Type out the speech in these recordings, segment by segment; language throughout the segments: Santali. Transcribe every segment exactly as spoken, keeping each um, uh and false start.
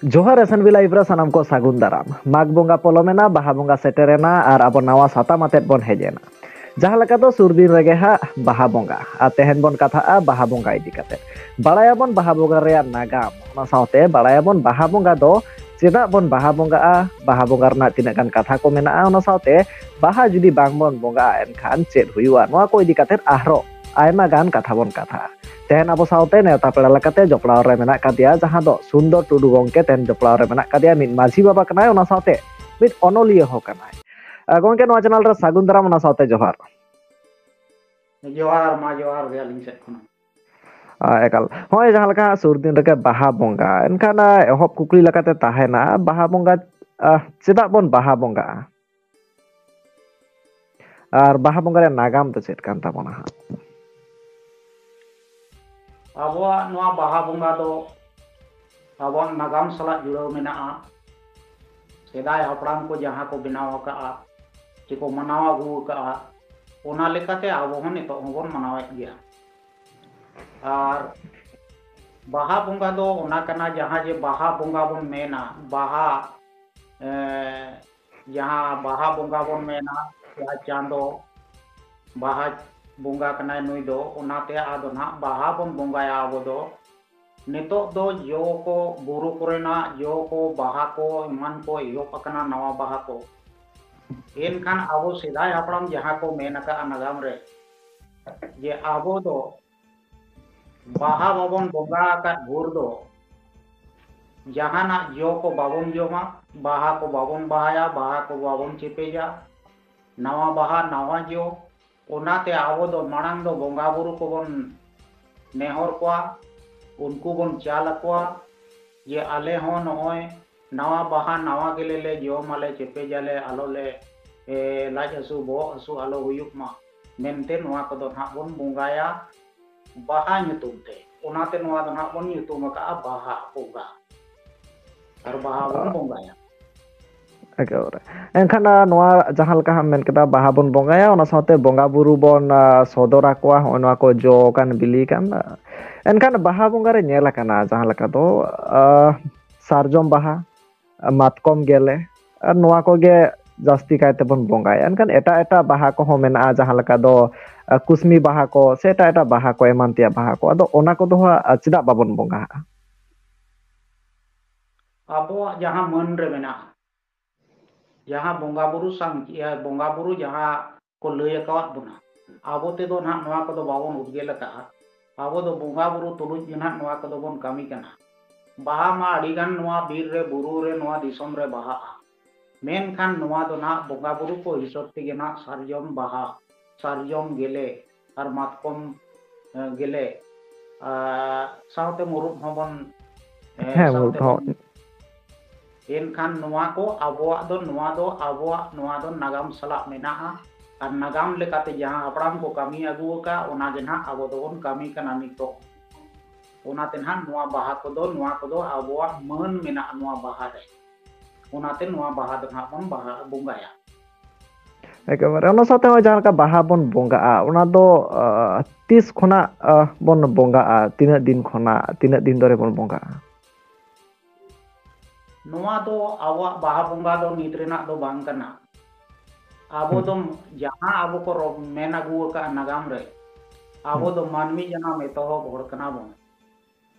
ᱡᱚᱦᱟᱨ ᱮᱥ ᱮᱱ ᱵᱤ ᱞᱟᱭᱤᱵᱷ ᱨᱮ ᱥᱟᱱᱟᱢ ᱠᱚ ᱥᱟᱹᱜᱩᱱ ᱫᱟᱨᱟᱢ᱾ ᱢᱟᱜᱽ ᱵᱚᱸᱜᱟ ᱯᱚᱞᱚᱢᱮᱱᱟ, ᱵᱟᱦᱟ ᱵᱚᱸᱜᱟ ᱥᱮᱴᱮᱨᱮᱱᱟ ᱟᱨ ᱟᱵᱚ ᱱᱟᱣᱟ ᱥᱟᱛᱟᱢ ᱟᱛᱮᱫ ᱵᱚᱱ ᱦᱮᱡ ᱮᱱᱟ᱾ ᱡᱟᱦᱟᱸ ᱞᱮᱠᱟ ᱫᱚ ᱥᱩᱨ ᱫᱤᱱ ᱨᱮᱜᱮ ᱦᱟᱸᱜ ᱵᱟᱦᱟ ᱵᱚᱸᱜᱟ, ᱟᱨ ᱛᱮᱦᱮᱧ ᱵᱚᱱ ᱠᱟᱛᱷᱟᱜᱼᱟ ᱵᱟᱦᱟ ᱵᱚᱸᱜᱟ ᱤᱫᱤ ᱠᱟᱛᱮᱫ᱾ ᱵᱟᱲᱟᱭᱟᱵᱚᱱ ᱵᱟᱦᱟ ᱵᱚᱸᱜᱟ ᱨᱮᱭᱟᱜ ᱱᱟᱜᱟᱢ, ᱚᱱᱟ ᱥᱟᱶᱛᱮ ᱵᱟᱲᱟᱭᱟᱵᱚᱱ ᱵᱟᱦᱟ ᱵᱚᱸᱜᱟ ᱫᱚ ᱪᱮᱫᱟᱜ ᱵᱚᱱ ᱵᱟᱦᱟ ᱵᱚᱸᱜᱟᱜᱼᱟ, ᱵᱟᱦᱟ ᱵᱚᱸᱜᱟ ᱨᱮᱱᱟᱜ ᱛᱤᱱᱟᱹᱜ ᱜᱟᱱ ᱠᱟᱛᱷᱟ ᱠᱚ ᱢᱮᱱᱟᱜᱼᱟ, ᱚᱱᱟ ᱥᱟᱶᱛᱮ ᱵᱟᱦᱟ ᱡᱩᱫᱤ ᱵᱟᱝ ᱵᱚᱱ ᱵᱚᱸᱜᱟᱜᱼᱟ ᱮᱱᱠᱷᱟᱱ ᱪᱮᱫ ᱦᱩᱭᱩᱜᱼᱟ, ᱱᱚᱣᱟ ᱠᱚ ᱤᱫᱤ ᱠᱟᱛᱮᱫ ᱟᱨᱦᱚᱸ ᱟᱭᱢᱟ ᱜᱟᱱ ᱠᱟᱛᱷᱟ ᱵᱚᱱ ᱠᱟᱛᱷᱟᱜᱼᱟ᱾ ᱛᱮᱦᱮᱧ ᱟᱵᱚ ᱥᱟᱶᱛᱮ ᱱᱮᱣᱛᱟ ᱯᱮᱲᱟ ᱞᱮᱠᱟᱛᱮ ᱡᱚᱯᱲᱟᱣ ᱨᱮ ᱢᱮᱱᱟᱜ ᱠᱟᱫᱮᱭᱟ, ᱡᱟᱦᱟᱸ ᱫᱚ ᱥᱩᱱᱫᱚᱨ ᱴᱩᱰᱩ ᱜᱚᱢᱠᱮ᱾ ᱛᱮᱦᱮᱧ ᱡᱚᱯᱲᱟᱣ ᱨᱮ ᱢᱮᱱᱟᱜ ᱠᱟᱫᱮᱭᱟ, ᱢᱤᱫ ᱢᱟᱹᱡᱷᱤ ᱵᱟᱵᱟ ᱠᱟᱱᱟᱭ, ᱚᱱᱟ ᱥᱟᱶᱛᱮ ᱢᱤᱫ ᱚᱱᱚᱞᱤᱭᱟᱹ ᱦᱚᱸ ᱠᱟᱱᱟᱭ᱾ ᱟᱨ ᱜᱚᱢᱠᱮ, ᱱᱚᱣᱟ ᱪᱮᱱᱮᱞ ᱨᱮ ᱥᱟᱹᱜᱩᱱ ᱫᱟᱨᱟᱢ, ᱚᱱᱟ ᱥᱟᱶᱛᱮ ᱡᱚᱦᱟᱨ᱾ ᱡᱚᱦᱟᱨ, ᱢᱟ ᱡᱚᱦᱟᱨ ᱜᱮ ᱟᱹᱞᱤᱧ ᱥᱮᱫ ᱠᱷᱚᱱ ᱦᱚᱸ᱾ ᱟᱨ ᱮᱠᱟᱞ, ᱦᱚᱸᱜᱼᱚᱭ ᱡᱟᱦᱟᱸ ᱞᱮᱠᱟ ᱥᱩᱨ ᱫᱤᱱ ᱨᱮᱜᱮ ᱵᱟᱦᱟ ᱵᱚᱸᱜᱟ, ᱮᱱᱠᱷᱟᱱ, ᱟᱸ, ᱮᱦᱚᱵ ᱠᱩᱠᱞᱤ ᱞᱮᱠᱟᱛᱮ ᱛᱟᱦᱮᱱᱟ, ᱵᱟᱦᱟ ᱵᱚᱸᱜᱟ, ᱟᱸ, ᱪᱮᱫᱟᱜ ᱵᱚᱱ ᱵᱟᱦᱟ ᱵᱚᱸᱜᱟᱜᱼᱟ? ᱟᱨ ᱵᱟᱦᱟ ᱵᱚᱸᱜᱟ ᱨᱮᱭᱟᱜ ᱱᱟᱜᱟᱢ ᱫᱚ ᱪᱮᱫ ᱠᱟᱱ ᱛᱟᱵᱚᱱᱟ ᱦᱟᱸᱜ? ᱟᱵᱚᱣᱟᱜ ᱱᱚᱣᱟ ᱵᱟᱦᱟ ᱵᱚᱸᱜᱟ ᱫᱚ ᱟᱵᱚᱣᱟᱜ ᱱᱟᱜᱟᱢ ᱥᱟᱞᱟᱜ ᱡᱩᱲᱟᱹᱣ ᱢᱮᱱᱟᱜᱼᱟ᱾ ᱥᱮᱫᱟᱭ ᱦᱟᱯᱲᱟᱢ ᱠᱚ ᱡᱟᱦᱟᱸ ᱠᱚ ᱵᱮᱱᱟᱣ ᱟᱠᱟᱫᱼᱟ, ᱪᱮ ᱠᱚ ᱢᱟᱱᱟᱣ ᱟᱹᱜᱩ ᱟᱠᱟᱫᱼᱟ, ᱚᱱᱟ ᱞᱮᱠᱟᱛᱮ ᱟᱵᱚ ᱦᱚᱸ ᱱᱤᱛᱚᱜ ᱦᱚᱸᱵᱚᱱ ᱢᱟᱱᱟᱣᱮᱫ ᱜᱮᱭᱟ᱾ ᱟᱨ ᱵᱟᱦᱟ ᱵᱚᱸᱜᱟ ᱫᱚ ᱚᱱᱟ ᱠᱟᱱᱟ, ᱡᱟᱦᱟᱸ ᱡᱮ ᱵᱟᱦᱟ ᱵᱚᱸᱜᱟ ᱵᱚᱱ ᱢᱮᱱᱟ, ᱵᱟᱦᱟ, ᱮᱸ, ᱡᱟᱦᱟᱸ ᱵᱟᱦᱟ ᱵᱚᱸᱜᱟ ᱵᱚᱱ ᱢᱮᱱᱟ, ᱡᱟᱦᱟᱸ ᱪᱟᱸᱫᱚ, ᱵᱟᱦᱟ ᱵᱚᱸᱜᱟ ᱠᱟᱱᱟᱭ ᱱᱩᱭ ᱫᱚ, ᱚᱱᱟᱛᱮ ᱟᱫᱚ ᱱᱟᱦᱟᱜ ᱵᱟᱦᱟ ᱵᱚᱱ ᱵᱚᱸᱜᱟᱭᱟ ᱟᱵᱚ ᱫᱚ᱾ ᱱᱤᱛᱚᱜ ᱫᱚ ᱡᱚ ᱠᱚ, ᱵᱩᱨᱩ ᱠᱚᱨᱮᱱᱟᱜ ᱡᱚ ᱠᱚ, ᱵᱟᱦᱟ ᱠᱚ, ᱮᱢᱟᱱ ᱠᱚ ᱮᱦᱚᱵ ᱟᱠᱟᱱᱟ, ᱱᱟᱣᱟ ᱵᱟᱦᱟ ᱠᱚ᱾ ᱮᱱᱠᱷᱟᱱ ᱟᱵᱚ ᱥᱮᱫᱟᱭ ᱦᱟᱯᱲᱟᱢ ᱡᱟᱦᱟᱸ ᱠᱚ ᱢᱮᱱ ᱟᱠᱟᱫᱼᱟ ᱱᱟᱜᱟᱢ ᱨᱮ, ᱡᱮ ᱟᱵᱚ ᱫᱚ ᱵᱟᱦᱟ ᱵᱟᱵᱚᱱ ᱵᱚᱸᱜᱟ ᱟᱠᱟᱫ ᱵᱷᱳᱨ ᱫᱚ ᱡᱟᱦᱟᱱᱟᱜ ᱡᱚ ᱠᱚ ᱵᱟᱵᱚᱱ ᱡᱚᱢᱟ, ᱵᱟᱦᱟ ᱠᱚ ᱵᱟᱵᱚᱱ ᱵᱟᱦᱟᱭᱟ, ᱵᱟᱦᱟ ᱠᱚ ᱵᱟᱵᱚᱱ ᱪᱮᱯᱮᱡᱟ, ᱱᱟᱣᱟ ᱵᱟᱦᱟ, ᱱᱟᱣᱟ ᱡᱚ᱾ ᱚᱱᱟᱛᱮ ᱟᱵᱚ ᱫᱚ ᱢᱟᱲᱟᱝ ᱫᱚ ᱵᱚᱸᱜᱟ ᱵᱩᱨᱩ ᱠᱚᱵᱚᱱ ᱱᱮᱦᱚᱨ ᱠᱚᱣᱟ, ᱩᱱᱠᱩ ᱵᱚᱱ ᱪᱟᱞ ᱟᱠᱚᱣᱟ ᱡᱮ ᱟᱞᱮ ᱦᱚᱸ ᱱᱚᱜᱼᱚᱭ ᱱᱟᱣᱟ ᱵᱟᱦᱟ, ᱱᱟᱣᱟ ᱜᱮᱞᱮ ᱞᱮ ᱡᱚᱢ ᱟᱞᱮ, ᱪᱮᱯᱮᱡᱟᱞᱮ, ᱟᱞᱚ ᱞᱮ, ᱮ, ᱞᱟᱡ ᱦᱟᱹᱥᱩ, ᱵᱚᱦᱚᱜ ᱦᱟᱹᱥᱩ ᱟᱞᱚ ᱦᱩᱭᱩᱜ ᱢᱟ ᱢᱮᱱᱛᱮ ᱱᱚᱣᱟ ᱠᱚᱫᱚ ᱱᱟᱦᱟᱜ ᱵᱚᱱ ᱵᱚᱸᱜᱟᱭᱟ ᱵᱟᱦᱟ ᱧᱩᱛᱩᱢ ᱛᱮ᱾ ᱚᱱᱟᱛᱮ ᱱᱚᱣᱟ ᱫᱚ ᱱᱟᱦᱟᱜ ᱵᱚᱱ ᱧᱩᱛᱩᱢ ᱟᱠᱟᱫᱼᱟ ᱵᱟᱦᱟ ᱵᱚᱸᱜᱟ᱾ ᱟᱨ ᱵᱟᱦᱟ ᱵᱚᱱ ᱵᱚᱸᱜᱟᱭᱟ᱾ ᱮᱠᱮᱵᱟᱨᱮ᱾ ᱮᱱᱠᱷᱟᱱ, ᱟᱸ, ᱱᱚᱣᱟ ᱡᱟᱦᱟᱸ ᱞᱮᱠᱟ ᱦᱟᱸᱜ ᱢᱮᱱ ᱠᱮᱫᱟ, ᱵᱟᱦᱟ ᱵᱚᱱ ᱵᱚᱸᱜᱟᱭᱟ, ᱚᱱᱟ ᱥᱟᱶᱛᱮ ᱵᱚᱸᱜᱟ ᱵᱩᱨᱩ ᱵᱚᱱ, ᱟᱸ, ᱥᱚᱫᱚᱨ ᱟᱠᱚᱣᱟ, ᱦᱚᱸᱜᱼᱚ ᱱᱚᱣᱟ ᱠᱚ ᱡᱚ ᱠᱟᱱ, ᱵᱤᱞᱤ ᱠᱟᱱ᱾ ᱮᱱᱠᱷᱟᱱ ᱵᱟᱦᱟ ᱵᱚᱸᱜᱟ ᱨᱮ ᱧᱮᱞ ᱟᱠᱟᱱᱟ ᱡᱟᱦᱟᱸ ᱞᱮᱠᱟ ᱫᱚ, ᱟᱸ, ᱥᱟᱨᱡᱚᱢ ᱵᱟᱦᱟ, ᱢᱟᱛᱠᱚᱢ ᱜᱮᱞᱮ, ᱟᱨ ᱱᱚᱣᱟ ᱠᱚᱜᱮ ᱡᱟᱹᱥᱛᱤ ᱠᱟᱭ ᱛᱮᱵᱚᱱ ᱵᱚᱸᱜᱟᱭᱟ᱾ ᱮᱱᱠᱷᱟᱱ ᱮᱴᱟᱜ ᱮᱴᱟᱜ ᱵᱟᱦᱟ ᱠᱚᱦᱚᱸ ᱢᱮᱱᱟᱜᱼᱟ, ᱡᱟᱦᱟᱸ ᱞᱮᱠᱟ ᱫᱚ ᱠᱩᱥᱢᱤ ᱵᱟᱦᱟ ᱠᱚ ᱥᱮ ᱮᱴᱟᱜ ᱮᱴᱟᱜ ᱵᱟᱦᱟ ᱠᱚ, ᱮᱢᱟᱱ ᱛᱮᱭᱟᱜ ᱵᱟᱦᱟ ᱠᱚ, ᱟᱫᱚ ᱚᱱᱟ ᱠᱚᱫᱚ ᱦᱟᱸᱜ ᱪᱮᱫᱟᱜ ᱵᱟᱵᱚᱱ ᱵᱚᱸᱜᱟᱜᱼᱟ? ᱟᱵᱚᱣᱟᱜ ᱡᱟᱦᱟᱸ ᱢᱟᱹᱱ ᱨᱮ ᱢᱮᱱᱟᱜᱼᱟ, ᱡᱟᱦᱟᱸ ᱵᱚᱸᱜᱟ ᱵᱩᱨᱩ ᱥᱟᱝ ᱤᱭᱟᱹ ᱵᱚᱸᱜᱟ ᱵᱩᱨᱩ ᱡᱟᱦᱟᱸ ᱠᱚ ᱞᱟᱹᱭ ᱟᱠᱟᱣᱟᱫ ᱵᱚᱱᱟ, ᱟᱵᱚ ᱛᱮᱫᱚ ᱱᱟᱦᱟᱜ ᱱᱚᱣᱟ ᱠᱚᱫᱚ ᱵᱟᱵᱚᱱ ᱩᱫᱽᱜᱮᱞ ᱟᱠᱟᱫᱼᱟ᱾ ᱟᱵᱚ ᱫᱚ ᱵᱚᱸᱜᱟ ᱵᱩᱨᱩ ᱛᱩᱞᱩᱡ ᱜᱮ ᱱᱟᱦᱟᱜ ᱱᱚᱣᱟ ᱠᱚᱫᱚ ᱵᱚᱱ ᱠᱟᱹᱢᱤ ᱠᱟᱱᱟ᱾ ᱵᱟᱦᱟ ᱢᱟ ᱟᱹᱰᱤᱜᱟᱱ ᱱᱚᱣᱟ ᱵᱤᱨ ᱨᱮ, ᱵᱩᱨᱩ ᱨᱮ, ᱱᱚᱣᱟ ᱫᱤᱥᱚᱢ ᱨᱮ ᱵᱟᱦᱟᱜᱼᱟ, ᱢᱮᱱᱠᱷᱟᱱ ᱱᱚᱣᱟ ᱫᱚ ᱱᱟᱦᱟᱜ ᱵᱚᱸᱜᱟ ᱵᱩᱨᱩ ᱠᱚ ᱦᱤᱥᱟᱹᱵ ᱛᱮᱜᱮ ᱱᱟᱦᱟᱜ ᱥᱟᱨᱡᱚᱢ ᱵᱟᱦᱟ, ᱥᱟᱨᱡᱚᱢ ᱜᱮᱞᱮ ᱟᱨ ᱢᱟᱛᱠᱚᱢ ᱜᱮᱞᱮ ᱟᱨ ᱥᱟᱶᱛᱮ ᱢᱩᱨᱩᱫ ᱦᱚᱸᱵᱚᱱ ᱦᱮᱸ, ᱢᱩᱨᱩᱫ ᱦᱚᱸ᱾ ᱮᱱᱠᱷᱟᱱ ᱱᱚᱣᱟ ᱠᱚ ᱟᱵᱚᱣᱟᱜ ᱫᱚ, ᱱᱚᱣᱟ ᱫᱚ ᱟᱵᱚᱣᱟᱜ, ᱱᱚᱣᱟ ᱫᱚ ᱱᱟᱜᱟᱢ ᱥᱟᱞᱟᱜ ᱢᱮᱱᱟᱜᱼᱟ᱾ ᱟᱨ ᱱᱟᱜᱟᱢ ᱞᱮᱠᱟᱛᱮ ᱡᱟᱦᱟᱸ ᱦᱟᱯᱲᱟᱢ ᱠᱚ ᱠᱟᱹᱢᱤ ᱟᱹᱜᱩ ᱟᱠᱟᱫ, ᱚᱱᱟ ᱜᱮ ᱱᱟᱦᱟᱜ ᱟᱵᱚ ᱫᱚᱵᱚᱱ ᱠᱟᱹᱢᱤ ᱠᱟᱱᱟ ᱱᱤᱛᱚᱜ᱾ ᱚᱱᱟᱛᱮ ᱱᱟᱦᱟᱜ ᱱᱚᱣᱟ ᱵᱟᱦᱟ ᱠᱚᱫᱚ, ᱱᱚᱣᱟ ᱠᱚᱫᱚ ᱟᱵᱚᱣᱟᱜ ᱢᱟᱹᱱ ᱢᱮᱱᱟᱜᱼᱟ ᱱᱚᱣᱟ ᱵᱟᱦᱟ ᱨᱮ᱾ ᱚᱱᱟᱛᱮ ᱱᱚᱣᱟ ᱵᱟᱦᱟ ᱫᱚ ᱱᱟᱦᱟᱜ ᱵᱚᱱ ᱵᱟᱦᱟ ᱵᱚᱸᱜᱟᱭᱟ᱾ ᱮᱠᱮᱵᱟᱨᱮ ᱚᱱᱟ ᱥᱟᱶᱛᱮ ᱦᱚᱸᱜᱼᱚᱭ ᱡᱟᱦᱟᱸ ᱞᱮᱠᱟ ᱵᱟᱦᱟ ᱵᱚᱱ ᱵᱚᱸᱜᱟᱜᱼᱟ, ᱚᱱᱟ ᱫᱚ ᱟᱸ, ᱛᱤᱥ ᱠᱷᱚᱱᱟᱜ ᱟᱸ, ᱵᱚᱱ ᱵᱚᱸᱜᱟᱜᱼᱟ? ᱛᱤᱱᱟᱹᱜ ᱫᱤᱱ ᱠᱷᱚᱱᱟᱜ ᱛᱤᱱᱟᱹᱜ ᱫᱤᱱ ᱫᱷᱚᱨᱮ ᱵᱚᱱ ᱵᱚᱸᱜᱟᱜᱼᱟ? ᱱᱚᱣᱟ ᱫᱚ ᱟᱵᱚᱣᱟᱜ ᱵᱟᱦᱟ ᱵᱚᱸᱜᱟ ᱫᱚ ᱱᱤᱛ ᱨᱮᱱᱟᱜ ᱫᱚ ᱵᱟᱝ ᱠᱟᱱᱟ᱾ ᱟᱵᱚ ᱫᱚ ᱡᱟᱦᱟᱸ ᱟᱵᱚ ᱠᱚ ᱨᱚ- ᱢᱮᱱ ᱟᱹᱜᱩ ᱟᱠᱟᱫᱼᱟ ᱱᱟᱜᱟᱢ ᱨᱮ, ᱟᱵᱚ ᱫᱚ ᱢᱟᱹᱱᱢᱤ ᱡᱟᱱᱟᱢ ᱮᱛᱚᱦᱚᱵ ᱦᱚᱲ ᱠᱟᱱᱟ ᱵᱚᱱ᱾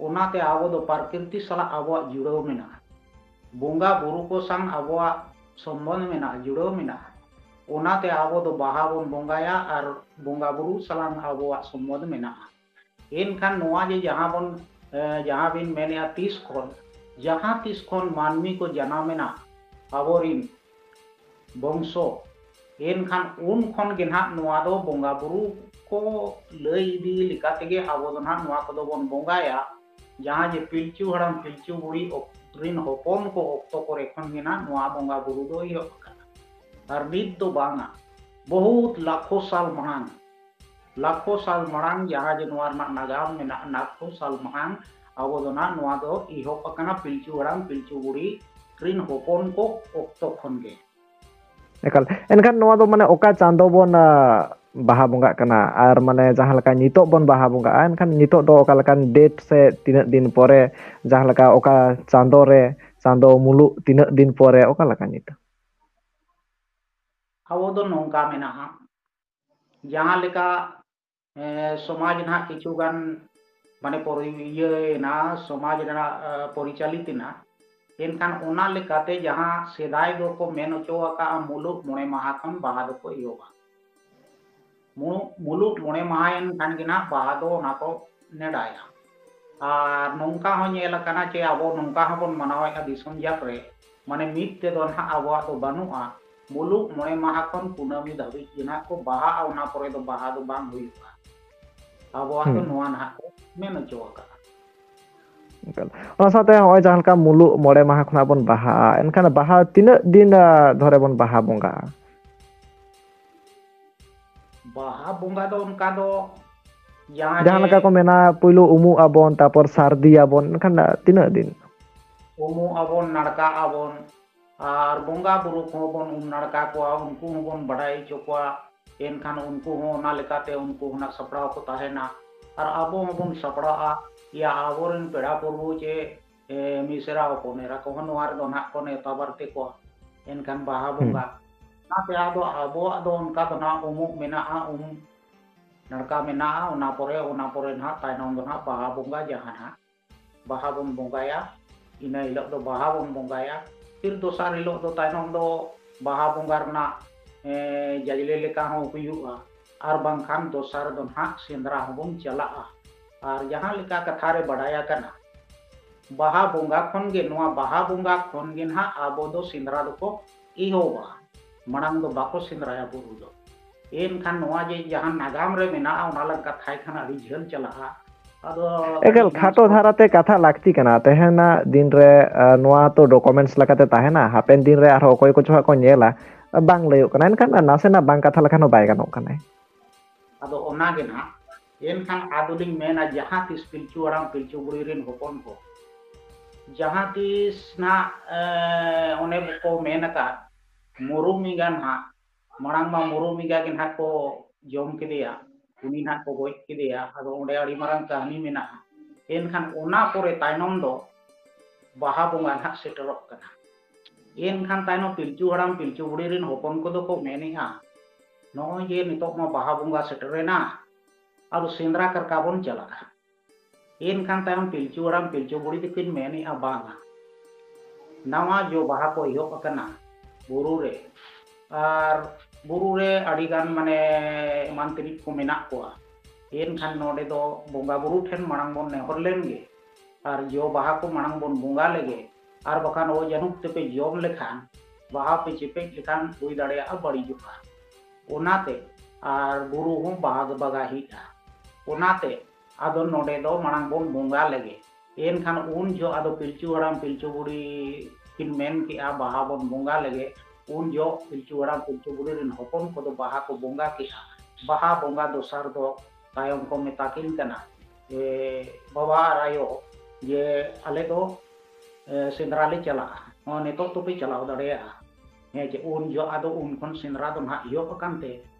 ᱚᱱᱟᱛᱮ ᱟᱵᱚ ᱫᱚ ᱯᱨᱟᱠᱨᱤᱛᱤ ᱥᱟᱞᱟᱜ ᱟᱵᱚᱣᱟᱜ ᱡᱩᱲᱟᱹᱣ ᱢᱮᱱᱟᱜᱼᱟ᱾ ᱵᱚᱸᱜᱟ ᱵᱩᱨᱩ ᱠᱚ ᱥᱟᱶ ᱟᱵᱚᱣᱟᱜ ᱥᱚᱢᱵᱚᱱᱫᱷ ᱢᱮᱱᱟᱜᱼᱟ, ᱡᱩᱲᱟᱹᱣ ᱢᱮᱱᱟᱜᱼᱟ᱾ ᱚᱱᱟᱛᱮ ᱟᱵᱚ ᱫᱚ ᱵᱟᱦᱟ ᱵᱚᱱ ᱵᱚᱸᱜᱟᱭᱟ ᱟᱨ ᱵᱚᱸᱜᱟ ᱵᱩᱨᱩ ᱥᱟᱞᱟᱜ ᱟᱵᱚᱣᱟᱜ ᱥᱚᱢᱵᱚᱱᱫᱷ ᱢᱮᱱᱟᱜᱼᱟ᱾ ᱮᱱᱠᱷᱟᱱ ᱱᱚᱣᱟ ᱡᱮ ᱡᱟᱦᱟᱸ ᱵᱚᱱ, ᱮ, ᱡᱟᱦᱟᱸ ᱵᱤᱱ ᱢᱮᱱᱮᱜᱼᱟ ᱛᱤᱥ ᱠᱷᱚᱱ, ᱡᱟᱦᱟᱸ ᱛᱤᱥ ᱠᱷᱚᱱ ᱢᱟᱹᱱᱢᱤ ᱠᱚ ᱡᱟᱱᱟᱢᱮᱱᱟ, ᱟᱵᱚᱨᱤᱱ ᱵᱚᱝᱥᱚ, ᱮᱱᱠᱷᱟᱱ ᱩᱱ ᱠᱷᱚᱱ ᱜᱮ ᱱᱟᱦᱟᱜ ᱱᱚᱣᱟ ᱫᱚ ᱵᱚᱸᱜᱟ ᱵᱩᱨᱩ ᱠᱚ ᱞᱟᱹᱭ ᱤᱫᱤ ᱞᱮᱠᱟ ᱛᱮᱜᱮ ᱟᱵᱚ ᱫᱚ ᱱᱟᱦᱟᱜ ᱱᱚᱣᱟ ᱠᱚᱫᱚ ᱵᱚᱱ ᱵᱚᱸᱜᱟᱭᱟ᱾ ᱡᱟᱦᱟᱸ ᱡᱮ ᱯᱤᱞᱪᱩ ᱦᱟᱲᱟᱢ ᱯᱤᱞᱪᱩ ᱵᱩᱲᱦᱤ ᱚᱠ- ᱨᱤᱱ ᱦᱚᱯᱚᱱ ᱠᱚ ᱚᱠᱛᱚ ᱠᱚᱨᱮ ᱠᱷᱚᱱ ᱜᱮ ᱱᱟᱦᱟᱜ ᱱᱚᱣᱟ ᱵᱚᱸᱜᱟ ᱵᱩᱨᱩ ᱫᱚ ᱮᱦᱚᱵ ᱟᱠᱟᱱᱟ᱾ ᱟᱨ ᱱᱤᱛ ᱫᱚ ᱵᱟᱝᱟ, ᱵᱚᱦᱩᱛ ᱞᱟᱠᱷᱚ ᱥᱟᱞ ᱢᱟᱲᱟᱝ, ᱞᱟᱠᱷᱚ ᱥᱟᱞ ᱢᱟᱲᱟᱝ ᱡᱟᱦᱟᱸ ᱡᱮ ᱱᱚᱣᱟ ᱨᱮᱱᱟᱜ ᱱᱟᱜᱟᱢ ᱢᱮᱱᱟᱜᱼᱟ, ᱞᱟᱠᱷᱚ ᱥᱟᱞ ᱢᱟᱲᱟᱝ ᱟᱵᱚ ᱫᱚ ᱱᱟᱦᱟᱜ ᱱᱚᱣᱟ ᱫᱚ ᱮᱦᱚᱵ ᱟᱠᱟᱱᱟ ᱯᱤᱞᱪᱩ ᱦᱟᱲᱟᱢ ᱯᱤᱞᱪᱩ ᱵᱩᱲᱦᱤ ᱨᱤᱱ ᱦᱚᱯᱚᱱ ᱠᱚ ᱚᱠᱛᱚ ᱠᱷᱚᱱ ᱜᱮ᱾ ᱮᱠᱟᱞ᱾ ᱮᱱᱠᱷᱟᱱ ᱱᱚᱣᱟ ᱫᱚ ᱢᱟᱱᱮ ᱚᱠᱟ ᱪᱟᱸᱫᱚ ᱵᱚᱱ ᱟᱸ, ᱵᱟᱦᱟ ᱵᱚᱸᱜᱟᱜ ᱠᱟᱱᱟ, ᱟᱨ ᱢᱟᱱᱮ ᱡᱟᱦᱟᱸ ᱞᱮᱠᱟ ᱱᱤᱛᱚᱜ ᱵᱚᱱ ᱵᱟᱦᱟ ᱵᱚᱸᱜᱟᱜᱼᱟ, ᱮᱱᱠᱷᱟᱱ ᱱᱤᱛᱚᱜ ᱫᱚ ᱚᱠᱟ ᱞᱮᱠᱟᱱ ᱰᱮᱴ ᱥᱮ ᱛᱤᱱᱟᱹᱜ ᱫᱤᱱ ᱯᱚᱨᱮ, ᱡᱟᱦᱟᱸ ᱞᱮᱠᱟ ᱚᱠᱟ ᱪᱟᱸᱫᱳ ᱨᱮ, ᱪᱟᱸᱫᱳ ᱢᱩᱞᱩᱜ ᱛᱤᱱᱟᱹᱜ ᱫᱤᱱ ᱯᱚᱨᱮ, ᱚᱠᱟ ᱞᱮᱠᱟ ᱱᱤᱛᱚᱜ? ᱟᱵᱚ ᱫᱚ ᱱᱚᱝᱠᱟ ᱢᱮᱱᱟᱜᱼᱟ, ᱡᱟᱦᱟᱸ ᱞᱮᱠᱟ ᱮ, ᱥᱚᱢᱟᱡᱽ ᱱᱟᱦᱟᱜ ᱠᱤᱪᱷᱩ ᱜᱟᱱ ᱢᱟᱱᱮ ᱯᱚᱨᱤ-, ᱤᱭᱟᱹᱭᱮᱱᱟ, ᱥᱚᱢᱟᱡᱽ ᱨᱮᱱᱟᱜ ᱮ, ᱯᱚᱨᱤᱪᱟᱞᱤᱛ ᱮᱱᱟ᱾ ᱮᱱᱠᱷᱟᱱ ᱚᱱᱟ ᱞᱮᱠᱟᱛᱮ ᱡᱟᱦᱟᱸ ᱥᱮᱫᱟᱭ ᱫᱚᱠᱚ ᱢᱮᱱ ᱦᱚᱪᱚ ᱟᱠᱟᱫᱼᱟ, ᱢᱩᱞᱩᱜ ᱢᱚᱬᱮ ᱢᱟᱦᱟ ᱠᱷᱚᱱ ᱵᱟᱦᱟ ᱫᱚᱠᱚ ᱮᱦᱚᱵᱟ᱾ ᱢᱩ-, ᱢᱩᱞᱩᱜ ᱢᱚᱬᱮ ᱢᱟᱦᱟᱭᱮᱱ ᱠᱷᱟᱱ ᱜᱮ ᱱᱟᱦᱟᱜ ᱵᱟᱦᱟ ᱫᱚ ᱚᱱᱟ ᱠᱚ ᱱᱮᱰᱟᱭᱟ᱾ ᱟᱨ ᱱᱚᱝᱠᱟ ᱦᱚᱸ ᱧᱮᱞ ᱟᱠᱟᱱᱟ ᱡᱮ ᱟᱵᱚ ᱱᱚᱝᱠᱟ ᱦᱚᱸᱵᱚᱱ ᱢᱟᱱᱟᱣᱮᱫᱼᱟ ᱫᱤᱥᱚᱢ ᱡᱟᱠ ᱨᱮ, ᱢᱟᱱᱮ ᱢᱤᱫ ᱛᱮᱫᱚ ᱱᱟᱦᱟᱜ ᱟᱵᱚᱣᱟᱜ ᱫᱚ ᱵᱟᱹᱱᱩᱜᱼᱟ᱾ ᱢᱩᱞᱩᱜ ᱢᱚᱬᱮ ᱢᱟᱦᱟ ᱠᱷᱚᱱ ᱠᱩᱱᱟᱹᱢᱤ ᱫᱷᱟᱹᱵᱤᱡ ᱜᱮ ᱱᱟᱦᱟᱜ ᱠᱚ ᱵᱟᱦᱟᱜᱼᱟ, ᱚᱱᱟ ᱯᱚᱨᱮ ᱫᱚ ᱵᱟᱦᱟ ᱫᱚ ᱵᱟᱝ ᱦᱩᱭᱩᱜᱼᱟ᱾ ᱟᱵᱚᱣᱟᱜ ᱫᱚ ᱦᱩᱸ᱾ ᱱᱚᱣᱟ ᱱᱟᱦᱟᱜ ᱠᱚ ᱢᱮᱱ ᱦᱚᱪᱚ ᱟᱠᱟᱫᱼᱟ᱾ ᱮᱠᱟᱞ᱾ ᱚᱱᱟ ᱥᱟᱶᱛᱮ ᱱᱚᱜᱼᱚᱭ ᱡᱟᱦᱟᱸ ᱞᱮᱠᱟ ᱢᱩᱞᱩᱜ ᱢᱚᱬᱮ ᱢᱟᱦᱟ ᱠᱷᱚᱱᱟᱜ ᱵᱚᱱ ᱵᱟᱦᱟᱜᱼᱟ, ᱮᱱᱠᱷᱟᱱ ᱵᱟᱦᱟ ᱛᱤᱱᱟᱹᱜ ᱫᱤᱱ, ᱟ, ᱫᱷᱚᱨᱮ ᱵᱚᱱ ᱵᱟᱦᱟ ᱵᱚᱸᱜᱟᱜᱼᱟ? ᱵᱟᱦᱟ ᱵᱚᱸᱜᱟ ᱫᱚ ᱚᱱᱠᱟ ᱫᱚ ᱡᱟᱦᱟᱸ ᱡᱟᱦᱟᱸ ᱡᱮ ᱞᱮᱠᱟ ᱠᱚ ᱢᱮᱱᱟ, ᱯᱩᱭᱞᱩ ᱩᱢᱩᱜ ᱟᱵᱚᱱ, ᱛᱟᱨᱯᱚᱨ ᱥᱟᱹᱨᱫᱤᱭᱟᱵᱚᱱ, ᱮᱱᱠᱷᱟᱱ, ᱟ, ᱛᱤᱱᱟᱹᱜ ᱫᱤᱱ? ᱩᱢᱩᱜ ᱟᱵᱚᱱ, ᱱᱟᱲᱠᱟᱜ ᱟᱵᱚᱱ, ᱟᱨ ᱵᱚᱸᱜᱟ ᱵᱩᱨᱩ ᱠᱚᱦᱚᱸ ᱵᱚᱱ ᱩᱢ ᱱᱟᱲᱠᱟ ᱠᱚᱣᱟ, ᱩᱱᱠᱩ ᱦᱚᱸᱵᱚᱱ ᱵᱟᱰᱟᱭ ᱦᱚᱪᱚ ᱠᱚᱣᱟ᱾ ᱮᱱᱠᱷᱟᱱ ᱩᱱᱠᱩ ᱦᱚᱸ ᱚᱱᱟ ᱞᱮᱠᱟᱛᱮ ᱩᱱᱠᱩ ᱦᱚᱸ ᱱᱟᱜ ᱥᱟᱯᱲᱟᱣ ᱠᱚ ᱛᱟᱦᱮᱱᱟ, ᱟᱨ ᱟᱵᱚ ᱦᱚᱸᱵᱚᱱ ᱥᱟᱯᱲᱟᱜᱼᱟ᱾ ᱭᱟ ᱟᱵᱚᱨᱮᱱ ᱯᱮᱲᱟ ᱯᱨᱚᱵᱷᱩ ᱪᱮ, ᱮ, ᱢᱤᱥᱨᱟ ᱦᱚᱯᱚᱱ ᱮᱨᱟ ᱠᱚᱦᱚᱸ ᱱᱚᱣᱟ ᱨᱮᱫᱚ ᱱᱟᱜ ᱠᱚ ᱱᱮᱣᱛᱟ ᱵᱟᱨᱛᱮ ᱠᱚᱣᱟ᱾ ᱮᱱᱠᱷᱟᱱ ᱵᱟᱦᱟ ᱦᱩᱸ᱾ ᱵᱚᱸᱜᱟ, ᱚᱱᱟᱛᱮ ᱟᱫᱚ ᱟᱵᱚᱣᱟᱜ ᱫᱚ ᱚᱱᱠᱟ ᱫᱚ ᱱᱟᱜ ᱩᱢᱩᱜ ᱢᱮᱱᱟᱜᱼᱟ, ᱩᱢ ᱱᱟᱲᱠᱟ ᱢᱮᱱᱟᱜᱼᱟ, ᱚᱱᱟ ᱯᱚᱨᱮ, ᱚᱱᱟ ᱯᱚᱨᱮ ᱱᱟᱜ ᱛᱟᱭᱱᱚᱢ ᱫᱚ ᱱᱟᱜ ᱵᱟᱦᱟ ᱵᱚᱸᱜᱟ ᱡᱟᱦᱟᱸ ᱱᱟᱜ ᱵᱟᱦᱟ ᱵᱚᱱ ᱵᱚᱸᱜᱟᱭᱟ, ᱤᱱᱟᱹ ᱦᱤᱞᱳᱜ ᱫᱚ ᱵᱟᱦᱟ ᱵᱚᱱ ᱵᱚᱸᱜᱟᱭᱟ᱾ ᱯᱷᱤᱨ ᱫᱚᱥᱟᱨ ᱦᱤᱞᱳᱜ ᱫᱚ ᱛᱟᱭᱱᱚᱢ ᱫᱚ ᱵᱟᱦᱟ ᱵᱚᱸᱜᱟ ᱨᱮᱱᱟᱜ, ᱮ, ᱡᱟᱡᱽᱞᱮ ᱞᱮᱠᱟ ᱦᱚᱸ ᱦᱩᱭᱩᱜᱼᱟ, ᱟᱨ ᱵᱟᱝᱠᱷᱟᱱ ᱫᱚᱥᱟᱨ ᱫᱚ ᱱᱟᱦᱟᱜ ᱥᱮᱸᱫᱽᱨᱟ ᱦᱚᱸᱵᱚᱱ ᱪᱟᱞᱟᱜᱼᱟ᱾ ᱟᱨ ᱡᱟᱦᱟᱸ ᱞᱮᱠᱟ ᱠᱟᱛᱷᱟ ᱨᱮ ᱵᱟᱰᱟᱭ ᱟᱠᱟᱱᱟ, ᱵᱟᱦᱟ ᱵᱚᱸᱜᱟ ᱠᱷᱚᱱ ᱜᱮ, ᱱᱚᱣᱟ ᱵᱟᱦᱟ ᱵᱚᱸᱜᱟ ᱠᱷᱚᱱ ᱜᱮ ᱱᱟᱦᱟᱜ ᱟᱵᱚ ᱫᱚ ᱥᱮᱸᱫᱽᱨᱟ ᱫᱚᱠᱚ ᱮᱦᱚᱵᱟ, ᱢᱟᱲᱟᱝ ᱫᱚ ᱵᱟᱠᱚ ᱥᱮᱸᱫᱽᱨᱟᱭᱟ ᱵᱩᱨᱩ ᱫᱚ᱾ ᱮᱱᱠᱷᱟᱱ ᱱᱚᱣᱟ ᱡᱮ ᱡᱟᱦᱟᱸ ᱱᱟᱜᱟᱢ ᱨᱮ ᱢᱮᱱᱟᱜᱼᱟ, ᱚᱱᱟ ᱞᱟᱝ ᱠᱟᱛᱷᱟᱭ ᱠᱷᱟᱱ ᱟᱹᱰᱤ ᱡᱷᱟᱹᱞ ᱪᱟᱞᱟᱜᱼᱟ᱾ ᱟᱫᱚ ᱮᱠᱟᱞ, ᱠᱟᱹᱴᱤᱡ ᱞᱟᱝ ᱠᱷᱟᱴᱚ ᱫᱷᱟᱨᱟᱛᱮ ᱠᱟᱛᱷᱟ ᱞᱟᱹᱠᱛᱤ ᱠᱟᱱᱟ᱾ ᱛᱮᱦᱮᱧᱟᱜ ᱫᱤᱱ ᱨᱮ, ᱟ, ᱱᱚᱣᱟ ᱛᱚ ᱰᱚᱠᱩᱢᱮᱱᱴᱥ ᱞᱮᱠᱟᱛᱮ ᱛᱟᱦᱮᱱᱟ, ᱦᱟᱯᱮᱱ ᱫᱤᱱ ᱨᱮ ᱟᱨᱦᱚᱸ ᱚᱠᱚᱭ ᱠᱚᱪᱚ ᱦᱟᱸᱜ ᱠᱚ ᱧᱮᱞᱟ, ᱵᱟᱝ ᱞᱟᱹᱭᱚᱜ ᱠᱟᱱᱟ᱾ ᱮᱱᱠᱷᱟᱱ ᱱᱟᱥᱮᱱᱟᱜ ᱵᱟᱝ ᱠᱟᱛᱷᱟ ᱞᱮᱠᱷᱟᱱ ᱦᱚᱸ ᱵᱟᱭ ᱜᱟᱱᱚᱜ ᱠᱟᱱᱟ᱾ ᱟᱫᱚ ᱚᱱᱟ ᱜᱮ ᱱᱟᱦᱟᱜ, ᱮᱱᱠᱷᱟᱱ ᱟᱫᱚᱞᱤᱧ ᱢᱮᱱᱟ, ᱡᱟᱦᱟᱸ ᱛᱤᱥ ᱯᱤᱞᱪᱩ ᱦᱟᱲᱟᱢ ᱯᱤᱞᱪᱩ ᱵᱩᱲᱦᱤ ᱨᱮᱱ ᱦᱚᱯᱚᱱ ᱠᱚ, ᱡᱟᱦᱟᱸ ᱛᱤᱥ ᱱᱟᱦᱟᱜ, ᱮ, ᱚᱱᱮ ᱠᱚ ᱢᱮᱱ ᱟᱠᱟᱫ, ᱢᱩᱨᱩᱢ ᱮᱸᱜᱟ ᱱᱟᱦᱟᱜ, ᱢᱟᱲᱟᱝ ᱢᱟ ᱢᱩᱨᱩᱢ ᱮᱸᱜᱟ ᱜᱮ ᱱᱟᱦᱟᱜ ᱠᱚ ᱡᱚᱢ ᱠᱮᱫᱮᱭᱟ, ᱩᱱᱤ ᱱᱟᱦᱟᱜ ᱠᱚ ᱜᱚᱡ ᱠᱮᱫᱮᱭᱟ᱾ ᱟᱫᱚ ᱚᱸᱰᱮ ᱟᱹᱰᱤ ᱢᱟᱨᱟᱝ ᱠᱟᱹᱦᱱᱤ ᱢᱮᱱᱟᱜᱼᱟ᱾ ᱮᱱᱠᱷᱟᱱ ᱚᱱᱟ ᱯᱚᱨᱮ ᱛᱟᱭᱱᱚᱢ ᱫᱚ ᱵᱟᱦᱟ ᱵᱚᱸᱜᱟ ᱱᱟᱦᱟᱜ ᱥᱮᱴᱮᱨᱚᱜ ᱠᱟᱱᱟ᱾ ᱮᱱᱠᱷᱟᱱ ᱛᱟᱭᱱᱚᱢ ᱯᱤᱞᱪᱩ ᱦᱟᱲᱟᱢ ᱯᱤᱞᱪᱩ ᱵᱩᱲᱦᱤ ᱨᱮᱱ ᱦᱚᱯᱚᱱ ᱠᱚᱫᱚ ᱠᱚ ᱢᱮᱱᱮᱜᱼᱟ, ᱱᱚᱜᱼᱚᱭ ᱡᱮ ᱱᱤᱛᱚᱜ ᱢᱟ ᱵᱟᱦᱟ ᱵᱚᱸᱜᱟ ᱥᱮᱴᱮᱨᱮᱱᱟ, ᱟᱫᱚ ᱥᱮᱸᱫᱽᱨᱟ ᱠᱟᱨᱠᱟ ᱵᱚᱱ ᱪᱟᱞᱟᱜᱼᱟ᱾ ᱮᱱᱠᱷᱟᱱ ᱛᱟᱭᱚᱢ ᱯᱤᱞᱪᱩ ᱦᱟᱲᱟᱢ ᱯᱤᱞᱪᱩ ᱵᱩᱲᱦᱤ ᱫᱚᱠᱤᱱ ᱢᱮᱱᱮᱜᱼᱟ, ᱵᱟᱝᱟ, ᱱᱟᱣᱟ ᱡᱚ ᱵᱟᱦᱟ ᱠᱚ ᱮᱦᱚᱵ ᱟᱠᱟᱱᱟ ᱵᱩᱨᱩ ᱨᱮ, ᱟᱨ ᱵᱩᱨᱩ ᱨᱮ ᱟᱹᱰᱤ ᱜᱟᱱ ᱢᱟᱱᱮ ᱮᱢᱟᱱ ᱛᱮᱱᱤᱡ ᱠᱚ ᱢᱮᱱᱟᱜ ᱠᱚᱣᱟ᱾ ᱮᱱᱠᱷᱟᱱ ᱱᱚᱰᱮ ᱫᱚ ᱵᱚᱸᱜᱟ ᱵᱩᱨᱩ ᱴᱷᱮᱱ ᱢᱟᱲᱟᱝ ᱵᱚᱱ ᱱᱮᱦᱚᱨ ᱞᱮᱱ ᱜᱮ, ᱟᱨ ᱡᱚ ᱵᱟᱦᱟ ᱠᱚ ᱢᱟᱲᱟᱝ ᱵᱚᱱ ᱵᱚᱸᱜᱟ ᱞᱮᱜᱮ, ᱟᱨ ᱵᱟᱠᱷᱟᱱ ᱚ ᱡᱟᱹᱱᱩᱢ ᱛᱮᱯᱮ ᱡᱚᱢ ᱞᱮᱠᱷᱟᱱ, ᱵᱟᱦᱟ ᱯᱮ ᱪᱮᱯᱮᱡ ᱞᱮᱠᱷᱟᱱ ᱦᱩᱭ ᱫᱟᱲᱮᱭᱟᱜᱼᱟ ᱵᱟᱹᱲᱤᱡᱚᱜᱼᱟ᱾ ᱚᱱᱟᱛᱮ ᱟᱨ ᱵᱩᱨᱩ ᱦᱚᱸ ᱵᱟᱦᱟ ᱵᱟᱜᱟᱦᱤᱜᱼᱟ᱾ ᱚᱱᱟᱛᱮ ᱟᱫᱚ ᱱᱚᱰᱮ ᱫᱚ ᱢᱟᱲᱟᱝ ᱵᱚᱱ ᱵᱚᱸᱜᱟ ᱞᱮᱜᱮ᱾ ᱮᱱᱠᱷᱟᱱ ᱩᱱ ᱡᱚᱦᱚᱜ ᱟᱫᱚ ᱯᱤᱞᱪᱩ ᱦᱟᱲᱟᱢ ᱯᱤᱞᱪᱩ ᱵᱩᱲᱦᱤ ᱠᱤᱱ ᱢᱮᱱ ᱠᱮᱜᱼᱟ, ᱵᱟᱦᱟ ᱵᱚᱱ ᱵᱚᱸᱜᱟ ᱞᱮᱜᱮ᱾ ᱩᱱ ᱡᱚᱦᱚᱜ ᱯᱤᱞᱪᱩ ᱦᱟᱲᱟᱢ ᱯᱤᱞᱪᱩ ᱵᱩᱲᱦᱤ ᱨᱮᱱ ᱦᱚᱯᱚᱱ ᱠᱚᱫᱚ ᱵᱟᱦᱟ ᱠᱚ ᱵᱚᱸᱜᱟ ᱠᱮᱜᱼᱟ᱾ ᱵᱟᱦᱟ ᱵᱚᱸᱜᱟ ᱫᱚᱥᱟᱨ ᱫᱚ ᱛᱟᱭᱚᱢ ᱠᱚ ᱢᱮᱛᱟ ᱠᱤᱱ ᱠᱟᱱᱟ, ᱮ, ᱵᱟᱵᱟ ᱟᱨ ᱟᱭᱳ, ᱡᱮ ᱟᱞᱮ ᱫᱚ, ᱮ, ᱥᱮᱸᱫᱽᱨᱟ ᱞᱮ ᱪᱟᱞᱟᱜᱼᱟ, ᱦᱚᱸ, ᱱᱤᱛᱚᱜ ᱫᱚᱯᱮ ᱪᱟᱞᱟᱣ ᱫᱟᱲᱮᱭᱟᱜᱼᱟ᱾ ᱦᱮᱸ, ᱡᱮ ᱩᱱ ᱡᱚᱦᱚᱜ ᱟᱫᱚ ᱩᱱ ᱠᱷᱚᱱ ᱥᱮᱸᱫᱽᱨᱟ ᱫᱚ ᱱᱟᱦᱟᱜ ᱮᱦᱚᱵ ᱟᱠᱟᱱ ᱛᱮ,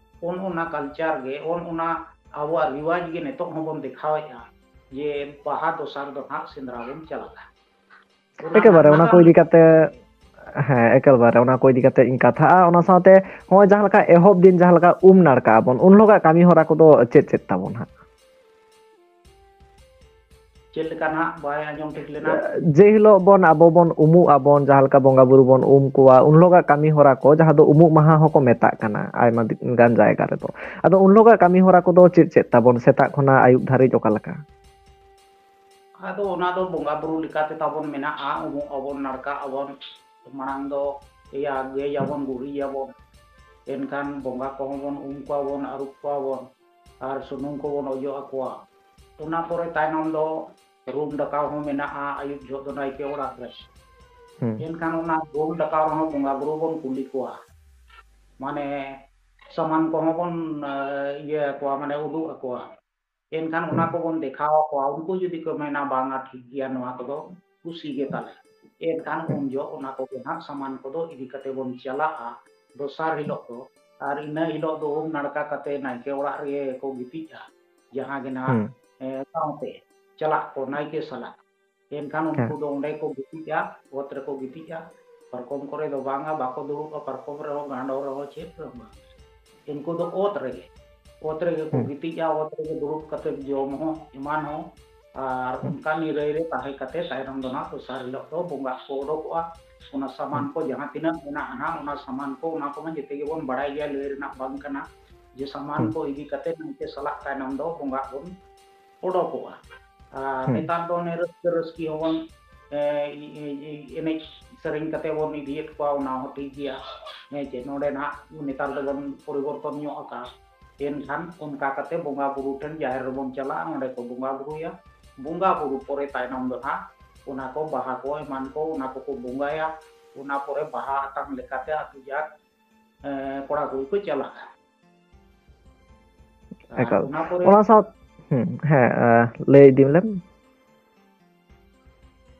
ᱚᱱ ᱚᱱᱟ culture ᱜᱮ, ᱚᱱ ᱚᱱᱟ ᱟᱵᱚᱣᱟᱜ ᱨᱤᱣᱟᱡᱽ ᱜᱮ ᱱᱤᱛᱚᱜ ᱦᱚᱸᱵᱚᱱ ᱫᱮᱠᱷᱟᱣᱮᱫᱼᱟ, ᱡᱮ ᱵᱟᱦᱟ ᱫᱚᱥᱟᱨ ᱫᱚ ᱱᱟᱦᱟᱜ ᱥᱮᱸᱫᱽᱨᱟ ᱵᱚᱱ ᱪᱟᱞᱟᱜᱼᱟ᱾ ᱚᱱᱟ ᱮᱠᱮᱵᱟᱨᱮ ᱚᱱᱟ ᱱᱟᱜᱟᱢ ᱠᱚ ᱤᱫᱤ ᱠᱟᱛᱮ, ᱦᱮᱸ, ᱮᱠᱮᱵᱟᱨᱮ ᱚᱱᱟ ᱠᱚ ᱤᱫᱤ ᱠᱟᱛᱮ ᱤᱧ ᱠᱟᱛᱷᱟᱜᱼᱟ᱾ ᱚᱱᱟ ᱥᱟᱶᱛᱮ ᱱᱚᱜᱼᱚᱭ ᱡᱟᱦᱟᱸ ᱞᱮᱠᱟ ᱮᱦᱚᱵ ᱫᱤᱱ ᱡᱟᱦᱟᱸ ᱞᱮᱠᱟ ᱩᱢ ᱱᱟᱲᱠᱟ ᱟᱵᱚᱱ, ᱩᱱ ᱦᱤᱞᱳᱜᱟᱜ ᱠᱟᱹᱢᱤ ᱦᱚᱨᱟ ᱠᱚᱫᱚ ᱪᱮᱫ ᱪᱮᱫ ᱛᱟᱵᱚᱱ ᱦᱟᱸᱜ? ᱪᱮᱫ ᱞᱮᱠᱟ ᱱᱟᱦᱟᱜ ᱵᱟᱭ ᱟᱸᱡᱚᱢ ᱴᱷᱤᱠ ᱞᱮᱱᱟ? ᱡᱮ ᱦᱤᱞᱳᱜ ᱵᱚᱱ, ᱟᱵᱚ ᱵᱚᱱ ᱩᱢᱩᱜ ᱟᱵᱚᱱ, ᱡᱟᱦᱟᱸ ᱞᱮᱠᱟ ᱵᱚᱸᱜᱟ ᱵᱩᱨᱩ ᱵᱚᱱ ᱩᱢ ᱠᱚᱣᱟ, ᱩᱱ ᱦᱤᱞᱳᱜᱟᱜ ᱠᱟᱹᱢᱤ ᱦᱚᱨᱟ ᱠᱚ, ᱡᱟᱦᱟᱸ ᱫᱚ ᱩᱢᱩᱜ ᱢᱟᱦᱟ ᱦᱚᱸᱠᱚ ᱢᱮᱛᱟᱜ ᱠᱟᱱᱟ ᱟᱭᱢᱟ ᱫᱤ-, ᱜᱟᱱ ᱡᱟᱭᱜᱟ ᱨᱮᱫᱚ᱾ ᱟᱫᱚ ᱩᱱ ᱦᱤᱞᱳᱜᱟᱜ ᱠᱟᱹᱢᱤ ᱦᱚᱨᱟ ᱠᱚᱫᱚ ᱪᱮᱫ ᱪᱮᱫ ᱛᱟᱵᱚᱱ, ᱥᱮᱛᱟᱜ ᱠᱷᱚᱱᱟᱜ ᱟᱹᱭᱩᱵ ᱫᱷᱟᱹᱨᱤᱡ ᱚᱠᱟ ᱞᱮᱠᱟ? ᱟᱫᱚ ᱚᱱᱟ ᱫᱚ ᱵᱚᱸᱜᱟ ᱵᱩᱨᱩ ᱞᱮᱠᱟᱛᱮ ᱛᱟᱵᱚᱱ ᱢᱮᱱᱟᱜᱼᱟ, ᱩᱢᱩᱜ ᱟᱵᱚᱱ, ᱱᱟᱲᱠᱟᱜ ᱟᱵᱚᱱ, ᱢᱟᱲᱟᱝ ᱫᱚ ᱤᱭᱟᱹ ᱜᱮᱡ ᱟᱵᱚᱱ, ᱜᱩᱨᱤᱡ ᱟᱵᱚᱱ, ᱮᱱᱠᱷᱟᱱ ᱵᱚᱸᱜᱟ ᱠᱚᱦᱚᱸ ᱵᱚᱱ ᱩᱢ ᱠᱚᱣᱟ ᱵᱚᱱ, ᱟᱹᱨᱩᱵ ᱠᱚᱣᱟ ᱵᱚᱱ, ᱟᱨ ᱥᱩᱱᱩᱢ ᱠᱚᱵᱚᱱ ᱚᱡᱚᱜ ᱟᱠᱚᱣᱟ᱾ ᱚᱱᱟ ᱯᱚᱨᱮ ᱛᱟᱭᱱᱚᱢ ᱫᱚ ᱨᱩᱢ ᱰᱟᱠᱟᱣ ᱦᱚᱸ ᱢᱮᱱᱟᱜᱼᱟ, ᱟᱹᱭᱩᱵ ᱡᱚᱦᱚᱜ ᱫᱚ ᱱᱟᱭᱠᱮ ᱚᱲᱟᱜ ᱨᱮ᱾ ᱦᱩᱸ᱾ ᱮᱱᱠᱷᱟᱱ ᱚᱱᱟ ᱨᱩᱢ ᱰᱟᱠᱟᱣ ᱨᱮᱦᱚᱸ ᱵᱚᱸᱜᱟ ᱵᱩᱨᱩ ᱵᱚᱱ ᱠᱩᱞᱤ ᱠᱚᱣᱟ, ᱢᱟᱱᱮ ᱥᱟᱢᱟᱱ ᱠᱚᱦᱚᱸ ᱵᱚᱱ, ᱮ, ᱤᱭᱟᱹ ᱟᱠᱚᱣᱟ, ᱢᱟᱱᱮ ᱩᱫᱩᱜ ᱟᱠᱚᱣᱟ᱾ ᱮᱱᱠᱷᱟᱱ ᱚᱱᱟ ᱦᱩᱸ᱾ ᱠᱚᱵᱚᱱ ᱫᱮᱠᱷᱟᱣ ᱟᱠᱚᱣᱟ᱾ ᱩᱱᱠᱩ ᱡᱩᱫᱤ ᱠᱚ ᱢᱮᱱᱟ, "ᱵᱟᱝᱟ, ᱴᱷᱤᱠ ᱜᱮᱭᱟ, ᱱᱚᱣᱟ ᱠᱚᱫᱚ ᱠᱩᱥᱤ ᱜᱮ ᱛᱟᱞᱮ", ᱮᱱᱠᱷᱟᱱ ᱦᱩᱸ᱾ ᱩᱱ ᱡᱚᱦᱚᱜ ᱚᱱᱟ ᱠᱚᱜᱮ ᱦᱟᱸᱜ ᱥᱟᱢᱟᱱ ᱠᱚᱫᱚ ᱤᱫᱤ ᱠᱟᱛᱮ ᱵᱚᱱ ᱪᱟᱞᱟᱜᱼᱟ᱾ ᱫᱚᱥᱟᱨ ᱦᱤᱞᱳᱜ ᱫᱚ ᱟᱨ ᱤᱱᱟᱹ ᱦᱤᱞᱳᱜ ᱫᱚ ᱩᱢ ᱱᱟᱲᱠᱟ ᱠᱟᱛᱮ ᱱᱟᱭᱠᱮ ᱚᱲᱟᱜ ᱨᱮᱜᱮ ᱠᱚ ᱜᱤᱛᱤᱡᱼᱟ᱾ ᱡᱟᱦᱟᱸ ᱜᱮ ᱱᱟᱦᱟᱜ, ᱦᱩᱸ᱾ ᱮ, ᱥᱟᱶᱛᱮ ᱪᱟᱞᱟᱜ ᱠᱚ ᱱᱟᱭᱠᱮ ᱥᱟᱞᱟᱜ᱾ ᱮᱱᱠᱷᱟᱱ ᱦᱮᱸ᱾ ᱩᱱᱠᱩ ᱫᱚ ᱚᱸᱰᱮ ᱠᱚ ᱜᱤᱛᱤᱡᱼᱟ, ᱚᱛ ᱨᱮᱠᱚ ᱜᱤᱛᱤᱡᱼᱟ᱾ ᱯᱟᱨᱠᱚᱢ ᱠᱚᱨᱮ ᱫᱚ ᱵᱟᱝᱟ, ᱵᱟᱠᱚ ᱫᱩᱲᱩᱵᱼᱟ, ᱯᱟᱨᱠᱚᱢ ᱨᱮᱦᱚᱸ, ᱜᱟᱸᱰᱚ ᱨᱮᱦᱚᱸ, ᱪᱮᱫ ᱨᱮᱦᱚᱸ ᱵᱟᱝ᱾ ᱩᱱᱠᱩ ᱫᱚ ᱚᱛ ᱨᱮᱜᱮ, ᱚᱛ ᱨᱮᱜᱮ ᱠᱚ ᱦᱩᱸ᱾ ᱜᱤᱛᱤᱡᱼᱟ, ᱚᱛ ᱨᱮᱜᱮ ᱫᱩᱲᱩᱵ ᱠᱟᱛᱮ ᱡᱚᱢ ᱦᱚᱸ ᱮᱢᱟᱱ ᱦᱚᱸ, ᱟᱨ ᱦᱩᱸ᱾ ᱚᱱᱠᱟ ᱱᱤᱨᱟᱹᱭ ᱨᱮ ᱛᱟᱦᱮᱸ ᱠᱟᱛᱮ ᱛᱟᱭᱱᱚᱢ ᱫᱚ ᱱᱟᱦᱟᱜ ᱫᱚᱥᱟᱨ ᱦᱤᱞᱳᱜ ᱫᱚ ᱵᱚᱸᱜᱟ ᱠᱚ ᱚᱰᱚᱠᱚᱜᱼᱟ᱾ ᱚᱱᱟ ᱥᱟᱢᱟᱱ ᱦᱩᱸ᱾ ᱠᱚ ᱡᱟᱦᱟᱸ ᱛᱤᱱᱟᱹᱜ ᱢᱮᱱᱟᱜᱼᱟ ᱱᱟᱦᱟᱜ, ᱚᱱᱟ ᱥᱟᱢᱟᱱ ᱠᱚ, ᱚᱱᱟ ᱠᱚᱢᱟ ᱡᱮᱛᱮ ᱜᱮᱵᱚᱱ ᱵᱟᱲᱟᱭ ᱜᱮᱭᱟ, ᱞᱟᱹᱭ ᱨᱮᱱᱟᱜ ᱵᱟᱝ ᱠᱟᱱᱟ ᱡᱮ ᱥᱟᱢᱟᱱ ᱦᱩᱸ᱾ ᱠᱚ ᱤᱫᱤ ᱠᱟᱛᱮ ᱱᱟᱭᱠᱮ ᱥᱟᱞᱟᱜ ᱛᱟᱭᱱᱚᱢ ᱫᱚ ᱵᱚᱸᱜᱟ ᱵᱚᱱ ᱚᱰᱚᱠᱚᱜᱼᱟ᱾ ᱟᱨ ᱦᱩᱸ᱾ ᱱᱮᱛᱟᱨ ᱫᱚ ᱚᱱᱮ ᱨᱟᱹᱥᱠᱟᱹ ᱨᱟᱹᱥᱠᱤ ᱦᱚᱸᱵᱚᱱ, ᱮ, ᱤ-, ᱤ-, ᱤ-, ᱮᱱᱮᱡ ᱥᱮᱨᱮᱧ ᱠᱟᱛᱮ ᱵᱚᱱ ᱤᱫᱤᱭᱮᱫ ᱠᱚᱣᱟ, ᱚᱱᱟ ᱦᱚᱸ ᱴᱷᱤᱠ ᱜᱮᱭᱟ᱾ ᱦᱮᱸ ᱪᱮ, ᱱᱚᱰᱮ ᱱᱟᱦᱟᱜ ᱱᱮᱛᱟᱨ ᱫᱚᱵᱚᱱ ᱯᱚᱨᱤᱵᱚᱨᱛᱚᱱ ᱧᱚᱜ ᱟᱠᱟᱫᱼᱟ᱾ ᱮᱱᱠᱷᱟᱱ ᱚᱱᱠᱟ ᱠᱟᱛᱮ ᱵᱚᱸᱜᱟ ᱵᱩᱨᱩ ᱴᱷᱮᱱ ᱡᱟᱦᱮᱨ ᱨᱮᱵᱚᱱ ᱪᱟᱞᱟᱜᱼᱟ, ᱚᱸᱰᱮ ᱠᱚ ᱵᱚᱸᱜᱟ ᱵᱩᱨᱩᱭᱟ᱾ ᱵᱚᱸᱜᱟ ᱵᱩᱨᱩ ᱯᱚᱨᱮ ᱛᱟᱭᱱᱚᱢ ᱫᱚ ᱱᱟᱦᱟᱜ ᱚᱱᱟ ᱠᱚ ᱵᱟᱦᱟ ᱠᱚ ᱮᱢᱟᱱ ᱠᱚ ᱚᱱᱟ ᱠᱚᱠᱚ ᱵᱚᱸᱜᱟᱭᱟ᱾ ᱚᱱᱟ ᱯᱚᱨᱮ ᱵᱟᱦᱟ ᱟᱛᱟᱝ ᱞᱮᱠᱟᱛᱮ ᱟᱹᱛᱩ ᱡᱟᱠ, ᱮ, ᱠᱚᱲᱟ ᱠᱩᱲᱤ ᱠᱚ ᱪᱟᱞᱟᱜᱼᱟ᱾ ᱟᱨ ᱮᱠᱟᱞ᱾ ᱚᱱᱟ ᱯᱚᱨᱮ ᱚᱱᱟ ᱥᱟᱶ-, ᱦᱩᱸ, ᱦᱮᱸ, ᱮ, ᱞᱟᱹᱭ ᱤᱫᱤ ᱞᱮᱢ᱾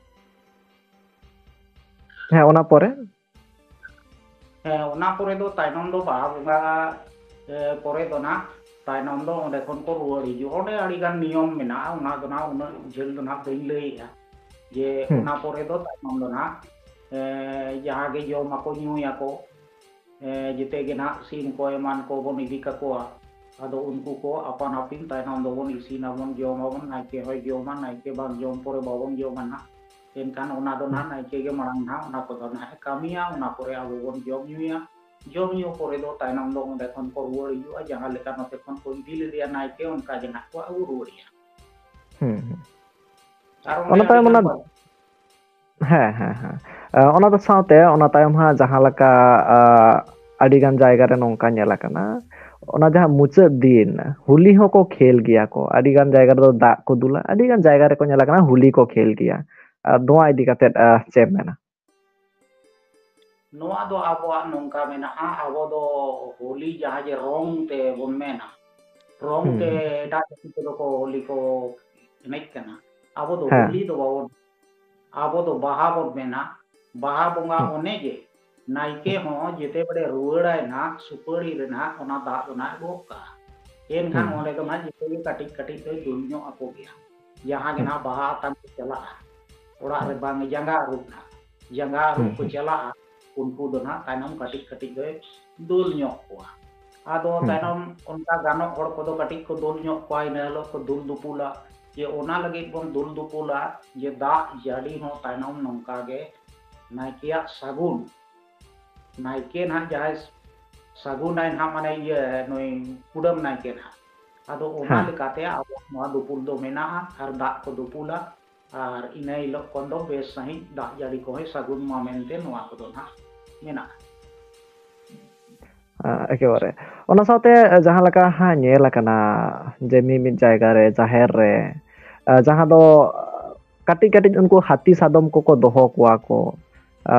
ᱦᱮᱸ, ᱚᱱᱟ ᱯᱚᱨᱮ? ᱦᱮᱸ, ᱚᱱᱟ ᱯᱚᱨᱮ ᱫᱚ ᱛᱟᱭᱱᱚᱢ ᱫᱚ ᱵᱟᱦᱟ ᱵᱚᱸᱜᱟ, ᱮ, ᱯᱚᱨᱮ ᱫᱚ ᱱᱟᱜ ᱛᱟᱭᱱᱚᱢ ᱫᱚ ᱚᱸᱰᱮ ᱠᱷᱚᱱ ᱠᱚ ᱨᱩᱣᱟᱹᱲ ᱦᱤᱡᱩᱜᱼᱟ᱾ ᱚᱸᱰᱮ ᱟᱹᱰᱤ ᱜᱟᱱ ᱱᱤᱭᱚᱢ ᱢᱮᱱᱟᱜᱼᱟ, ᱚᱱᱟ ᱫᱚ ᱱᱟᱜ ᱩᱱᱟᱹᱜ ᱡᱷᱟᱹᱞ ᱫᱚ ᱱᱟᱜ ᱵᱟᱹᱧ ᱞᱟᱹᱭᱮᱜᱼᱟ᱾ ᱡᱮ ᱦᱩᱸ᱾ ᱚᱱᱟ ᱯᱚᱨᱮ ᱫᱚ ᱛᱟᱭᱱᱚᱢ ᱫᱚ ᱱᱟᱜ, ᱮ, ᱡᱟᱦᱟᱸ ᱜᱮ ᱡᱚᱢᱟᱠᱚ ᱧᱩᱭᱟᱠᱚ, ᱮ, ᱡᱮᱛᱮ ᱜᱮ ᱱᱟᱜ ᱥᱤᱢ ᱠᱚ ᱮᱢᱟᱱ ᱠᱚᱵᱚᱱ ᱤᱫᱤ ᱠᱟᱠᱚᱣᱟ᱾ ᱟᱫᱚ ᱩᱱᱠᱩ ᱠᱚ ᱟᱯᱟᱱ ᱟᱹᱯᱤᱱ ᱛᱟᱭᱱᱚᱢ ᱫᱚᱵᱚᱱ ᱤᱥᱤᱱᱟᱵᱚᱱ, ᱡᱚᱢᱟᱵᱚᱱ, ᱱᱟᱭᱠᱮ ᱦᱚᱸᱭ ᱡᱚᱢᱟ, ᱱᱟᱭᱠᱮ ᱵᱟᱝ ᱡᱚᱢ ᱯᱚᱨᱮ ᱵᱟᱵᱚᱱ ᱡᱚᱢᱟ ᱱᱟᱜ᱾ ᱮᱱᱠᱷᱟᱱ ᱚᱱᱟ ᱫᱚ ᱦᱩᱸ᱾ ᱱᱟᱜ ᱱᱟᱭᱠᱮ ᱜᱮ ᱢᱟᱲᱟᱝ ᱱᱟᱜ ᱚᱱᱟ ᱠᱚᱫᱚ ᱱᱟᱜ ᱮ ᱠᱟᱹᱢᱤᱭᱟ, ᱚᱱᱟ ᱯᱚᱨᱮ ᱟᱵᱚ ᱵᱚᱱ ᱡᱚᱢ ᱧᱩᱭᱟ᱾ ᱡᱚᱢ ᱧᱩ ᱯᱚᱨᱮ ᱫᱚ ᱛᱟᱭᱱᱚᱢ ᱫᱚ ᱚᱸᱰᱮ ᱠᱷᱚᱱ ᱠᱚ ᱨᱩᱣᱟᱹᱲ ᱦᱤᱡᱩᱜᱼᱟ, ᱡᱟᱦᱟᱸ ᱞᱮᱠᱟ ᱱᱚᱛᱮ ᱠᱷᱚᱱ ᱠᱚ ᱤᱫᱤ ᱞᱮᱫᱮᱭᱟ ᱱᱟᱭᱠᱮ, ᱚᱱᱠᱟ ᱜᱮ ᱱᱟᱜ ᱠᱚ ᱟᱹᱜᱩ ᱨᱩᱣᱟᱹᱲᱮᱭᱟ᱾ ᱦᱩᱸ, ᱦᱩᱸ᱾ ᱟᱨ ᱚᱸᱰᱮ ᱚᱱᱟ ᱛᱟᱭᱚᱢ ᱟᱹᱰᱤᱜᱟᱱ ᱚᱱᱟ ᱵᱟᱨ- ᱦᱮᱸ, ᱦᱮᱸ, ᱦᱮᱸ᱾ ᱮ, ᱚᱱᱟ ᱫᱚ ᱥᱟᱶᱛᱮ ᱚᱱᱟ ᱛᱟᱭᱚᱢ ᱦᱟᱸᱜ ᱡᱟᱦᱟᱸ ᱞᱮᱠᱟ, ᱟ, ᱟᱹᱰᱤ ᱜᱟᱱ ᱡᱟᱭᱜᱟ ᱨᱮ ᱱᱚᱝᱠᱟ ᱧᱮᱞ ᱟᱠᱟᱱᱟ, ᱚᱱᱟ ᱡᱟᱦᱟᱸ ᱢᱩᱪᱟᱹᱫ ᱫᱤᱱ ᱦᱳᱞᱤ ᱦᱚᱸᱠᱚ ᱠᱷᱮᱞ ᱜᱮᱭᱟ ᱠᱚ, ᱟᱹᱰᱤ ᱜᱟᱱ ᱡᱟᱭᱜᱟ ᱨᱮᱫᱚ ᱫᱟᱜ ᱠᱚ ᱫᱩᱞᱟ, ᱟᱹᱰᱤ ᱜᱟᱱ ᱡᱟᱭᱜᱟ ᱨᱮᱠᱚ ᱧᱮᱞ ᱟᱠᱟᱱᱟ ᱦᱳᱞᱤ ᱠᱚ ᱠᱷᱮᱞ ᱜᱮᱭᱟ᱾ ᱟᱨ ᱱᱚᱣᱟ ᱤᱫᱤ ᱠᱟᱛᱮᱫ, ᱟ, ᱪᱮᱫ ᱮᱢ ᱢᱮᱱᱟ? ᱱᱚᱣᱟ ᱫᱚ ᱟᱵᱚᱣᱟᱜ ᱱᱚᱝᱠᱟ ᱢᱮᱱᱟᱜᱼᱟ, ᱟᱵᱚ ᱫᱚ ᱦᱳᱞᱤ ᱡᱟᱦᱟᱸ ᱡᱮ ᱨᱚᱝ ᱛᱮ ᱵᱚᱱ ᱢᱮᱱᱟ, ᱨᱚᱝ ᱦᱩᱸ, ᱛᱮ ᱦᱩᱸ᱾ ᱮᱴᱟᱜ ᱡᱟᱹᱛᱤ ᱠᱚᱫᱚ ᱠᱚ ᱦᱳᱞᱤ ᱠᱚ ᱮᱱᱮᱡ ᱠᱟᱱᱟ᱾ ᱟᱵᱚ ᱫᱚ ᱦᱮᱸ᱾ ᱦᱳᱞᱤ ᱫᱚ ᱵᱟᱵᱚᱱ, ᱟᱵᱚ ᱫᱚ ᱵᱟᱦᱟ ᱵᱚᱱ ᱢᱮᱱᱟ᱾ ᱵᱟᱦᱟ ᱵᱚᱸᱜᱟ ᱦᱩᱸ᱾ ᱚᱱᱮ ᱡᱮ ᱱᱟᱭᱠᱮ ᱦᱚᱸ ᱡᱮᱛᱮ ᱵᱮᱲᱮ ᱨᱩᱣᱟᱹᱲᱟᱭ ᱱᱟᱦᱟᱜ ᱥᱩᱯᱟᱹᱲᱤ ᱨᱮ ᱱᱟᱦᱟᱜ ᱚᱱᱟ ᱫᱟᱜ ᱫᱚ ᱱᱟᱦᱟᱜ ᱜᱚᱜ ᱠᱟᱜᱼᱟ᱾ ᱮᱱᱠᱷᱟᱱ ᱦᱩᱸ᱾ ᱚᱸᱰᱮ ᱫᱚ ᱱᱟᱦᱟᱜ ᱡᱮᱛᱮ ᱜᱮ ᱠᱟᱹᱴᱤᱡ ᱠᱟᱹᱴᱤᱡ ᱫᱚᱭ ᱫᱩᱞ ᱧᱚᱜ ᱟᱠᱚ ᱜᱮᱭᱟ᱾ ᱡᱟᱦᱟᱸ ᱜᱮ ᱦᱩᱸ᱾ ᱱᱟᱦᱟᱜ ᱵᱟᱦᱟ ᱟᱛᱟᱝ ᱠᱚ ᱪᱟᱞᱟᱜᱼᱟ, ᱚᱲᱟᱜ ᱨᱮ ᱦᱩᱸ᱾ ᱵᱟᱝ ᱡᱟᱸᱜᱟ ᱟᱹᱨᱩᱵ ᱱᱟᱦᱟᱜ, ᱡᱟᱸᱜᱟ ᱟᱹᱨᱩᱵ ᱦᱩᱸ, ᱠᱚ ᱦᱩᱸ᱾ ᱪᱟᱞᱟᱜᱼᱟ, ᱩᱱᱠᱩ ᱫᱚ ᱱᱟᱦᱟᱜ ᱛᱟᱭᱱᱚᱢ ᱠᱟᱹᱴᱤᱡ ᱠᱟᱹᱴᱤᱡ ᱫᱚᱭ ᱫᱩᱞ ᱧᱚᱜ ᱠᱚᱣᱟ᱾ ᱟᱫᱚ ᱦᱩᱸ, ᱦᱩᱸ᱾ ᱛᱟᱭᱱᱚᱢ ᱚᱱᱠᱟ ᱜᱟᱱᱚᱜ ᱦᱚᱲ ᱠᱚᱫᱚ ᱠᱟᱹᱴᱤᱡ ᱠᱚ ᱫᱩᱞ ᱧᱚᱜ ᱠᱚᱣᱟ, ᱤᱱᱟᱹ ᱦᱤᱞᱳᱜ ᱠᱚ ᱫᱩᱞ ᱫᱩᱯᱩᱞᱟ᱾ ᱡᱮ ᱚᱱᱟ ᱞᱟᱹᱜᱤᱫ ᱵᱚᱱ ᱫᱩᱞ ᱫᱩᱯᱩᱞᱟ ᱡᱮ ᱫᱟᱜ ᱡᱟᱹᱲᱤ ᱦᱚᱸ ᱛᱟᱭᱱᱚᱢ ᱱᱚᱝᱠᱟ ᱜᱮ ᱱᱟᱭᱠᱮᱭᱟᱜ ᱥᱟᱹᱜᱩᱱ, ᱱᱟᱭᱠᱮ ᱱᱟᱦᱟᱜ ᱡᱟᱦᱟᱸᱭ ᱥᱟᱹᱜᱩᱱᱟᱭ ᱱᱟᱦᱟᱜ, ᱢᱟᱱᱮ ᱤᱭᱟᱹ ᱱᱩᱭ ᱠᱩᱰᱟᱹᱢ ᱱᱟᱭᱠᱮ ᱱᱟᱦᱟᱜ, ᱟᱫᱚ ᱚᱱᱟ ᱦᱮᱸ᱾ ᱞᱮᱠᱟᱛᱮ ᱟᱵᱚ ᱱᱚᱣᱟ ᱫᱩᱯᱩᱞ ᱫᱚ ᱢᱮᱱᱟᱜᱼᱟ ᱟᱨ ᱫᱟᱜ ᱠᱚ ᱫᱩᱯᱩᱞᱟ᱾ ᱟᱨ ᱤᱱᱟᱹ ᱦᱤᱞᱳᱜ ᱠᱷᱚᱱ ᱫᱚ ᱵᱮᱥ ᱥᱟᱺᱦᱤᱡ ᱫᱟᱜ ᱡᱟᱹᱲᱤ ᱠᱚᱦᱚᱸᱭ ᱥᱟᱹᱜᱩᱱ ᱢᱟ ᱢᱮᱱᱛᱮ ᱱᱚᱣᱟ ᱠᱚᱫᱚ ᱱᱟᱦᱟᱜ ᱢᱮᱱᱟᱜᱼᱟ᱾ ᱟ, ᱮᱠᱮᱵᱟᱨᱮ᱾ ᱚᱱᱟ ᱥᱟᱶᱛᱮ ᱡᱟᱦᱟᱸ ᱞᱮᱠᱟ ᱦᱟᱸᱜ ᱧᱮᱞ ᱟᱠᱟᱱᱟ ᱡᱮ ᱢᱤᱢᱤᱫ ᱡᱟᱭᱜᱟ ᱨᱮ ᱡᱟᱦᱮᱨ ᱨᱮ, ᱟ, ᱡᱟᱦᱟᱸ ᱫᱚ ᱠᱟᱹᱴᱤᱡ ᱠᱟᱹᱴᱤᱡ ᱩᱱᱠᱩ ᱦᱟᱹᱛᱤ ᱥᱟᱫᱚᱢ ᱠᱚᱠᱚ ᱫᱚᱦᱚ ᱠᱚᱣᱟ ᱠᱚ, ᱟ,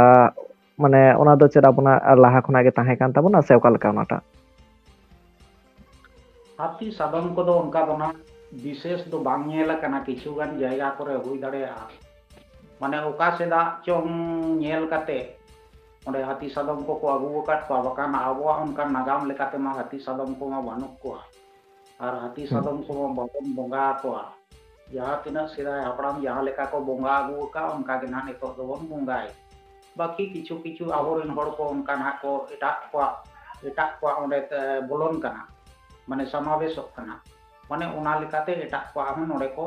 ᱢᱟᱱᱮ ᱚᱱᱟ ᱫᱚ ᱪᱮᱫ ᱟᱵᱚᱱᱟᱜ ᱞᱟᱦᱟ ᱠᱷᱚᱱᱟᱜ ᱜᱮ ᱛᱟᱦᱮᱸ ᱠᱟᱱ ᱛᱟᱵᱚᱱᱟ ᱥᱮ ᱚᱠᱟ ᱞᱮᱠᱟ ᱚᱱᱟᱴᱟᱜ? ᱦᱟᱹᱛᱤ ᱥᱟᱫᱚᱢ ᱠᱚᱫᱚ ᱚᱱᱠᱟ ᱫᱚ ᱱᱟᱜ ᱵᱤᱥᱮᱥ ᱫᱚ ᱵᱟᱝ ᱧᱮᱞ ᱟᱠᱟᱱᱟ, ᱠᱤᱪᱷᱩ ᱜᱟᱱ ᱡᱟᱭᱜᱟ ᱠᱚᱨᱮ ᱦᱩᱭ ᱫᱟᱲᱮᱭᱟᱜᱼᱟ᱾ ᱢᱟᱱᱮ ᱚᱠᱟ ᱥᱮᱫᱟᱜ ᱪᱚᱝ ᱧᱮᱞ ᱠᱟᱛᱮ ᱚᱸᱰᱮ ᱦᱟᱹᱛᱤ ᱥᱟᱫᱚᱢ ᱠᱚᱠᱚ ᱟᱹᱜᱩ ᱟᱠᱟᱫ ᱠᱚᱣᱟ, ᱵᱟᱠᱷᱟᱱ ᱟᱵᱚᱣᱟᱜ ᱚᱱᱠᱟᱱ ᱱᱟᱜᱟᱢ ᱞᱮᱠᱟᱛᱮ ᱢᱟ ᱦᱟᱹᱛᱤ ᱥᱟᱫᱚᱢ ᱠᱚᱢᱟ ᱵᱟᱹᱱᱩᱜ ᱠᱚᱣᱟ᱾ ᱟᱨ ᱦᱟᱹᱛᱤ ᱦᱩᱸ᱾ ᱥᱟᱫᱚᱢ ᱠᱚᱢᱟ ᱵᱟᱵᱚᱱ ᱵᱚᱸᱜᱟ ᱟᱠᱚᱣᱟ᱾ ᱡᱟᱦᱟᱸ ᱛᱤᱱᱟᱹᱜ ᱥᱮᱫᱟᱭ ᱦᱟᱯᱲᱟᱢ ᱡᱟᱦᱟᱸ ᱞᱮᱠᱟ ᱠᱚ ᱵᱚᱸᱜᱟ ᱟᱹᱜᱩ ᱟᱠᱟᱫ, ᱚᱱᱠᱟ ᱜᱮ ᱱᱟᱦᱟᱜ ᱱᱤᱛᱚᱜ ᱫᱚᱵᱚᱱ ᱵᱚᱸᱜᱟᱭ᱾ ᱵᱟᱹᱠᱤ ᱠᱤᱪᱷᱩ ᱠᱤᱪᱷᱩ ᱟᱵᱚᱨᱮᱱ ᱦᱚᱲ ᱠᱚ ᱚᱱᱠᱟ ᱱᱟᱦᱟᱜ ᱠᱚ ᱮᱴᱟᱜ ᱠᱚᱣᱟᱜ, ᱮᱴᱟᱜ ᱠᱚᱣᱟᱜ ᱚᱸᱰᱮ ᱛᱮ ᱵᱚᱞᱚᱱ ᱠᱟᱱᱟ, ᱢᱟᱱᱮ ᱥᱟᱢᱟᱵᱮᱥᱚᱜ ᱠᱟᱱᱟ, ᱢᱟᱱᱮ ᱚᱱᱟ ᱞᱮᱠᱟᱛᱮ ᱮᱴᱟᱜ ᱠᱚᱣᱟᱜ ᱦᱚᱸ ᱱᱚᱰᱮ ᱠᱚ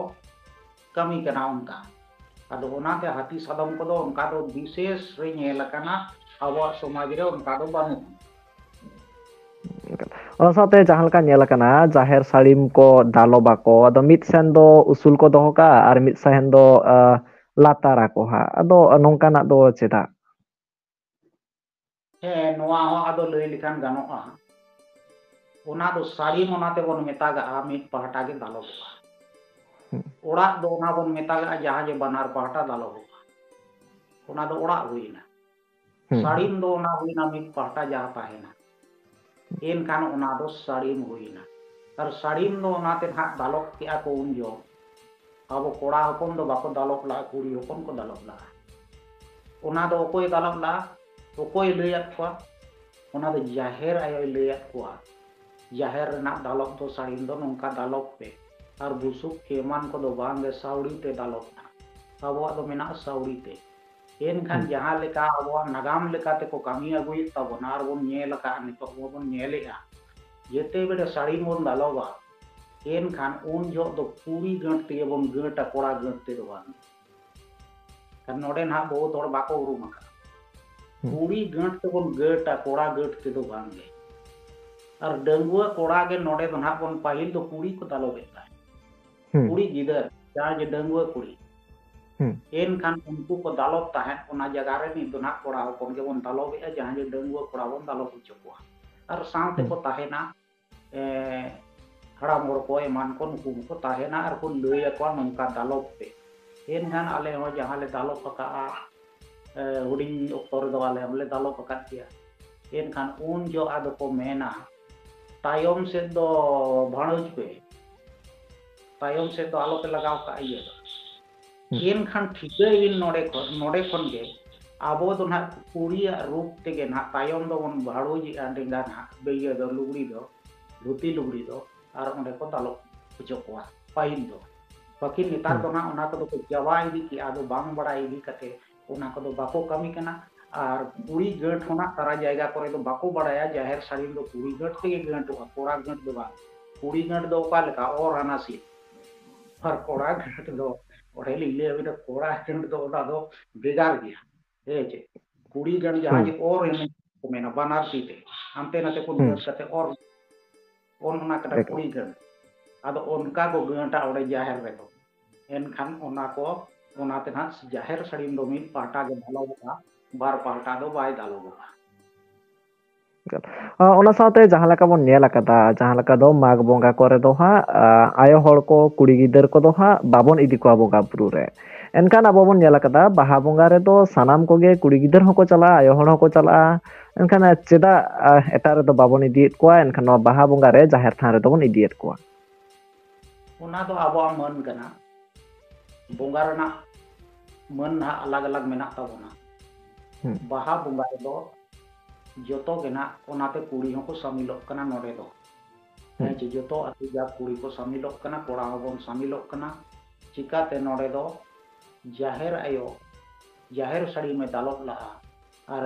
ᱠᱟᱹᱢᱤ ᱠᱟᱱᱟ ᱚᱱᱠᱟ᱾ ᱟᱫᱚ ᱚᱱᱟᱛᱮ ᱦᱟᱹᱛᱤ ᱥᱟᱫᱚᱢ ᱠᱚᱫᱚ ᱚᱱᱠᱟ ᱫᱚ ᱵᱤᱥᱮᱥ ᱨᱮ ᱧᱮᱞ ᱟᱠᱟᱱᱟ, ᱟᱵᱚᱣᱟᱜ ᱥᱚᱢᱟᱡᱽ ᱨᱮ ᱚᱱᱠᱟ ᱫᱚ ᱵᱟᱹᱱᱩᱜᱼᱟ᱾ ᱚᱱᱟ ᱥᱟᱶᱛᱮ ᱡᱟᱦᱟᱸ ᱞᱮᱠᱟ ᱧᱮᱞ ᱟᱠᱟᱱᱟ, ᱡᱟᱦᱮᱨ ᱥᱟᱹᱲᱤᱢ ᱠᱚ ᱫᱟᱞᱚᱵ ᱟᱠᱚ, ᱟᱫᱚ ᱢᱤᱫ ᱥᱮᱱ ᱫᱚ ᱩᱥᱩᱞ ᱠᱚ ᱫᱚᱦᱚ ᱠᱟᱜᱼᱟ ᱟᱨ ᱢᱤᱫ ᱥᱮᱱ ᱫᱚ, ᱟ, ᱞᱟᱛᱟᱨ ᱟᱠᱚ ᱦᱟᱸᱜ᱾ ᱟᱫᱚ ᱱᱚᱝᱠᱟᱱᱟᱜ ᱫᱚ ᱪᱮᱫᱟᱜ? ᱦᱮᱸ, ᱱᱚᱣᱟ ᱦᱚᱸ ᱟᱫᱚ ᱞᱟᱹᱭ ᱞᱮᱠᱷᱟᱱ ᱜᱟᱱᱚᱜᱼᱟ᱾ ᱚᱱᱟ ᱫᱚ ᱥᱟᱹᱲᱤᱢ ᱚᱱᱟ ᱛᱮᱵᱚᱱ ᱢᱮᱛᱟᱜᱟᱜᱼᱟ, ᱢᱤᱫ ᱯᱟᱦᱴᱟ ᱜᱮ ᱫᱟᱞᱚᱵᱚᱜᱼᱟ᱾ ᱦᱩᱸ᱾ ᱚᱲᱟᱜ ᱫᱚ ᱚᱱᱟ ᱵᱚᱱ ᱢᱮᱛᱟᱜᱟᱜᱼᱟ ᱡᱟᱦᱟᱸ ᱡᱮ ᱵᱟᱱᱟᱨ ᱯᱟᱦᱴᱟ ᱫᱟᱞᱚᱵᱚᱜᱼᱟ, ᱚᱱᱟ ᱫᱚ ᱚᱲᱟᱜ ᱦᱩᱭᱱᱟ᱾ ᱦᱩᱸ, ᱦᱩᱸ᱾ ᱥᱟᱹᱲᱤᱢ ᱫᱚ ᱚᱱᱟ ᱦᱩᱭᱱᱟ ᱢᱤᱫ ᱯᱟᱦᱴᱟ ᱡᱟᱦᱟᱸ ᱛᱟᱦᱮᱱᱟ, ᱮᱱᱠᱷᱟᱱ ᱚᱱᱟ ᱫᱚ ᱥᱟᱹᱲᱤᱢ ᱦᱩᱭᱱᱟ᱾ ᱟᱨ ᱥᱟᱹᱲᱤᱢ ᱫᱚ ᱚᱱᱟᱛᱮ ᱱᱟᱦᱟᱜ ᱫᱟᱞᱚᱵ ᱠᱮᱜᱼᱟ ᱠᱚ ᱩᱱ ᱡᱚᱦᱚᱜ᱾ ᱟᱵᱚ ᱠᱚᱲᱟ ᱦᱚᱯᱚᱱ ᱫᱚ ᱵᱟᱠᱚ ᱫᱟᱞᱚᱵ ᱞᱟᱜᱼᱟ, ᱠᱩᱲᱤ ᱦᱚᱯᱚᱱ ᱠᱚ ᱫᱟᱞᱚᱵ ᱞᱟᱜᱼᱟ᱾ ᱚᱱᱟ ᱫᱚ ᱚᱠᱚᱭ ᱫᱟᱞᱚᱵ ᱞᱟᱜᱼᱟ? ᱚᱠᱚᱭ ᱞᱟᱹᱭᱟᱫ ᱠᱚᱣᱟ? ᱚᱱᱟ ᱫᱚ ᱡᱟᱦᱮᱨ ᱟᱭᱳᱭ ᱞᱟᱹᱭᱟᱫ ᱠᱚᱣᱟ, ᱡᱟᱦᱮᱨ ᱨᱮᱱᱟᱜ ᱫᱟᱞᱚᱵ ᱫᱚ ᱥᱟᱹᱲᱤᱢ ᱫᱚ ᱱᱚᱝᱠᱟ ᱫᱟᱞᱚᱵ ᱯᱮ, ᱟᱨ ᱵᱩᱥᱩᱵ ᱠᱤ ᱮᱢᱟᱱ ᱠᱚᱫᱚ ᱵᱟᱝ ᱜᱮ, ᱥᱟᱹᱣᱲᱤ ᱛᱮ ᱫᱟᱞᱚᱵ ᱱᱟ᱾ ᱟᱵᱚᱣᱟᱜ ᱫᱚ ᱢᱮᱱᱟᱜᱼᱟ ᱥᱟᱹᱣᱲᱤ ᱛᱮ᱾ ᱮᱱᱠᱷᱟᱱ ᱦᱩᱸ᱾ ᱡᱟᱦᱟᱸ ᱞᱮᱠᱟ ᱟᱵᱚᱣᱟᱜ ᱱᱟᱜᱟᱢ ᱞᱮᱠᱟ ᱛᱮᱠᱚ ᱠᱟᱹᱢᱤ ᱟᱹᱜᱩᱭᱮᱫ ᱛᱟᱵᱚᱱᱟ ᱟᱨ ᱵᱚᱱ ᱧᱮᱞ ᱟᱠᱟᱫᱼᱟ, ᱱᱤᱛᱚᱜ ᱦᱚᱸᱵᱚᱱ ᱧᱮᱞᱮᱫᱼᱟ, ᱡᱮᱛᱮ ᱵᱮᱲᱮ ᱥᱟᱹᱲᱤᱢ ᱵᱚᱱ ᱫᱟᱞᱚᱵᱟ, ᱮᱱᱠᱷᱟᱱ ᱩᱱ ᱡᱚᱦᱚᱜ ᱫᱚ ᱠᱩᱲᱤ ᱜᱟᱹᱴ ᱛᱮᱜᱮ ᱵᱚᱱ ᱜᱟᱹᱴᱟ, ᱠᱚᱲᱟ ᱜᱟᱹᱴ ᱛᱮᱫᱚ ᱵᱟᱝ᱾ ᱠᱷᱟᱱ ᱱᱚᱰᱮ ᱱᱟᱦᱟᱜ ᱵᱚᱦᱩᱛ ᱦᱚᱲ ᱵᱟᱠᱚ ᱩᱨᱩᱢ ᱟᱠᱟᱫᱼᱟ᱾ ᱦᱩᱸ᱾ ᱠᱩᱲᱤ ᱜᱟᱹᱴ ᱛᱮᱵᱚᱱ ᱜᱟᱹᱴᱟ, ᱠᱚᱲᱟ ᱜᱟᱹᱴ ᱛᱮᱫᱚ ᱵᱟᱝ ᱜᱮ᱾ ᱟᱨ ᱰᱟᱺᱜᱩᱣᱟᱹ ᱠᱚᱲᱟ ᱜᱮ ᱱᱚᱰᱮ ᱫᱚ ᱱᱟᱦᱟᱜ ᱵᱚᱱ, ᱯᱟᱹᱦᱤᱞ ᱫᱚ ᱠᱩᱲᱤ ᱠᱚ ᱫᱟᱞᱚᱵᱮᱫ ᱛᱟᱦᱮᱸᱫ᱾ ᱦᱩᱸ᱾ ᱠᱩᱲᱤ ᱜᱤᱫᱟᱹᱨ, ᱡᱟᱦᱟᱸᱭ ᱡᱮ ᱰᱟᱺᱜᱩᱣᱟᱹ ᱠᱩᱲᱤ, ᱦᱩᱸ᱾ ᱮᱱᱠᱷᱟᱱ ᱩᱱᱠᱩ ᱠᱚ ᱫᱟᱞᱚᱵ ᱛᱟᱦᱮᱸᱫ, ᱚᱱᱟ ᱡᱟᱭᱜᱟ ᱨᱮ ᱱᱤᱛ ᱫᱚ ᱱᱟᱦᱟᱜ ᱠᱚᱲᱟ ᱦᱚᱯᱚᱱ ᱜᱮᱵᱚᱱ ᱫᱟᱞᱚᱵᱮᱫᱼᱟ, ᱡᱟᱦᱟᱸᱭ ᱡᱮ ᱰᱟᱺᱜᱩᱣᱟᱹ ᱠᱚᱲᱟ ᱵᱚᱱ ᱫᱟᱞᱚᱵ ᱦᱚᱪᱚ ᱠᱚᱣᱟ᱾ ᱟᱨ ᱥᱟᱶ ᱛᱮᱠᱚ ᱦᱩᱸ᱾ ᱛᱟᱦᱮᱱᱟ, ᱮ, ᱦᱟᱲᱟᱢ ᱦᱚᱲ ᱠᱚ ᱮᱢᱟᱱ ᱠᱚ, ᱱᱩᱠᱩ ᱦᱚᱸᱠᱚ ᱛᱟᱦᱮᱱᱟ ᱟᱨ ᱠᱚ ᱞᱟᱹᱭ ᱟᱠᱚᱣᱟ, "ᱱᱚᱝᱠᱟ ᱫᱟᱞᱚᱵ ᱯᱮ᱾" ᱮᱱᱠᱷᱟᱱ ᱟᱞᱮ ᱦᱚᱸ ᱡᱟᱦᱟᱸ ᱞᱮ ᱫᱟᱞᱚᱵ ᱟᱠᱟᱜᱼᱟ, ᱮ, ᱦᱩᱰᱤᱧ ᱚᱠᱛᱚ ᱨᱮᱫᱚ ᱟᱞᱮ ᱦᱚᱸᱞᱮ ᱫᱟᱞᱚᱵ ᱟᱠᱟᱫ ᱜᱮᱭᱟ᱾ ᱮᱱᱠᱷᱟᱱ ᱩᱱ ᱡᱚᱦᱚᱜ ᱟᱫᱚ ᱠᱚ ᱢᱮᱱᱟ, "ᱛᱟᱭᱚᱢ ᱥᱮᱫ ᱫᱚ ᱵᱷᱟᱹᱲᱩᱡ ᱯᱮ, ᱛᱟᱭᱚᱢ ᱥᱮᱫ ᱫᱚ ᱟᱞᱚ ᱯᱮ ᱞᱟᱜᱟᱣ ᱠᱟᱜᱼᱟ ᱤᱭᱟᱹ ᱫᱚ, ᱦᱩᱸ᱾ ᱮᱱᱠᱷᱟᱱ ᱴᱷᱤᱠᱟᱹᱭ ᱵᱤᱱ ᱱᱚᱰᱮ ᱠᱷᱚᱱ, ᱱᱚᱰᱮ ᱠᱷᱚᱱ ᱜᱮ ᱟᱵᱚ ᱫᱚ ᱱᱟᱦᱟᱜ ᱠᱩᱲᱤᱭᱟᱜ ᱨᱩᱯ ᱛᱮᱜᱮ ᱱᱟᱦᱟᱜ ᱛᱟᱭᱚᱢ ᱫᱚᱵᱚᱱ ᱵᱷᱟᱲᱳᱡᱮᱜᱼᱟ, ᱰᱮᱸᱜᱟ ᱱᱟᱦᱟᱜ ᱵᱮᱭᱟᱹ ᱫᱚ, ᱞᱩᱜᱽᱲᱤ ᱫᱚ, ᱫᱷᱩᱛᱤ ᱞᱩᱜᱽᱲᱤ ᱫᱚ, ᱟᱨ ᱚᱸᱰᱮ ᱠᱚ ᱫᱟᱞᱚᱵ ᱦᱚᱪᱚ ᱠᱚᱣᱟ ᱯᱟᱹᱦᱤᱞ ᱫᱚ᱾ ᱵᱟᱹᱠᱤ ᱱᱮᱛᱟᱨ ᱫᱚ ᱦᱩᱸ᱾ ᱱᱟᱦᱟᱜ ᱚᱱᱟ ᱠᱚᱫᱚ ᱠᱚ ᱪᱟᱵᱟ ᱤᱫᱤ ᱠᱮᱜᱼᱟ, ᱟᱫᱚ ᱵᱟᱝ ᱵᱟᱲᱟᱭ ᱤᱫᱤ ᱠᱟᱛᱮ ᱚᱱᱟ ᱠᱚᱫᱚ ᱵᱟᱠᱚ ᱠᱟᱹᱢᱤ ᱠᱟᱱᱟ᱾ ᱟᱨ ᱠᱩᱲᱤ ᱜᱟᱹᱴ ᱦᱚᱸ ᱱᱟᱦᱟᱜ ᱛᱟᱨᱟ ᱡᱟᱭᱜᱟ ᱠᱚᱨᱮ ᱫᱚ ᱵᱟᱠᱚ ᱵᱟᱲᱟᱭᱟ, ᱡᱟᱦᱮᱨ ᱥᱟᱹᱲᱤᱢ ᱫᱚ ᱠᱩᱲᱤ ᱜᱟᱹᱴ ᱛᱮᱜᱮ ᱜᱟᱹᱴᱚᱜᱼᱟ, ᱠᱚᱲᱟ ᱜᱟᱹᱴ ᱫᱚ ᱵᱟᱝ᱾ ᱠᱩᱲᱤ ᱜᱟᱹᱴ ᱫᱚ ᱚᱠᱟ ᱞᱮᱠᱟ? ᱚᱨ ᱦᱟᱱᱟ ᱥᱤᱫ᱾ ᱟᱨ ᱠᱚᱲᱟ ᱜᱟᱹᱴ ᱫᱚ ᱚᱸᱰᱮ ᱞᱤᱧ ᱞᱟᱹᱭ ᱟᱵᱤᱱᱟ, ᱠᱚᱲᱟ ᱜᱟᱹᱴ ᱫᱚ ᱚᱱᱟ ᱫᱚ ᱵᱷᱮᱜᱟᱨ ᱜᱮᱭᱟ᱾ ᱦᱮᱸ ᱪᱮ? ᱠᱩᱲᱤ ᱜᱟᱹᱴ ᱡᱟᱦᱟᱸ ᱦᱩᱸ᱾ ᱡᱮ ᱚᱨ ᱮᱱᱮᱡ ᱠᱚ ᱢᱮᱱᱟ, ᱵᱟᱱᱟᱨ ᱛᱤ ᱛᱮ ᱦᱟᱱᱛᱮ ᱱᱟᱛᱮ ᱠᱚ ᱦᱩᱸ᱾ ᱜᱟᱹᱴ ᱠᱟᱛᱮ ᱚᱨ, ᱚᱱ ᱚᱱᱟ ᱠᱟᱱᱟ ᱮᱠᱟᱞ᱾ ᱠᱩᱲᱤ ᱜᱟᱹᱴ᱾ ᱟᱫᱚ ᱚᱱᱠᱟ ᱠᱚ ᱜᱟᱹᱴᱟ ᱚᱸᱰᱮ ᱡᱟᱦᱮᱨ ᱨᱮᱫᱚ᱾ ᱮᱱᱠᱷᱟᱱ ᱚᱱᱟ ᱠᱚ, ᱚᱱᱟᱛᱮ ᱱᱟᱦᱟᱜ ᱡᱟᱦᱮᱨ ᱥᱟᱹᱲᱤᱢ ᱫᱚ ᱢᱤᱫ ᱯᱟᱦᱴᱟ ᱜᱮ ᱫᱟᱞᱚᱵᱚᱜᱼᱟ, ᱵᱟᱨ ᱯᱟᱦᱴᱟ ᱫᱚ ᱵᱟᱭ ᱫᱟᱞᱚᱵᱚᱜᱼᱟ᱾ ᱮᱠᱟᱞ᱾ ᱟ, ᱚᱱᱟ ᱥᱟᱶᱛᱮ ᱡᱟᱦᱟᱸ ᱞᱮᱠᱟ ᱵᱚᱱ ᱧᱮᱞ ᱟᱠᱟᱫᱟ, ᱡᱟᱦᱟᱸ ᱞᱮᱠᱟ ᱫᱚ ᱢᱟᱜᱽ ᱵᱚᱸᱜᱟ ᱠᱚᱨᱮ ᱫᱚ ᱦᱟᱸᱜ, ᱟ, ᱟᱭᱳ ᱦᱚᱲ ᱠᱚ, ᱠᱩᱲᱤ ᱜᱤᱫᱟᱹᱨ ᱠᱚᱫᱚ ᱦᱟᱸᱜ ᱵᱟᱵᱚᱱ ᱤᱫᱤ ᱠᱚᱣᱟ ᱵᱚᱸᱜᱟ ᱵᱩᱨᱩ ᱨᱮ᱾ ᱮᱱᱠᱷᱟᱱ ᱟᱵᱚ ᱵᱚᱱ ᱧᱮᱞ ᱟᱠᱟᱫᱟ, ᱵᱟᱦᱟ ᱵᱚᱸᱜᱟ ᱨᱮᱫᱚ ᱥᱟᱱᱟᱢ ᱠᱚᱜᱮ, ᱠᱩᱲᱤ ᱜᱤᱫᱟᱹᱨ ᱦᱚᱸᱠᱚ ᱪᱟᱞᱟᱜᱼᱟ, ᱟᱭᱳ ᱦᱚᱲ ᱦᱚᱸᱠᱚ ᱪᱟᱞᱟᱜᱼᱟ᱾ ᱮᱱᱠᱷᱟᱱ ᱪᱮᱫᱟᱜ, ᱟ, ᱮᱴᱟᱜ ᱨᱮᱫᱚ ᱵᱟᱵᱚᱱ ᱤᱫᱤᱭᱮᱫ ᱠᱚᱣᱟ? ᱮᱱᱠᱷᱟᱱ ᱱᱚᱣᱟ ᱵᱟᱦᱟ ᱵᱚᱸᱜᱟ ᱨᱮ ᱡᱟᱦᱮᱨ ᱛᱷᱟᱱ ᱨᱮᱫᱚ ᱵᱚᱱ ᱤᱫᱤᱭᱮᱫ ᱠᱚᱣᱟ᱾ ᱚᱱᱟ ᱫᱚ ᱟᱵᱚᱣᱟᱜ ᱢᱟᱹᱱ ᱠᱟᱱᱟ᱾ ᱵᱚᱸᱜᱟ ᱨᱮᱱᱟᱜ ᱢᱟᱹᱱ ᱱᱟᱦᱟᱜ ᱟᱞᱟᱜᱽ ᱟᱞᱟᱜᱽ ᱢᱮᱱᱟᱜ ᱛᱟᱵᱚᱱᱟ᱾ ᱵᱟᱦᱟ ᱵᱚᱸᱜᱟ ᱨᱮᱫᱚ ᱡᱚᱛᱚ ᱜᱮ ᱱᱟᱜ, ᱚᱱᱟᱛᱮ ᱠᱩᱲᱤ ᱦᱚᱸᱠᱚ ᱥᱟᱢᱤᱞᱚᱜ ᱠᱟᱱᱟ ᱱᱚᱰᱮ ᱫᱚ᱾ ᱦᱮᱸ ᱪᱮ, ᱡᱚᱛᱚ ᱟᱹᱛᱩ ᱡᱟᱠ ᱠᱩᱲᱤ ᱠᱚ ᱥᱟᱢᱤᱞᱚᱜ ᱠᱟᱱᱟ, ᱠᱚᱲᱟ ᱦᱚᱸᱵᱚᱱ ᱥᱟᱢᱤᱞᱚᱜ ᱠᱟᱱᱟ᱾ ᱪᱤᱠᱟᱛᱮ ᱱᱚᱰᱮ ᱫᱚ ᱡᱟᱦᱮᱨ ᱟᱭᱳ ᱡᱟᱦᱮᱨ ᱥᱟᱹᱲᱤᱢᱮ ᱫᱟᱞᱚᱵ ᱞᱟᱜᱼᱟ ᱟᱨ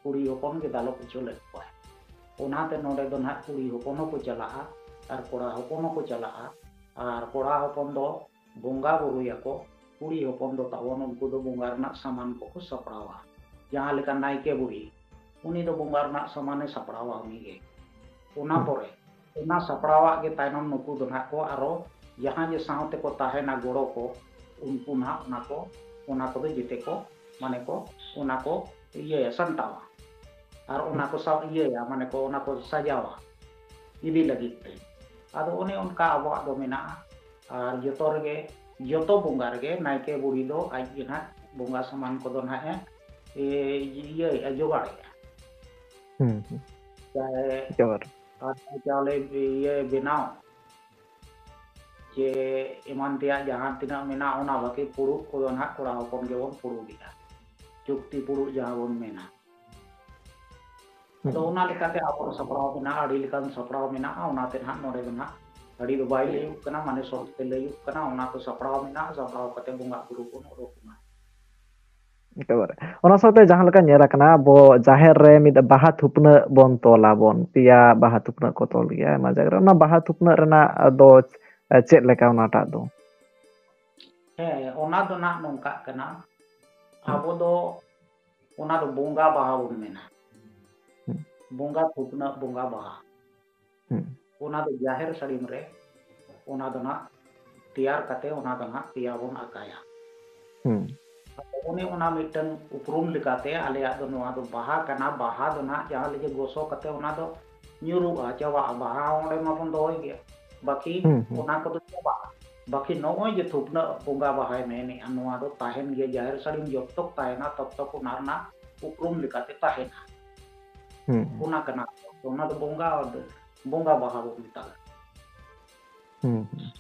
ᱠᱩᱲᱤ ᱦᱚᱯᱚᱱ ᱜᱮ ᱫᱟᱞᱚᱵ ᱦᱚᱪᱚ ᱞᱮᱫ ᱠᱚᱣᱟᱭ᱾ ᱚᱱᱟᱛᱮ ᱱᱚᱰᱮ ᱫᱚ ᱱᱟᱦᱟᱜ ᱠᱩᱲᱤ ᱦᱚᱯᱚᱱ ᱦᱚᱸᱠᱚ ᱪᱟᱞᱟᱜᱼᱟ ᱟᱨ ᱠᱚᱲᱟ ᱦᱚᱯᱚᱱ ᱦᱚᱸᱠᱚ ᱪᱟᱞᱟᱜᱼᱟ᱾ ᱟᱨ ᱠᱚᱲᱟ ᱦᱚᱯᱚᱱ ᱫᱚ ᱵᱚᱸᱜᱟ ᱵᱩᱨᱩᱭᱟᱠᱚ, ᱠᱩᱲᱤ ᱦᱚᱯᱚᱱ ᱫᱚ ᱛᱟᱵᱚᱱ ᱩᱱᱠᱩ ᱫᱚ ᱵᱚᱸᱜᱟ ᱨᱮᱱᱟᱜ ᱥᱟᱢᱟᱱ ᱠᱚᱠᱚ ᱥᱟᱯᱲᱟᱣᱟ᱾ ᱡᱟᱦᱟᱸ ᱞᱮᱠᱟ ᱱᱟᱭᱠᱮ ᱵᱩᱲᱦᱤ, ᱩᱱᱤ ᱫᱚ ᱵᱚᱸᱜᱟ ᱨᱮᱱᱟᱜ ᱥᱟᱢᱟᱱᱮ ᱥᱟᱯᱲᱟᱣᱟ ᱩᱱᱤᱜᱮ᱾ ᱚᱱᱟ ᱯᱚᱨᱮ, ᱚᱱᱟ ᱥᱟᱯᱲᱟᱣᱟᱜ ᱜᱮ ᱛᱟᱭᱱᱚᱢ ᱱᱩᱠᱩ ᱫᱚ ᱱᱟᱦᱟᱜ ᱠᱚ ᱟᱨᱚ ᱡᱟᱦᱟᱸ ᱡᱮ ᱥᱟᱶ ᱛᱮᱠᱚ ᱛᱟᱦᱮᱱᱟ ᱜᱚᱲᱚ ᱠᱚ, ᱩᱱᱠᱩ ᱱᱟᱦᱟᱜ ᱚᱱᱟ ᱠᱚ, ᱚᱱᱟ ᱠᱚᱫᱚ ᱡᱮᱛᱮ ᱠᱚ, ᱢᱟᱱᱮ ᱠᱚ, ᱚᱱᱟ ᱠᱚ ᱤᱭᱟᱹᱭᱟ, ᱥᱟᱢᱴᱟᱣᱟ᱾ ᱟᱨ ᱚᱱᱟ ᱠᱚ ᱥᱟᱶ ᱤᱭᱟᱹᱭᱟ, ᱢᱟᱱᱮ ᱠᱚ ᱚᱱᱟ ᱠᱚ ᱥᱟᱡᱟᱣᱟ ᱤᱫᱤ ᱞᱟᱹᱜᱤᱫ ᱛᱮ᱾ ᱟᱫᱚ ᱚᱱᱮ ᱚᱱᱠᱟ ᱟᱵᱚᱣᱟᱜ ᱫᱚ ᱢᱮᱱᱟᱜᱼᱟ᱾ ᱟᱨ ᱡᱚᱛᱚ ᱨᱮᱜᱮ, ᱡᱚᱛᱚ ᱵᱚᱸᱜᱟ ᱨᱮᱜᱮ ᱱᱟᱭᱠᱮ ᱵᱩᱲᱦᱤ ᱫᱚ ᱟᱡ ᱜᱮ ᱱᱟᱦᱟᱜ ᱵᱚᱸᱜᱟ ᱥᱟᱢᱟᱱ ᱠᱚᱫᱚ ᱱᱟᱦᱟᱜ ᱮ, ᱮ, ᱤᱭᱟᱹᱭᱮᱜᱼᱟ, ᱡᱚᱜᱟᱲᱮᱜᱼᱟ᱾ ᱦᱩᱸ, ᱦᱩᱸ᱾ ᱪᱟᱦᱮ ᱡᱚᱜᱟᱲ᱾ ᱟᱨ ᱪᱟᱣᱞᱮ ᱤᱭᱟᱹ ᱵᱮᱱᱟᱣ, ᱡᱮ ᱮᱢᱟᱱ ᱛᱮᱭᱟᱜ ᱡᱟᱦᱟᱸ ᱛᱤᱱᱟᱹᱜ ᱢᱮᱱᱟᱜᱼᱟ, ᱚᱱᱟ ᱵᱟᱹᱠᱤ ᱯᱷᱩᱲᱩᱜ ᱠᱚᱫᱚ ᱱᱟᱦᱟᱜ ᱠᱚᱲᱟ ᱦᱚᱯᱚᱱ ᱜᱮᱵᱚᱱ ᱯᱷᱩᱲᱩᱜᱮᱜᱼᱟ, ᱪᱩᱠᱛᱤ ᱯᱷᱩᱲᱩᱜ ᱡᱟᱦᱟᱸ ᱵᱚᱱ ᱢᱮᱱᱟ᱾ ᱟᱫᱚ ᱦᱩᱸ᱾ ᱚᱱᱟ ᱞᱮᱠᱟᱛᱮ ᱟᱵᱚ ᱥᱟᱯᱲᱟᱣ ᱢᱮᱱᱟᱜᱼᱟ, ᱟᱹᱰᱤ ᱞᱮᱠᱟᱱ ᱥᱟᱯᱲᱟᱣ ᱢᱮᱱᱟᱜᱼᱟ, ᱚᱱᱟᱛᱮ ᱱᱟᱦᱟᱜ ᱱᱚᱰᱮ ᱫᱚ ᱱᱟᱦᱟᱜ ᱟᱹᱰᱤ ᱫᱚ ᱵᱟᱭ ᱞᱟᱹᱭᱚᱜ ᱠᱟᱱᱟ, ᱢᱟᱱᱮ ᱥᱚᱨᱴ ᱛᱮ ᱞᱟᱹᱭᱚᱜ ᱠᱟᱱᱟ, ᱚᱱᱟ ᱠᱚ ᱥᱟᱯᱲᱟᱣ ᱢᱮᱱᱟᱜᱼᱟ, ᱥᱟᱯᱲᱟᱣ ᱠᱟᱛᱮ ᱵᱚᱸᱜᱟ ᱵᱩᱨᱩ ᱵᱚᱱ ᱚᱰᱚᱠ ᱮᱢᱟ᱾ ᱮᱠᱮᱵᱟᱨᱮ᱾ ᱚᱱᱟ ᱥᱟᱶᱛᱮ ᱡᱟᱦᱟᱸ ᱞᱮᱠᱟ ᱧᱮᱞ ᱟᱠᱟᱱᱟ, ᱟᱵᱚ ᱡᱟᱦᱮᱨ ᱨᱮ ᱢᱤᱫ ᱵᱟᱦᱟ ᱛᱷᱩᱯᱱᱟᱹᱜ ᱵᱚᱱ ᱛᱚᱞ ᱟᱵᱚᱱ, ᱯᱮᱭᱟ ᱵᱟᱦᱟ ᱛᱷᱩᱯᱱᱟᱹᱜ ᱠᱚ ᱛᱚᱞ ᱜᱮᱭᱟ ᱟᱭᱢᱟ ᱡᱟᱭᱜᱟ ᱨᱮ᱾ ᱚᱱᱟ ᱵᱟᱦᱟ ᱛᱷᱩᱯᱱᱟᱹᱜ ᱨᱮᱱᱟᱜ ᱫᱚ ᱪᱮᱫ ᱞᱮᱠᱟ ᱚᱱᱟᱴᱟᱜ ᱫᱚ? ᱦᱮᱸ, ᱚᱱᱟ ᱫᱚ ᱱᱟᱜ ᱱᱚᱝᱠᱟᱜ ᱠᱟᱱᱟ, ᱦᱩᱸ᱾ ᱟᱵᱚ ᱫᱚ ᱚᱱᱟ ᱫᱚ ᱵᱚᱸᱜᱟ ᱵᱟᱦᱟ ᱵᱚᱱ ᱢᱮᱱᱟ᱾ ᱦᱩᱸ᱾ ᱵᱚᱸᱜᱟ ᱛᱷᱩᱯᱱᱟᱹᱜ, ᱵᱚᱸᱜᱟ ᱵᱟᱦᱟ᱾ ᱦᱩᱸ᱾ ᱚᱱᱟ ᱫᱚ ᱡᱟᱦᱮᱨ ᱥᱟᱹᱲᱤᱢ ᱨᱮ, ᱚᱱᱟ ᱫᱚ ᱱᱟᱜ ᱛᱮᱭᱟᱨ ᱠᱟᱛᱮ, ᱚᱱᱟ ᱫᱚ ᱱᱟᱜ ᱯᱮᱭᱟ ᱵᱚᱱ ᱟᱠᱟᱭᱟ᱾ ᱦᱩᱸ᱾ ᱟᱫᱚ ᱚᱱᱮ ᱚᱱᱟ ᱢᱤᱫᱴᱟᱝ ᱩᱯᱨᱩᱢ ᱞᱮᱠᱟᱛᱮ ᱟᱞᱮᱭᱟᱜ ᱫᱚ ᱱᱚᱣᱟ ᱫᱚ ᱵᱟᱦᱟ ᱠᱟᱱᱟ᱾ ᱵᱟᱦᱟ ᱫᱚ ᱱᱟᱜ ᱡᱟᱦᱟᱸ ᱞᱮᱠᱟ ᱜᱚᱥᱚ ᱠᱟᱛᱮ ᱚᱱᱟ ᱫᱚ ᱧᱩᱨᱩᱜᱼᱟ, ᱪᱟᱵᱟᱜᱼᱟ᱾ ᱵᱟᱦᱟ ᱦᱚᱸ ᱚᱸᱰᱮ ᱢᱟᱵᱚᱱ ᱫᱚᱦᱚᱭ ᱜᱮᱭᱟ, ᱵᱟᱹᱠᱤ ᱦᱩᱸ, ᱦᱩᱸ᱾ ᱚᱱᱟ ᱠᱚᱫᱚ ᱪᱟᱵᱟᱜᱼᱟ᱾ ᱵᱟᱹᱠᱤ ᱱᱚᱜᱼᱚᱭ ᱡᱮ ᱛᱷᱩᱯᱱᱟᱹᱜ ᱵᱚᱸᱜᱟ ᱵᱟᱦᱟᱭ ᱢᱮᱱᱮᱜᱼᱟ, ᱱᱚᱣᱟ ᱫᱚ ᱛᱟᱦᱮᱱ ᱜᱮᱭᱟ᱾ ᱡᱟᱦᱮᱨ ᱥᱟᱹᱲᱤᱢ ᱡᱚᱵ ᱛᱚᱠ ᱛᱟᱦᱮᱱᱟ, ᱛᱚᱵ ᱛᱚᱠ ᱚᱱᱟ ᱨᱮᱱᱟᱜ ᱩᱯᱨᱩᱢ ᱞᱮᱠᱟᱛᱮ ᱛᱟᱦᱮᱱᱟ᱾ ᱦᱩᱸ, ᱦᱩᱸ᱾ ᱚᱱᱟ ᱠᱟᱱᱟ, ᱚᱱᱟ ᱫᱚ ᱵᱚᱸᱜᱟ, ᱵᱚᱸᱜᱟ ᱵᱟᱦᱟ ᱵᱚᱱ ᱢᱮᱛᱟᱜᱼᱟ᱾ ᱦᱩᱸ, ᱦᱩᱸ᱾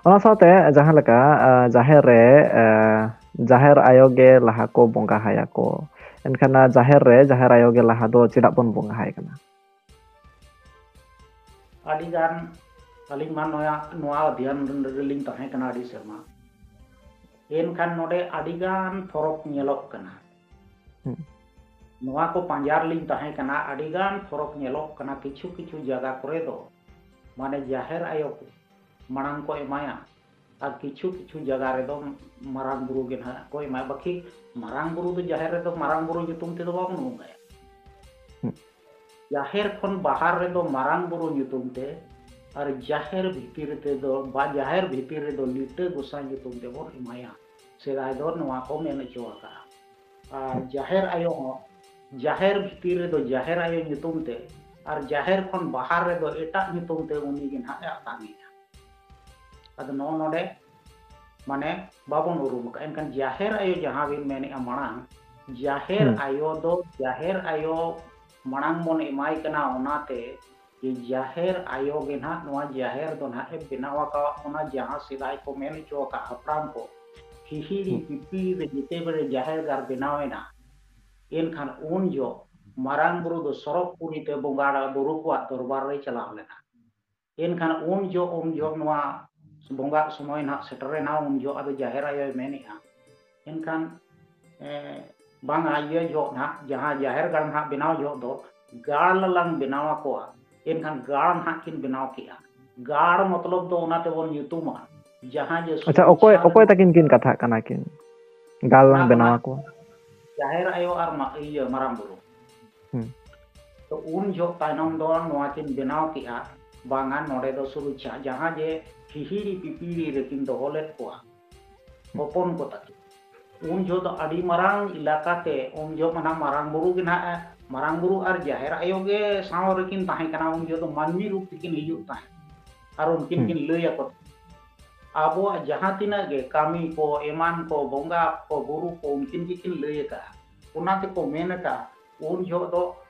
ᱚᱱᱟ ᱥᱟᱶᱛᱮ ᱡᱟᱦᱟᱸ ᱞᱮᱠᱟ, ᱟ, ᱡᱟᱦᱮᱨ ᱨᱮ, ᱟ, ᱡᱟᱦᱮᱨ ᱟᱭᱳ ᱜᱮ ᱞᱟᱦᱟ ᱠᱚ ᱵᱚᱸᱜᱟ ᱦᱟᱭᱟ ᱠᱚ᱾ ᱮᱱᱠᱷᱟᱱ ᱚᱱᱟ ᱡᱟᱦᱮᱨ ᱨᱮ ᱡᱟᱦᱮᱨ ᱟᱭᱳ ᱜᱮ ᱞᱟᱦᱟ ᱫᱚ ᱪᱮᱫᱟᱜ ᱵᱚᱱ ᱵᱚᱸᱜᱟ ᱟᱭ ᱠᱟᱱᱟ? ᱟᱹᱰᱤ ᱜᱟᱱ ᱟᱹᱞᱤᱧ ᱢᱟ ᱱᱚᱣᱟ ᱱᱚᱣᱟ ᱫᱷᱮᱭᱟᱱ ᱨᱮᱞᱤᱧ ᱛᱟᱦᱮᱸ ᱠᱟᱱᱟ ᱟᱹᱰᱤ ᱥᱮᱨᱢᱟ᱾ ᱮᱱᱠᱷᱟᱱ ᱱᱚᱰᱮ ᱟᱹᱰᱤ ᱜᱟᱱ ᱯᱷᱚᱨᱚᱠ ᱧᱮᱞᱚᱜ ᱠᱟᱱᱟ᱾ ᱦᱩᱸ᱾ ᱱᱚᱣᱟ ᱠᱚ ᱯᱟᱸᱡᱟ ᱨᱮᱞᱤᱧ ᱛᱟᱦᱮᱸ ᱠᱟᱱᱟ, ᱟᱹᱰᱤ ᱜᱟᱱ ᱯᱷᱚᱨᱚᱠ ᱧᱮᱞᱚᱜ ᱠᱟᱱᱟ᱾ ᱠᱤᱪᱷᱩ ᱠᱤᱪᱷᱩ ᱡᱟᱭᱜᱟ ᱠᱚᱨᱮ ᱫᱚ ᱢᱟᱱᱮ ᱡᱟᱦᱮᱨ ᱟᱭᱳ ᱢᱟᱲᱟᱝ ᱠᱚ ᱮᱢᱟᱭᱟ, ᱟᱨ ᱠᱤᱪᱷᱩ ᱠᱤᱪᱷᱩ ᱡᱟᱭᱜᱟ ᱨᱮᱫᱚ ᱢᱟᱨᱟᱝ ᱵᱩᱨᱩ ᱜᱮ ᱱᱟᱦᱟᱜ ᱠᱚ ᱮᱢᱟᱭᱟ᱾ ᱵᱟᱹᱠᱤ ᱢᱟᱨᱟᱝ ᱵᱩᱨᱩ ᱫᱚ ᱡᱟᱦᱮᱨ ᱨᱮᱫᱚ ᱢᱟᱨᱟᱝ ᱵᱩᱨᱩ ᱧᱩᱛᱩᱢ ᱛᱮᱫᱚ ᱵᱟᱵᱚᱱ ᱵᱚᱸᱜᱟᱭᱟ᱾ ᱦᱩᱸ᱾ ᱡᱟᱦᱮᱨ ᱠᱷᱚᱱ ᱵᱟᱦᱟᱨ ᱨᱮᱫᱚ ᱢᱟᱨᱟᱝ ᱵᱩᱨᱩ ᱧᱩᱛᱩᱢ ᱛᱮ, ᱟᱨ ᱡᱟᱦᱮᱨ ᱵᱷᱤᱛᱤᱨ ᱛᱮᱫᱚ ᱵᱟ ᱡᱟᱦᱮᱨ ᱵᱷᱤᱛᱤᱨ ᱨᱮᱫᱚ ᱞᱤᱴᱟᱹ ᱜᱚᱸᱥᱟᱭ ᱧᱩᱛᱩᱢ ᱛᱮᱵᱚᱱ ᱮᱢᱟᱭᱟ᱾ ᱥᱮᱫᱟᱭ ᱫᱚ ᱱᱚᱣᱟ ᱠᱚ ᱢᱮᱱ ᱦᱚᱪᱚ ᱟᱠᱟᱫᱼᱟ᱾ ᱟᱨ ᱡᱟᱦᱮᱨ ᱟᱭᱳ ᱦᱚᱸ ᱡᱟᱦᱮᱨ ᱵᱷᱤᱛᱤᱨ ᱨᱮᱫᱚ ᱡᱟᱦᱮᱨ ᱟᱭᱳ ᱧᱩᱛᱩᱢ ᱛᱮ, ᱟᱨ ᱡᱟᱦᱮᱨ ᱠᱷᱚᱱ ᱵᱟᱦᱟᱨ ᱨᱮᱫᱚ ᱮᱴᱟᱜ ᱧᱩᱛᱩᱢ ᱛᱮ ᱩᱱᱤ ᱜᱮ ᱱᱟᱦᱟᱜ ᱮ ᱟᱛᱟᱝᱮᱜᱼᱟ᱾ ᱟᱫᱚ ᱱᱚᱜᱼᱚ ᱱᱚᱰᱮ ᱢᱟᱱᱮ ᱵᱟᱵᱚᱱ ᱩᱨᱩᱢ ᱟᱠᱟᱫᱼᱟ᱾ ᱮᱱᱠᱷᱟᱱ ᱡᱟᱦᱮᱨ ᱟᱭᱳ ᱡᱟᱦᱟᱸ ᱵᱤᱱ ᱢᱮᱱᱮᱫᱼᱟ ᱢᱟᱲᱟᱝ, ᱡᱟᱦᱮᱨ ᱦᱩᱸ᱾ ᱟᱭᱳ ᱫᱚ ᱡᱟᱦᱮᱨ ᱟᱭᱳ ᱢᱟᱲᱟᱝ ᱵᱚᱱ ᱮᱢᱟᱭ ᱠᱟᱱᱟ, ᱚᱱᱟᱛᱮ ᱡᱮ ᱡᱟᱦᱮᱨ ᱟᱭᱳ ᱜᱮ ᱱᱟᱦᱟᱜ ᱱᱚᱣᱟ ᱡᱟᱦᱮᱨ ᱫᱚ ᱱᱟᱦᱟᱜ ᱮ ᱵᱮᱱᱟᱣ ᱟᱠᱟᱫ ᱵᱚᱱᱟ, ᱡᱟᱦᱟᱸ ᱥᱮᱫᱟᱭ ᱠᱚ ᱢᱮᱱ ᱦᱚᱪᱚ ᱟᱠᱟᱫ ᱦᱟᱯᱲᱟᱢ ᱠᱚ, ᱦᱤᱦᱤᱲᱤ ᱦᱩᱸ᱾ ᱯᱤᱯᱤᱲᱤ ᱨᱮ ᱡᱮᱛᱮ ᱵᱮᱲᱮ ᱡᱟᱦᱮᱨ ᱜᱟᱲ ᱵᱮᱱᱟᱣ ᱮᱱᱟ, ᱮᱱᱠᱷᱟᱱ ᱩᱱ ᱡᱚᱦᱚᱜ ᱢᱟᱨᱟᱝ ᱵᱩᱨᱩ ᱫᱚ ᱥᱚᱨᱚᱜᱽᱯᱩᱨᱤ ᱛᱮ ᱵᱚᱸᱜᱟ ᱵᱩᱨᱩ ᱠᱚᱣᱟᱜ ᱫᱚᱨᱵᱟᱨ ᱨᱮᱭ ᱪᱟᱞᱟᱣ ᱞᱮᱱᱟ᱾ ᱮᱱᱠᱷᱟᱱ ᱩᱱ ᱡᱚᱦᱚᱜ ᱩᱱ ᱡᱚᱦᱚᱜ ᱱᱚᱣᱟ ᱵᱚᱸᱜᱟᱜ ᱥᱚᱢᱚᱭ ᱱᱟᱦᱟᱜ ᱥᱮᱴᱮᱨᱮᱱᱟ, ᱩᱱ ᱡᱚᱦᱚᱜ ᱟᱫᱚ ᱡᱟᱦᱮᱨ ᱟᱭᱳᱭ ᱢᱮᱱᱮᱜᱼᱟ, ᱮᱱᱠᱷᱟᱱ ᱮ, ᱵᱟᱝᱟ, ᱤᱭᱟᱹ ᱡᱚᱦᱚᱜ ᱱᱟᱦᱟᱜ ᱡᱟᱦᱟᱸ ᱡᱟᱦᱮᱨ ᱜᱟᱲ ᱱᱟᱦᱟᱜ ᱵᱮᱱᱟᱣ ᱡᱚᱦᱚᱜ ᱫᱚ ᱜᱟᱲ ᱞᱟᱝ ᱵᱮᱱᱟᱣ ᱟᱠᱚᱣᱟ᱾ ᱮᱱᱠᱷᱟᱱ ᱜᱟᱲ ᱱᱟᱦᱟᱜ ᱠᱤᱱ ᱵᱮᱱᱟᱣ ᱠᱮᱜᱼᱟ᱾ ᱜᱟᱲ ᱢᱚᱛᱞᱚᱵ ᱫᱚ ᱚᱱᱟ ᱛᱮᱵᱚᱱ ᱧᱩᱛᱩᱢᱟ ᱡᱟᱦᱟᱸ ᱡᱮ ᱟᱪᱪᱷᱟ, ᱥᱩᱨᱩᱡ ᱚᱠᱚᱭ ᱪᱟᱸᱫ ᱚᱠᱚᱭ ᱛᱟᱹᱠᱤᱱ ᱠᱤᱱ ᱠᱟᱛᱷᱟᱜ ᱠᱟᱱᱟ ᱠᱤᱱ? ᱜᱟᱲ ᱚᱱᱟ ᱞᱟᱝ ᱫᱚ ᱵᱮᱱᱟᱣ ᱱᱟᱦᱟᱜ ᱟᱠᱚᱣᱟ᱾ ᱡᱟᱦᱮᱨ ᱟᱭᱳ ᱟᱨ ᱢᱟ-, ᱤᱭᱟᱹ ᱢᱟᱨᱟᱝ ᱵᱩᱨᱩ᱾ ᱦᱩᱸ᱾ ᱛᱚ ᱩᱱ ᱡᱚᱦᱚᱜ ᱛᱟᱭᱱᱚᱢ ᱫᱚ ᱱᱚᱣᱟ ᱠᱤᱱ ᱵᱮᱱᱟᱣ ᱠᱮᱜᱼᱟ, ᱵᱟᱝᱟ ᱱᱚᱰᱮ ᱫᱚ ᱥᱩᱨᱩᱡ ᱪᱟᱸᱫ, ᱡᱟᱦᱟᱸ ᱡᱮ ᱦᱤᱦᱤᱲᱤ ᱯᱤᱯᱤᱲᱤ ᱨᱮᱠᱤᱱ ᱫᱚᱦᱚ ᱞᱮᱫ ᱠᱚᱣᱟ ᱦᱚᱯᱚᱱ ᱠᱚ ᱛᱟᱹᱠᱤᱱ᱾ ᱩᱱ ᱡᱚᱦᱚᱜ ᱫᱚ ᱟᱹᱰᱤ ᱢᱟᱨᱟᱝ ᱮᱞᱟᱠᱟ ᱛᱮ, ᱩᱱ ᱡᱚᱦᱚᱜ ᱢᱟ ᱱᱟᱦᱟᱜ ᱢᱟᱨᱟᱝ ᱵᱩᱨᱩ ᱜᱮ ᱱᱟᱦᱟᱜ, ᱢᱟᱨᱟᱝ ᱵᱩᱨᱩ ᱟᱨ ᱡᱟᱦᱮᱨ ᱟᱭᱳ ᱜᱮ ᱥᱟᱶ ᱨᱮᱠᱤᱱ ᱛᱟᱦᱮᱸ ᱠᱟᱱᱟ᱾ ᱩᱱ ᱡᱚᱦᱚᱜ ᱫᱚ ᱢᱟᱹᱱᱢᱤ ᱨᱩᱯ ᱛᱮᱠᱤᱱ ᱦᱤᱡᱩᱜ ᱛᱟᱦᱮᱸᱫ ᱟᱨ ᱩᱱᱠᱤᱱ ᱦᱩᱸ᱾ ᱠᱤᱱ ᱞᱟᱹᱭ ᱟᱠᱚ ᱛᱟᱦᱮᱸᱫ, ᱟᱵᱚᱣᱟᱜ ᱡᱟᱦᱟᱸ ᱛᱤᱱᱟᱹᱜ ᱜᱮ ᱠᱟᱹᱢᱤ ᱠᱚ, ᱮᱢᱟᱱ ᱠᱚ, ᱵᱚᱸᱜᱟ ᱠᱚ, ᱵᱩᱨᱩ ᱠᱚ, ᱩᱱᱠᱤᱱ ᱜᱮᱠᱤᱱ ᱞᱟᱹᱭ ᱟᱠᱟᱫᱼᱟ᱾ ᱚᱱᱟ ᱛᱮᱠᱚ ᱢᱮᱱ ᱟᱠᱟᱫᱼᱟ, ᱩᱱ ᱡᱚᱦᱚᱜ ᱫᱚ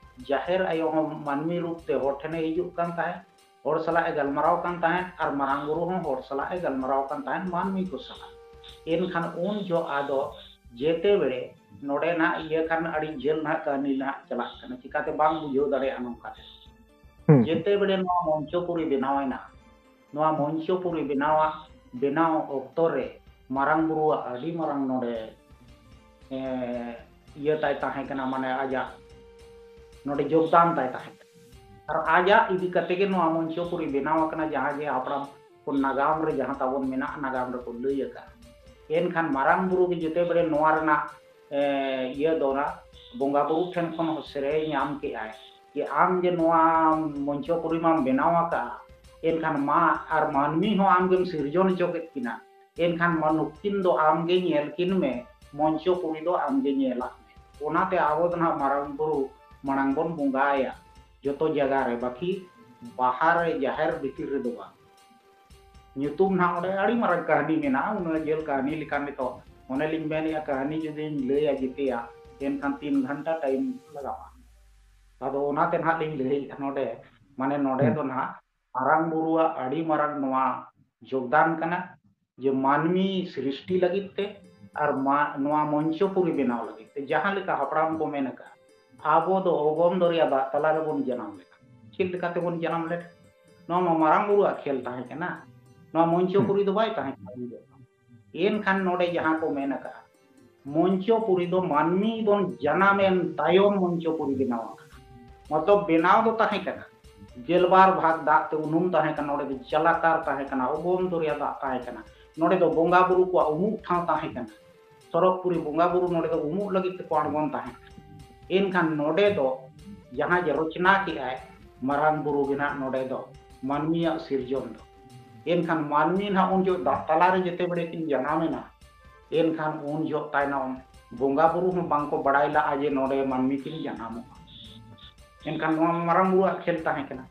ᱡᱟᱦᱮᱨ ᱟᱭᱳ ᱦᱚᱸ ᱢᱟᱹᱱᱢᱤ ᱨᱩᱯ ᱛᱮ ᱦᱚᱲ ᱴᱷᱮᱱᱮ ᱦᱤᱡᱩᱜ ᱠᱟᱱ ᱛᱟᱦᱮᱸᱫ, ᱦᱚᱲ ᱥᱟᱞᱟᱜ ᱮ ᱜᱟᱞᱢᱟᱨᱟᱣ ᱠᱟᱱ ᱛᱟᱦᱮᱸᱫ, ᱟᱨ ᱢᱟᱨᱟᱝ ᱵᱩᱨᱩ ᱦᱚᱸ ᱦᱚᱲ ᱥᱟᱞᱟᱜ ᱮ ᱜᱟᱞᱢᱟᱨᱟᱣ ᱠᱟᱱ ᱛᱟᱦᱮᱸᱫ, ᱢᱟᱹᱱᱢᱤ ᱠᱚ ᱥᱟᱞᱟᱜ᱾ ᱮᱱᱠᱷᱟᱱ ᱩᱱ ᱡᱚᱦᱚᱜ ᱟᱫᱚ ᱡᱮᱛᱮ ᱵᱮᱲᱮ ᱱᱚᱰᱮ ᱱᱟᱦᱟᱜ ᱤᱭᱟᱹ ᱠᱷᱟᱱ ᱟᱹᱰᱤ ᱡᱷᱟᱹᱞ ᱱᱟᱦᱟᱜ ᱠᱟᱹᱦᱱᱤ ᱱᱟᱦᱟᱜ ᱪᱟᱞᱟᱜ ᱠᱟᱱᱟ, ᱪᱤᱠᱟᱛᱮ ᱵᱟᱝ ᱵᱩᱡᱷᱟᱹᱣ ᱫᱟᱲᱮᱭᱟᱜᱼᱟ ᱱᱚᱝᱠᱟ ᱛᱮ᱾ ᱦᱩᱸ᱾ ᱡᱮᱛᱮ ᱵᱮᱲᱮ ᱱᱚᱣᱟ ᱢᱚᱧᱪᱚᱯᱩᱨᱤ ᱵᱮᱱᱟᱣᱮᱱᱟ, ᱱᱚᱣᱟ ᱢᱚᱧᱪᱚᱯᱩᱨᱤ ᱵᱮᱱᱟᱣᱟᱜ, ᱵᱮᱱᱟᱣ ᱚᱠᱛᱚ ᱨᱮ ᱢᱟᱨᱟᱝ ᱵᱩᱨᱩᱣᱟᱜ ᱟᱹᱰᱤ ᱢᱟᱨᱟᱝ ᱱᱚᱰᱮ, ᱮ, ᱤᱭᱟᱹ ᱛᱟᱭ ᱛᱟᱦᱮᱸ ᱠᱟᱱᱟ, ᱢᱟᱱᱮ ᱟᱡᱟᱜ ᱱᱚᱰᱮ ᱡᱳᱜᱽᱫᱟᱱ ᱛᱟᱭ ᱛᱟᱦᱮᱸ ᱠᱟᱱᱟ᱾ ᱟᱨ ᱟᱡᱟᱜ ᱤᱫᱤ ᱠᱟᱛᱮ ᱜᱮ ᱱᱚᱣᱟ ᱢᱚᱧᱪᱚᱯᱩᱨᱤ ᱵᱮᱱᱟᱣ ᱟᱠᱟᱱᱟ, ᱡᱟᱦᱟᱸ ᱡᱮ ᱦᱟᱯᱲᱟᱢ ᱠᱚ ᱱᱟᱜᱟᱢ ᱨᱮ ᱡᱟᱦᱟᱸ ᱛᱟᱵᱚᱱ ᱢᱮᱱᱟᱜᱼᱟ, ᱱᱟᱜᱟᱢ ᱨᱮᱠᱚ ᱞᱟᱹᱭ ᱟᱠᱟᱫᱼᱟ᱾ ᱮᱱᱠᱷᱟᱱ ᱢᱟᱨᱟᱝ ᱵᱩᱨᱩ ᱜᱮ ᱡᱮᱛᱮ ᱵᱮᱲᱮ ᱱᱚᱣᱟ ᱨᱮᱱᱟᱜ, ᱮ, ᱤᱭᱟᱹ ᱫᱚ ᱚᱱᱟ ᱵᱚᱸᱜᱟ ᱵᱩᱨᱩ ᱴᱷᱮᱱ ᱠᱷᱚᱱ ᱦᱚᱸ ᱥᱮᱨᱮᱧ ᱧᱟᱢ ᱠᱮᱜᱼᱟᱭ ᱡᱮ ᱟᱢ ᱡᱮ ᱱᱚᱣᱟ ᱢᱚᱧᱪᱚᱯᱩᱨᱤ ᱢᱟᱢ ᱵᱮᱱᱟᱣ ᱟᱠᱟᱫᱼᱟ, ᱮᱱᱠᱷᱟᱱ ᱢᱟ ᱟᱨ ᱢᱟᱹᱱᱢᱤ ᱦᱚᱸ ᱟᱢᱜᱮᱢ ᱥᱤᱨᱡᱚᱱ ᱦᱚᱪᱚ ᱠᱮᱫ ᱠᱤᱱᱟ, ᱮᱱᱠᱷᱟᱱ ᱢᱟ ᱱᱩᱠᱤᱱ ᱫᱚ ᱟᱢᱜᱮ ᱧᱮᱞ ᱠᱤᱱ ᱢᱮ, ᱢᱚᱧᱪᱚᱯᱩᱨᱤ ᱫᱚ ᱟᱢᱜᱮ ᱧᱮᱞᱟᱜ ᱢᱮ᱾ ᱚᱱᱟᱛᱮ ᱟᱵᱚ ᱫᱚ ᱱᱟᱦᱟᱜ ᱢᱟᱨᱟᱝ ᱵᱩᱨᱩ ᱢᱟᱲᱟᱝ ᱵᱚᱱ ᱵᱚᱸᱜᱟᱭᱟ ᱡᱚᱛᱚ ᱡᱟᱭᱜᱟ ᱨᱮ, ᱵᱟᱹᱠᱤ ᱵᱟᱦᱟ ᱨᱮ ᱡᱟᱦᱮᱨ ᱵᱷᱤᱛᱤᱨ ᱨᱮᱫᱚ ᱵᱟᱝ᱾ ᱧᱩᱛᱩᱢ ᱱᱟᱦᱟᱜ ᱚᱸᱰᱮ ᱟᱹᱰᱤ ᱢᱟᱨᱟᱝ ᱠᱟᱹᱦᱱᱤ ᱢᱮᱱᱟᱜᱼᱟ, ᱩᱱᱟᱹᱜ ᱡᱷᱟᱹᱞ ᱠᱟᱹᱦᱱᱤ ᱞᱮᱠᱟ ᱱᱤᱛᱚᱜ ᱚᱱᱮ ᱞᱤᱧ ᱢᱮᱱᱮᱫᱼᱟ, ᱠᱟᱹᱦᱱᱤ ᱡᱩᱫᱤᱧ ᱞᱟᱹᱭᱟ ᱡᱮᱛᱮᱭᱟ, ᱮᱱᱠᱷᱟᱱ ᱛᱤᱱ ᱜᱷᱚᱱᱴᱟ time ᱞᱟᱜᱟᱜᱼᱟ᱾ ᱟᱫᱚ ᱚᱱᱟᱛᱮ ᱱᱟᱦᱟᱜ ᱞᱤᱧ ᱞᱟᱹᱭᱮᱫᱼᱟ ᱱᱚᱰᱮ, ᱢᱟᱱᱮ ᱱᱚᱰᱮ ᱦᱩᱸ᱾ ᱫᱚ ᱱᱟᱦᱟᱜ ᱢᱟᱨᱟᱝ ᱵᱩᱨᱩᱣᱟᱜ ᱟᱹᱰᱤ ᱢᱟᱨᱟᱝ ᱱᱚᱣᱟ ᱡᱳᱜᱽᱫᱟᱱ ᱠᱟᱱᱟ ᱡᱮ ᱢᱟᱹᱱᱢᱤ ᱥᱨᱤᱥᱴᱤ ᱞᱟᱹᱜᱤᱫ ᱛᱮ ᱟᱨ ᱢᱟ-, ᱱᱚᱣᱟ ᱢᱚᱧᱪᱚᱯᱩᱨᱤ ᱵᱮᱱᱟᱣ ᱞᱟᱹᱜᱤᱫ ᱛᱮ, ᱡᱟᱦᱟᱸ ᱞᱮᱠᱟ ᱦᱟᱯᱲᱟᱢ ᱠᱚ ᱢᱮᱱ ᱟᱠᱟᱫᱼᱟ, ᱟᱵᱚ ᱫᱚ ᱚᱜᱚᱢ ᱫᱚᱨᱭᱟ ᱫᱟᱜ ᱛᱟᱞᱟ ᱨᱮᱵᱚᱱ ᱡᱟᱱᱟᱢ ᱞᱮᱱᱟ᱾ ᱪᱮᱫ ᱞᱮᱠᱟ ᱛᱮᱵᱚᱱ ᱡᱟᱱᱟᱢ ᱞᱮᱱᱟ? ᱱᱚᱣᱟ ᱢᱟ ᱢᱟᱨᱟᱝ ᱵᱩᱨᱩᱣᱟᱜ ᱠᱷᱮᱞ ᱛᱟᱦᱮᱸ ᱠᱟᱱᱟ, ᱱᱚᱣᱟ ᱢᱚᱧᱪᱚᱯᱩᱨᱤ ᱫᱚ ᱵᱟᱭ ᱛᱟᱦᱮᱸ ᱠᱟᱱᱟ ᱩᱱ ᱡᱚᱠᱷᱚᱱ᱾ ᱮᱱᱠᱷᱟᱱ ᱱᱚᱰᱮ ᱡᱟᱦᱟᱸ ᱠᱚ ᱢᱮᱱ ᱟᱠᱟᱫᱼᱟ, ᱢᱚᱧᱪᱚᱯᱩᱨᱤ ᱫᱚ ᱢᱟᱹᱱᱢᱤ ᱵᱚᱱ ᱡᱟᱱᱟᱢᱮᱱ ᱛᱟᱭᱚᱢ ᱢᱚᱧᱪᱚᱯᱩᱨᱤ ᱵᱮᱱᱟᱣ ᱟᱠᱟᱱᱟ᱾ ᱢᱚᱛᱞᱚᱵ ᱵᱮᱱᱟᱣ ᱫᱚ ᱛᱟᱦᱮᱸ ᱠᱟᱱᱟ, ᱜᱮᱞᱵᱟᱨ ᱵᱷᱟᱜᱽ ᱫᱟᱜ ᱛᱮ ᱩᱱᱩᱢ ᱛᱟᱦᱮᱸ ᱠᱟᱱᱟ, ᱱᱚᱰᱮ ᱫᱚ ᱡᱟᱞᱟᱠᱟᱨ ᱛᱟᱦᱮᱸ ᱠᱟᱱᱟ, ᱚᱜᱚᱢ ᱫᱚᱨᱭᱟ ᱫᱟᱜ ᱛᱟᱦᱮᱸ ᱠᱟᱱᱟ, ᱱᱚᱰᱮ ᱫᱚ ᱵᱚᱸᱜᱟ ᱵᱩᱨᱩ ᱠᱚᱣᱟᱜ ᱩᱢᱩᱜ ᱴᱷᱟᱶ ᱛᱟᱦᱮᱸ ᱠᱟᱱᱟ, ᱥᱚᱨᱚᱜᱽᱯᱩᱨᱤ ᱵᱚᱸᱜᱟ ᱵᱩᱨᱩ ᱱᱚᱰᱮ ᱫᱚ ᱩᱢᱩᱜ ᱞᱟᱹᱜᱤᱫ ᱛᱮᱠᱚ ᱟᱬᱜᱚᱱ ᱛᱟᱦᱮᱸ ᱠᱟᱱᱟ᱾ ᱮᱱᱠᱷᱟᱱ ᱱᱚᱰᱮ ᱫᱚ ᱡᱟᱦᱟᱸ ᱡᱮ ᱨᱚᱪᱱᱟ ᱠᱮᱜᱼᱟᱭ ᱢᱟᱨᱟᱝ ᱵᱩᱨᱩ ᱜᱮ ᱱᱟᱦᱟᱜ ᱱᱚᱰᱮ ᱫᱚ ᱢᱟᱹᱱᱢᱤᱭᱟᱜ ᱥᱤᱨᱡᱚᱱ ᱫᱚ᱾ ᱮᱱᱠᱷᱟᱱ ᱢᱟᱹᱱᱢᱤ ᱱᱟᱦᱟᱜ ᱩᱱ ᱡᱚᱦᱚᱜ ᱫᱟᱜ ᱛᱟᱞᱟ ᱨᱮ ᱡᱮᱛᱮ ᱵᱮᱲᱮ ᱠᱤᱱ ᱡᱟᱱᱟᱢ ᱮᱱᱟ, ᱮᱱᱠᱷᱟᱱ ᱩᱱ ᱡᱚᱦᱚᱜ ᱛᱟᱭᱱᱚᱢ ᱵᱚᱸᱜᱟ ᱵᱩᱨᱩ ᱦᱚᱸ ᱵᱟᱝ ᱠᱚ ᱵᱟᱲᱟᱭ ᱞᱟᱜᱼᱟ ᱡᱮ ᱱᱚᱰᱮ ᱢᱟᱹᱱᱢᱤ ᱠᱤᱱ ᱡᱟᱱᱟᱢᱚᱜᱼᱟ᱾ ᱮᱱᱠᱷᱟᱱ ᱱᱚᱣᱟ ᱢᱟᱨᱟᱝ ᱵᱩᱨᱩᱣᱟᱜ ᱠᱷᱮᱞ ᱛᱟᱦᱮᱸ ᱠᱟᱱᱟ᱾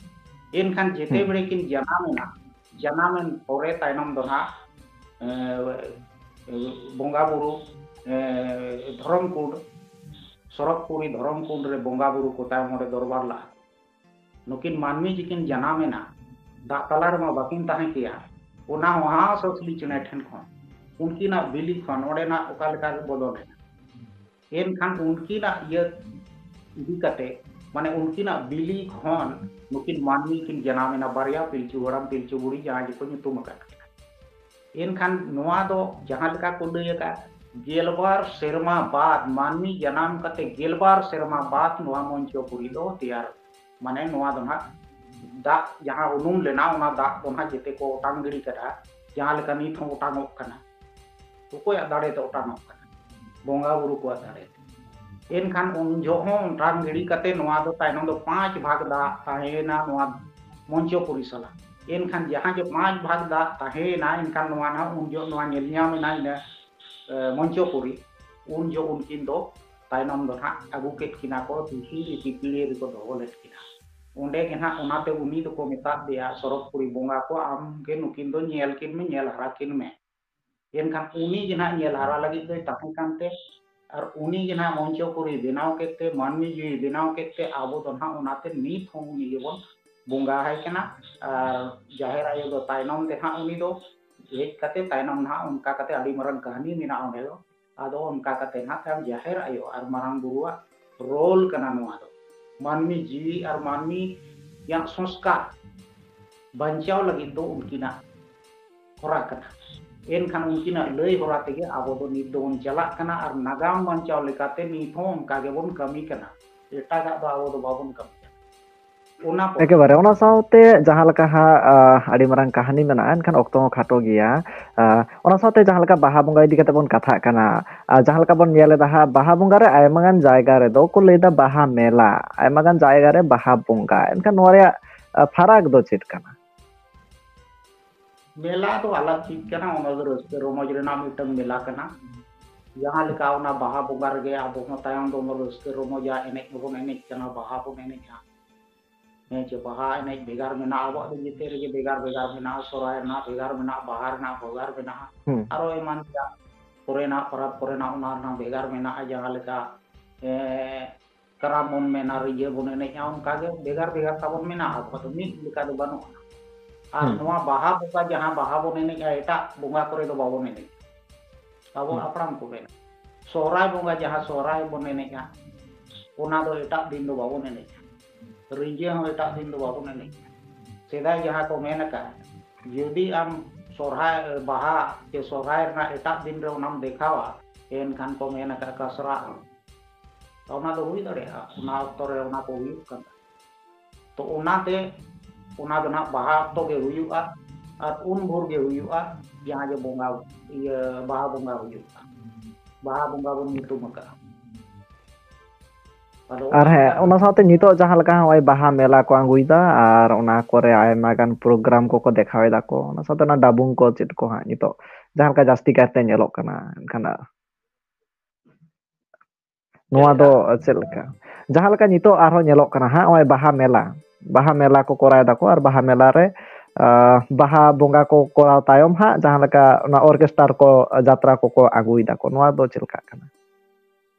ᱮᱱᱠᱷᱟᱱ ᱡᱮᱛᱮ ᱦᱩᱸ᱾ ᱵᱮᱲᱮ ᱠᱤᱱ ᱡᱟᱱᱟᱢ ᱮᱱᱟ, ᱡᱟᱱᱟᱢ ᱮᱱ ᱯᱚᱨᱮ ᱛᱟᱭᱱᱚᱢ ᱫᱚ ᱱᱟᱦᱟᱜ, ᱮ, ᱵᱚᱸᱜᱟ ᱵᱩᱨᱩ, ᱮ, ᱫᱷᱚᱨᱚᱢ ᱠᱩᱸᱰ, ᱥᱚᱨᱚᱜᱽᱯᱩᱨᱤ ᱫᱷᱚᱨᱚᱢ ᱠᱩᱸᱰ ᱨᱮ ᱵᱚᱸᱜᱟ ᱵᱩᱨᱩ ᱠᱚ ᱛᱟᱭᱚᱢ ᱚᱸᱰᱮ ᱫᱚᱨᱵᱟᱨ ᱞᱟᱜᱼᱟ᱾ ᱱᱩᱠᱤᱱ ᱢᱟᱹᱱᱢᱤ ᱡᱮᱠᱤᱱ ᱡᱟᱱᱟᱢ ᱮᱱᱟ, ᱫᱟᱜ ᱛᱟᱞᱟ ᱨᱮᱢᱟ ᱵᱟᱹᱠᱤᱱ ᱛᱟᱦᱮᱸ ᱠᱮᱭᱟ᱾ ᱚᱱᱟ ᱦᱚᱸ ᱦᱟᱸᱥ ᱦᱟᱸᱥᱞᱤ ᱪᱮᱬᱮ ᱴᱷᱮᱱ ᱠᱷᱚᱱ, ᱩᱱᱠᱤᱱᱟᱜ ᱵᱤᱞᱤ ᱠᱷᱚᱱ ᱚᱸᱰᱮᱱᱟᱜ ᱚᱠᱟ ᱞᱮᱠᱟ ᱨᱮ ᱵᱚᱫᱚᱞ ᱮᱱᱟ᱾ ᱮᱱᱠᱷᱟᱱ ᱩᱱᱠᱤᱱᱟᱜ ᱤᱭᱟᱹ ᱤᱫᱤ ᱠᱟᱛᱮ, ᱢᱟᱱᱮ ᱩᱱᱠᱤᱱᱟᱜ ᱵᱤᱞᱤ ᱠᱷᱚᱱ ᱱᱩᱠᱤᱱ ᱢᱟᱹᱱᱢᱤ ᱠᱤᱱ ᱡᱟᱱᱟᱢ ᱮᱱᱟ, ᱵᱟᱨᱭᱟ ᱯᱤᱞᱪᱩ ᱦᱟᱲᱟᱢ ᱯᱤᱞᱪᱩ ᱵᱩᱲᱦᱤ ᱡᱟᱦᱟᱸᱭ ᱜᱮᱠᱚ ᱧᱩᱛᱩᱢ ᱟᱠᱟᱫ ᱠᱤᱱᱟ᱾ ᱮᱱᱠᱷᱟᱱ ᱱᱚᱣᱟ ᱫᱚ ᱡᱟᱦᱟᱸ ᱞᱮᱠᱟ ᱠᱚ ᱞᱟᱹᱭ ᱟᱠᱟᱫ, ᱜᱮᱞᱵᱟᱨ ᱥᱮᱨᱢᱟ ᱵᱟᱫ, ᱢᱟᱹᱱᱢᱤ ᱡᱟᱱᱟᱢ ᱠᱟᱛᱮ ᱜᱮᱞᱵᱟᱨ ᱥᱮᱨᱢᱟ ᱵᱟᱫ ᱱᱚᱣᱟ ᱢᱚᱧᱪᱚᱯᱩᱨᱤ ᱫᱚ ᱛᱮᱭᱟᱨ, ᱢᱟᱱᱮ ᱱᱚᱣᱟ ᱫᱚ ᱱᱟᱦᱟᱜ ᱫᱟᱜ ᱡᱟᱦᱟᱸ ᱩᱱᱩᱢ ᱞᱮᱱᱟ, ᱚᱱᱟ ᱫᱟᱜ ᱫᱚ ᱱᱟᱦᱟᱜ ᱡᱮᱛᱮ ᱠᱚ ᱚᱴᱟᱝ ᱜᱤᱰᱤ ᱠᱟᱫᱟ, ᱡᱟᱦᱟᱸ ᱞᱮᱠᱟ ᱱᱤᱛ ᱦᱚᱸ ᱚᱴᱟᱝᱚᱜ ᱠᱟᱱᱟ᱾ ᱚᱠᱚᱭᱟᱜ ᱫᱟᱲᱮ ᱛᱮ ᱚᱴᱟᱝᱚᱜ ᱠᱟᱱᱟ? ᱵᱚᱸᱜᱟ ᱵᱩᱨᱩ ᱠᱚᱣᱟᱜ ᱫᱟᱲᱮ ᱛᱮ᱾ ᱮᱱᱠᱷᱟᱱ ᱩᱱ ᱡᱚᱦᱚᱜ ᱦᱚᱸ ᱚᱴᱟᱝ ᱜᱤᱰᱤ ᱠᱟᱛᱮ ᱱᱚᱣᱟ ᱫᱚ ᱛᱟᱭᱱᱚᱢ ᱫᱚ ᱯᱟᱸᱪ ᱵᱷᱟᱜᱽ ᱫᱟᱜ ᱛᱟᱦᱮᱸᱭᱮᱱᱟ ᱱᱚᱣᱟ ᱢᱚᱧᱪᱚᱯᱩᱨᱤ ᱥᱟᱞᱟᱜ᱾ ᱮᱱᱠᱷᱟᱱ ᱡᱟᱦᱟᱸ ᱡᱮ ᱯᱟᱸᱪ ᱵᱷᱟᱜᱽ ᱫᱟᱜ ᱛᱟᱦᱮᱸᱭᱮᱱᱟ, ᱮᱱᱠᱷᱟᱱ ᱱᱚᱣᱟ ᱱᱟᱦᱟᱜ ᱩᱱ ᱡᱚᱦᱚᱜ ᱱᱚᱣᱟ ᱧᱮᱞ ᱧᱟᱢ ᱮᱱᱟ ᱤᱱᱟᱹ, ᱮ, ᱢᱚᱧᱪᱚᱯᱩᱨᱤ᱾ ᱩᱱ ᱡᱚᱦᱚᱜ ᱩᱱᱠᱤᱱ ᱫᱚ ᱛᱟᱭᱱᱚᱢ ᱫᱚ ᱱᱟᱦᱟᱜ ᱟᱹᱜᱩ ᱠᱮᱫ ᱠᱤᱱᱟ ᱠᱚ, ᱫᱷᱤᱨᱤ ᱯᱤᱯᱤᱲᱤ ᱨᱮᱠᱚ ᱫᱚᱦᱚ ᱞᱮᱫ ᱠᱤᱱᱟ᱾ ᱚᱸᱰᱮ ᱜᱮ ᱱᱟᱦᱟᱜ ᱚᱱᱟᱛᱮ ᱩᱱᱤ ᱫᱚᱠᱚ ᱢᱮᱛᱟᱫ ᱫᱮᱭᱟ ᱥᱚᱨᱚᱜᱽᱯᱩᱨᱤ ᱵᱚᱸᱜᱟ ᱠᱚ, "ᱟᱢ ᱜᱮ ᱱᱩᱠᱤᱱ ᱫᱚ ᱧᱮᱞ ᱠᱤᱱ ᱢᱮ, ᱧᱮᱞ ᱦᱟᱨᱟ ᱠᱤᱱ ᱢᱮ᱾" ᱮᱱᱠᱷᱟᱱ ᱩᱱᱤ ᱜᱮ ᱱᱟᱦᱟᱜ ᱧᱮᱞ ᱦᱟᱨᱟ ᱞᱟᱹᱜᱤᱫ ᱫᱚᱭ ᱛᱟᱦᱮᱸ ᱠᱟᱱᱛᱮ, ᱟᱨ ᱩᱱᱤ ᱜᱮ ᱱᱟᱦᱟᱜ ᱢᱚᱧᱪᱚᱯᱩᱨᱤ ᱵᱮᱱᱟᱣ ᱠᱮᱫ ᱛᱮ, ᱢᱟᱹᱱᱢᱤ ᱡᱤᱣᱤ ᱵᱮᱱᱟᱣ ᱠᱮᱫ ᱛᱮ, ᱟᱵᱚ ᱫᱚ ᱱᱟᱦᱟᱜ ᱚᱱᱟᱛᱮ ᱱᱤᱛ ᱦᱚᱸ ᱩᱱᱤ ᱜᱮᱵᱚᱱ ᱵᱚᱸᱜᱟ ᱟᱭ ᱠᱟᱱᱟ᱾ ᱟᱨ ᱡᱟᱦᱮᱨ ᱟᱭᱳ ᱫᱚ ᱛᱟᱭᱱᱚᱢ ᱛᱮ ᱱᱟᱦᱟᱜ ᱩᱱᱤ ᱫᱚ ᱦᱮᱡ ᱠᱟᱛᱮ ᱛᱟᱭᱱᱚᱢ ᱱᱟᱦᱟᱜ ᱚᱱᱠᱟ ᱠᱟᱛᱮ ᱟᱹᱰᱤ ᱢᱟᱨᱟᱝ ᱠᱟᱹᱦᱱᱤ ᱢᱮᱱᱟᱜᱼᱟ ᱚᱸᱰᱮ ᱫᱚ᱾ ᱟᱫᱚ ᱚᱱᱠᱟ ᱠᱟᱛᱮ ᱱᱟᱦᱟᱜ ᱛᱟᱭᱚᱢ ᱡᱟᱦᱮᱨ ᱟᱭᱳ ᱟᱨ ᱢᱟᱨᱟᱝ ᱵᱩᱨᱩᱣᱟᱜ ᱨᱳᱞ ᱠᱟᱱᱟ ᱱᱚᱣᱟ ᱫᱚ᱾ ᱢᱟᱹᱱᱢᱤ ᱡᱤᱣᱤ ᱟᱨ ᱢᱟᱹᱱᱢᱤᱭᱟᱜ ᱥᱚᱝᱥᱠᱟᱨ ᱵᱟᱧᱪᱟᱣ ᱞᱟᱹᱜᱤᱫ ᱫᱚ ᱩᱱᱠᱤᱱᱟᱜ ᱦᱚᱨᱟ ᱠᱟᱱᱟ᱾ ᱮᱱᱠᱷᱟᱱ ᱩᱱᱠᱤᱱᱟᱜ ᱞᱟᱹᱭ ᱦᱚᱨᱟ ᱛᱮᱜᱮ ᱟᱵᱚ ᱫᱚ ᱱᱤᱛ ᱫᱚᱵᱚᱱ ᱪᱟᱞᱟᱜ ᱠᱟᱱᱟ ᱟᱨ ᱱᱟᱜᱟᱢ ᱵᱟᱧᱪᱟᱣ ᱞᱮᱠᱟᱛᱮ ᱱᱤᱛ ᱦᱚᱸ ᱚᱱᱠᱟ ᱜᱮᱵᱚᱱ ᱠᱟᱹᱢᱤ ᱠᱟᱱᱟ᱾ ᱮᱴᱟᱜᱟᱜ ᱫᱚ ᱟᱵᱚ ᱫᱚ ᱵᱟᱵᱚᱱ ᱠᱟᱹᱢᱤ ᱠᱟᱱᱟ᱾ ᱚᱱᱟ ᱯᱚᱨᱮ ᱮᱠᱮᱵᱟᱨᱮ᱾ ᱚᱱᱟ ᱥᱟᱶᱛᱮ ᱡᱟᱦᱟᱸ ᱞᱮᱠᱟ ᱦᱟᱸᱜ, ᱟ, ᱟᱹᱰᱤ ᱢᱟᱨᱟᱝ ᱠᱟᱹᱦᱱᱤ ᱢᱮᱱᱟᱜᱼᱟ, ᱮᱱᱠᱷᱟᱱ ᱚᱠᱛᱚ ᱦᱚᱸ ᱠᱷᱟᱴᱚ ᱜᱮᱭᱟ᱾ ᱟ, ᱚᱱᱟ ᱥᱟᱶᱛᱮ ᱡᱟᱦᱟᱸ ᱞᱮᱠᱟ ᱵᱟᱦᱟ ᱵᱚᱸᱜᱟ ᱤᱫᱤ ᱠᱟᱛᱮ ᱵᱚᱱ ᱠᱟᱛᱷᱟᱜ ᱠᱟᱱᱟ, ᱟ, ᱡᱟᱦᱟᱸ ᱞᱮᱠᱟ ᱵᱚᱱ ᱧᱮᱞ ᱮᱫᱟ ᱦᱟᱸᱜ, ᱵᱟᱦᱟ ᱵᱚᱸᱜᱟ ᱨᱮ ᱟᱭᱢᱟ ᱜᱟᱱ ᱡᱟᱭᱜᱟ ᱨᱮᱫᱚ ᱠᱚ ᱞᱟᱹᱭ ᱮᱫᱟ ᱵᱟᱦᱟ ᱢᱮᱞᱟ, ᱟᱭᱢᱟ ᱜᱟᱱ ᱡᱟᱭᱜᱟ ᱨᱮ ᱵᱟᱦᱟ ᱵᱚᱸᱜᱟ᱾ ᱮᱱᱠᱷᱟᱱ ᱱᱚᱣᱟ ᱨᱮᱭᱟᱜ, ᱟ, ᱯᱷᱟᱨᱟᱠ ᱫᱚ ᱪᱮᱫ ᱠᱟᱱᱟ? ᱢᱮᱞᱟ ᱫᱚ ᱟᱞᱟᱜᱽ ᱪᱤᱡᱽ ᱠᱟᱱᱟ, ᱚᱱᱟ ᱫᱚ ᱨᱟᱹᱥᱠᱟᱹ ᱨᱚᱢᱚᱡᱽ ᱨᱮᱱᱟᱜ ᱢᱤᱫᱴᱟᱝ ᱢᱮᱞᱟ ᱠᱟᱱᱟ᱾ ᱡᱟᱦᱟᱸ ᱞᱮᱠᱟ ᱚᱱᱟ ᱵᱟᱦᱟ ᱵᱚᱸᱜᱟ ᱨᱮᱜᱮ ᱟᱵᱚ ᱦᱚᱸ ᱛᱟᱭᱚᱢ ᱫᱚᱵᱚᱱ ᱨᱟᱹᱥᱠᱟᱹ ᱨᱚᱢᱚᱡᱟ, ᱮᱱᱮᱡ ᱦᱚᱸᱵᱚᱱ ᱮᱱᱮᱡ ᱠᱟᱱᱟ, ᱵᱟᱦᱟ ᱵᱚᱱ ᱮᱱᱮᱡᱼᱟ᱾ ᱦᱮᱸ ᱪᱮ, ᱵᱟᱦᱟ ᱮᱱᱮᱡ ᱵᱷᱮᱜᱟᱨ ᱢᱮᱱᱟᱜᱼᱟ, ᱟᱵᱚᱣᱟᱜ ᱫᱚ ᱡᱮᱛᱮ ᱨᱮᱜᱮ ᱵᱷᱮᱜᱟᱨ ᱵᱷᱮᱜᱟᱨ ᱢᱮᱱᱟᱜᱼᱟ, ᱥᱚᱦᱨᱟᱭ ᱨᱮᱱᱟᱜ ᱵᱷᱮᱜᱟᱨ ᱢᱮᱱᱟᱜᱼᱟ, ᱵᱟᱦᱟ ᱨᱮᱱᱟᱜ ᱵᱷᱮᱜᱟᱨ ᱢᱮᱱᱟᱜᱼᱟ, ᱦᱩᱸ᱾ ᱟᱨᱚ ᱮᱢᱟᱱ ᱛᱮᱭᱟᱜ ᱠᱚᱨᱮᱱᱟᱜ ᱯᱚᱨᱚᱵᱽ ᱠᱚᱨᱮᱱᱟᱜ ᱚᱱᱟ ᱨᱮᱱᱟᱜ ᱵᱷᱮᱜᱟᱨ ᱢᱮᱱᱟᱜᱼᱟ, ᱡᱟᱦᱟᱸ ᱞᱮᱠᱟ, ᱮ, ᱠᱟᱨᱟᱢ ᱵᱚᱱ ᱢᱮᱱᱟ, ᱨᱤᱡᱟᱹ ᱵᱚᱱ ᱮᱱᱮᱡᱼᱟ, ᱚᱱᱠᱟ ᱜᱮ ᱵᱷᱮᱜᱟᱨ ᱵᱷᱮᱜᱟᱨ ᱛᱟᱵᱚᱱ ᱢᱮᱱᱟᱜᱼᱟ, ᱟᱵᱚ ᱫᱚ ᱢᱤᱫ ᱞᱮᱠᱟ ᱫᱚ ᱵᱟᱹᱱᱩᱜᱼᱟ᱾ ᱟᱨ ᱦᱩᱸ᱾ ᱱᱚᱣᱟ ᱵᱟᱦᱟ ᱵᱚᱸᱜᱟ ᱡᱟᱦᱟᱸ ᱵᱟᱦᱟ ᱵᱚᱱ ᱮᱱᱮᱡᱼᱟ, ᱮᱴᱟᱜ ᱵᱚᱸᱜᱟ ᱠᱚᱨᱮ ᱫᱚ ᱵᱟᱵᱚᱱ ᱮᱱᱮᱡᱼᱟ᱾ ᱟᱵᱚ ᱦᱩᱸ᱾ ᱦᱟᱯᱲᱟᱢ ᱠᱚ ᱢᱮᱱᱟ, ᱥᱚᱦᱨᱟᱭ ᱵᱚᱸᱜᱟ ᱡᱟᱦᱟᱸ ᱥᱚᱦᱨᱟᱭ ᱵᱚᱱ ᱮᱱᱮᱡᱼᱟ, ᱚᱱᱟ ᱫᱚ ᱮᱴᱟᱜ ᱫᱤᱱ ᱫᱚ ᱵᱟᱵᱚᱱ ᱮᱱᱮᱡᱼᱟ᱾ ᱨᱤᱸᱡᱟᱹ ᱦᱚᱸ ᱮᱴᱟᱜ ᱫᱤᱱ ᱫᱚ ᱵᱟᱵᱚᱱ ᱮᱱᱮᱡᱼᱟ᱾ ᱥᱮᱫᱟᱭ ᱡᱟᱦᱟᱸ ᱠᱚ ᱢᱮᱱ ᱟᱠᱟᱫ, ᱡᱩᱫᱤ ᱟᱢ ᱥᱚᱦᱨᱟᱭ, ᱵᱟᱦᱟ ᱥᱮ ᱥᱚᱦᱨᱟᱭ ᱨᱮᱱᱟᱜ ᱮᱴᱟᱜ ᱫᱤᱱ ᱨᱮ ᱚᱱᱟᱢ ᱫᱮᱠᱷᱟᱣᱟ, ᱮᱱᱠᱷᱟᱱ ᱠᱚ ᱢᱮᱱ ᱟᱠᱟᱫ ᱠᱟᱥᱨᱟ᱾ ᱚᱱᱟ ᱫᱚ ᱦᱩᱭ ᱫᱟᱲᱮᱭᱟᱜᱼᱟ, ᱚᱱᱟ ᱚᱠᱛᱚ ᱨᱮ ᱚᱱᱟ ᱠᱚ ᱦᱩᱭᱩᱜ ᱠᱟᱱᱟ᱾ ᱛᱚ ᱚᱱᱟᱛᱮ ᱚᱱᱟ ᱫᱚ ᱱᱟᱜ ᱵᱟᱦᱟ ᱚᱠᱛᱚ ᱜᱮ ᱦᱩᱭᱩᱜᱼᱟ, ᱟᱨ ᱩᱱ ᱵᱷᱳᱨ ᱜᱮ ᱦᱩᱭᱩᱜᱼᱟ, ᱡᱟᱦᱟᱸ ᱡᱮ ᱵᱚᱸᱜᱟ, ᱤᱭᱟᱹ, ᱵᱟᱦᱟ ᱵᱚᱸᱜᱟ ᱦᱩᱭᱩᱜᱼᱟ, ᱵᱟᱦᱟ ᱵᱚᱸᱜᱟ ᱵᱚᱱ ᱧᱩᱛᱩᱢ ᱟᱠᱟᱫᱼᱟ᱾ ᱟᱫᱚ ᱟᱨ ᱚᱱᱟ ᱦᱮᱸ, ᱞᱮᱠᱟᱛᱮ ᱚᱱᱟ ᱥᱟᱶᱛᱮ ᱱᱤᱛᱚᱜ ᱡᱟᱦᱟᱸ ᱞᱮᱠᱟ ᱱᱚᱜᱼᱚᱭ ᱵᱟᱦᱟ ᱢᱮᱞᱟ ᱠᱚ ᱟᱹᱜᱩᱭᱮᱫᱟ, ᱟᱨ ᱚᱱᱟ ᱠᱚᱨᱮ ᱟᱭᱢᱟ ᱜᱟᱱ ᱯᱨᱳᱜᱨᱟᱢ ᱠᱚᱠᱚ ᱫᱮᱠᱷᱟᱣ ᱮᱫᱟ ᱠᱚ, ᱚᱱᱟ ᱥᱟᱶᱛᱮ ᱚᱱᱟ ᱰᱟᱵᱩᱝ ᱠᱚ ᱪᱮᱫ ᱠᱚ ᱦᱟᱸᱜ ᱱᱤᱛᱚᱜ ᱡᱟᱦᱟᱸ ᱞᱮᱠᱟ ᱡᱟᱹᱥᱛᱤ ᱠᱟᱭᱛᱮ ᱧᱮᱞᱚᱜ ᱠᱟᱱᱟ᱾ ᱮᱱᱠᱷᱟᱱ ᱱᱚᱣᱟ ᱫᱚ ᱪᱮᱫ ᱞᱮᱠᱟ? ᱪᱮᱫ ᱞᱮᱠᱟ? ᱡᱟᱦᱟᱸ ᱞᱮᱠᱟ ᱱᱤᱛᱚᱜ ᱟᱨᱦᱚᱸ ᱧᱮᱞᱚᱜ ᱠᱟᱱᱟ ᱦᱟᱸᱜ, ᱱᱚᱜᱼᱚᱭ ᱵᱟᱦᱟ ᱢᱮᱞᱟ, ᱵᱟᱦᱟ ᱢᱮᱞᱟ ᱠᱚ ᱠᱚᱨᱟᱣ ᱫᱟᱠᱚ, ᱟᱨ ᱵᱟᱦᱟ ᱢᱮᱞᱟ ᱨᱮ, ᱟᱸ, ᱵᱟᱦᱟ ᱵᱚᱸᱜᱟ ᱠᱚ ᱠᱚᱨᱟᱣ ᱛᱟᱭᱚᱢ ᱦᱟᱸᱜ ᱡᱟᱦᱟᱸ ᱞᱮᱠᱟ ᱚᱱᱟ ᱚᱨᱠᱮᱥᱴᱟᱨ ᱠᱚ, ᱡᱟᱛᱨᱟ ᱠᱚᱠᱚ ᱟᱹᱜᱩᱭ ᱫᱟᱠᱚ, ᱱᱚᱣᱟ ᱫᱚ ᱪᱮᱫ ᱞᱮᱠᱟᱜ ᱠᱟᱱᱟ?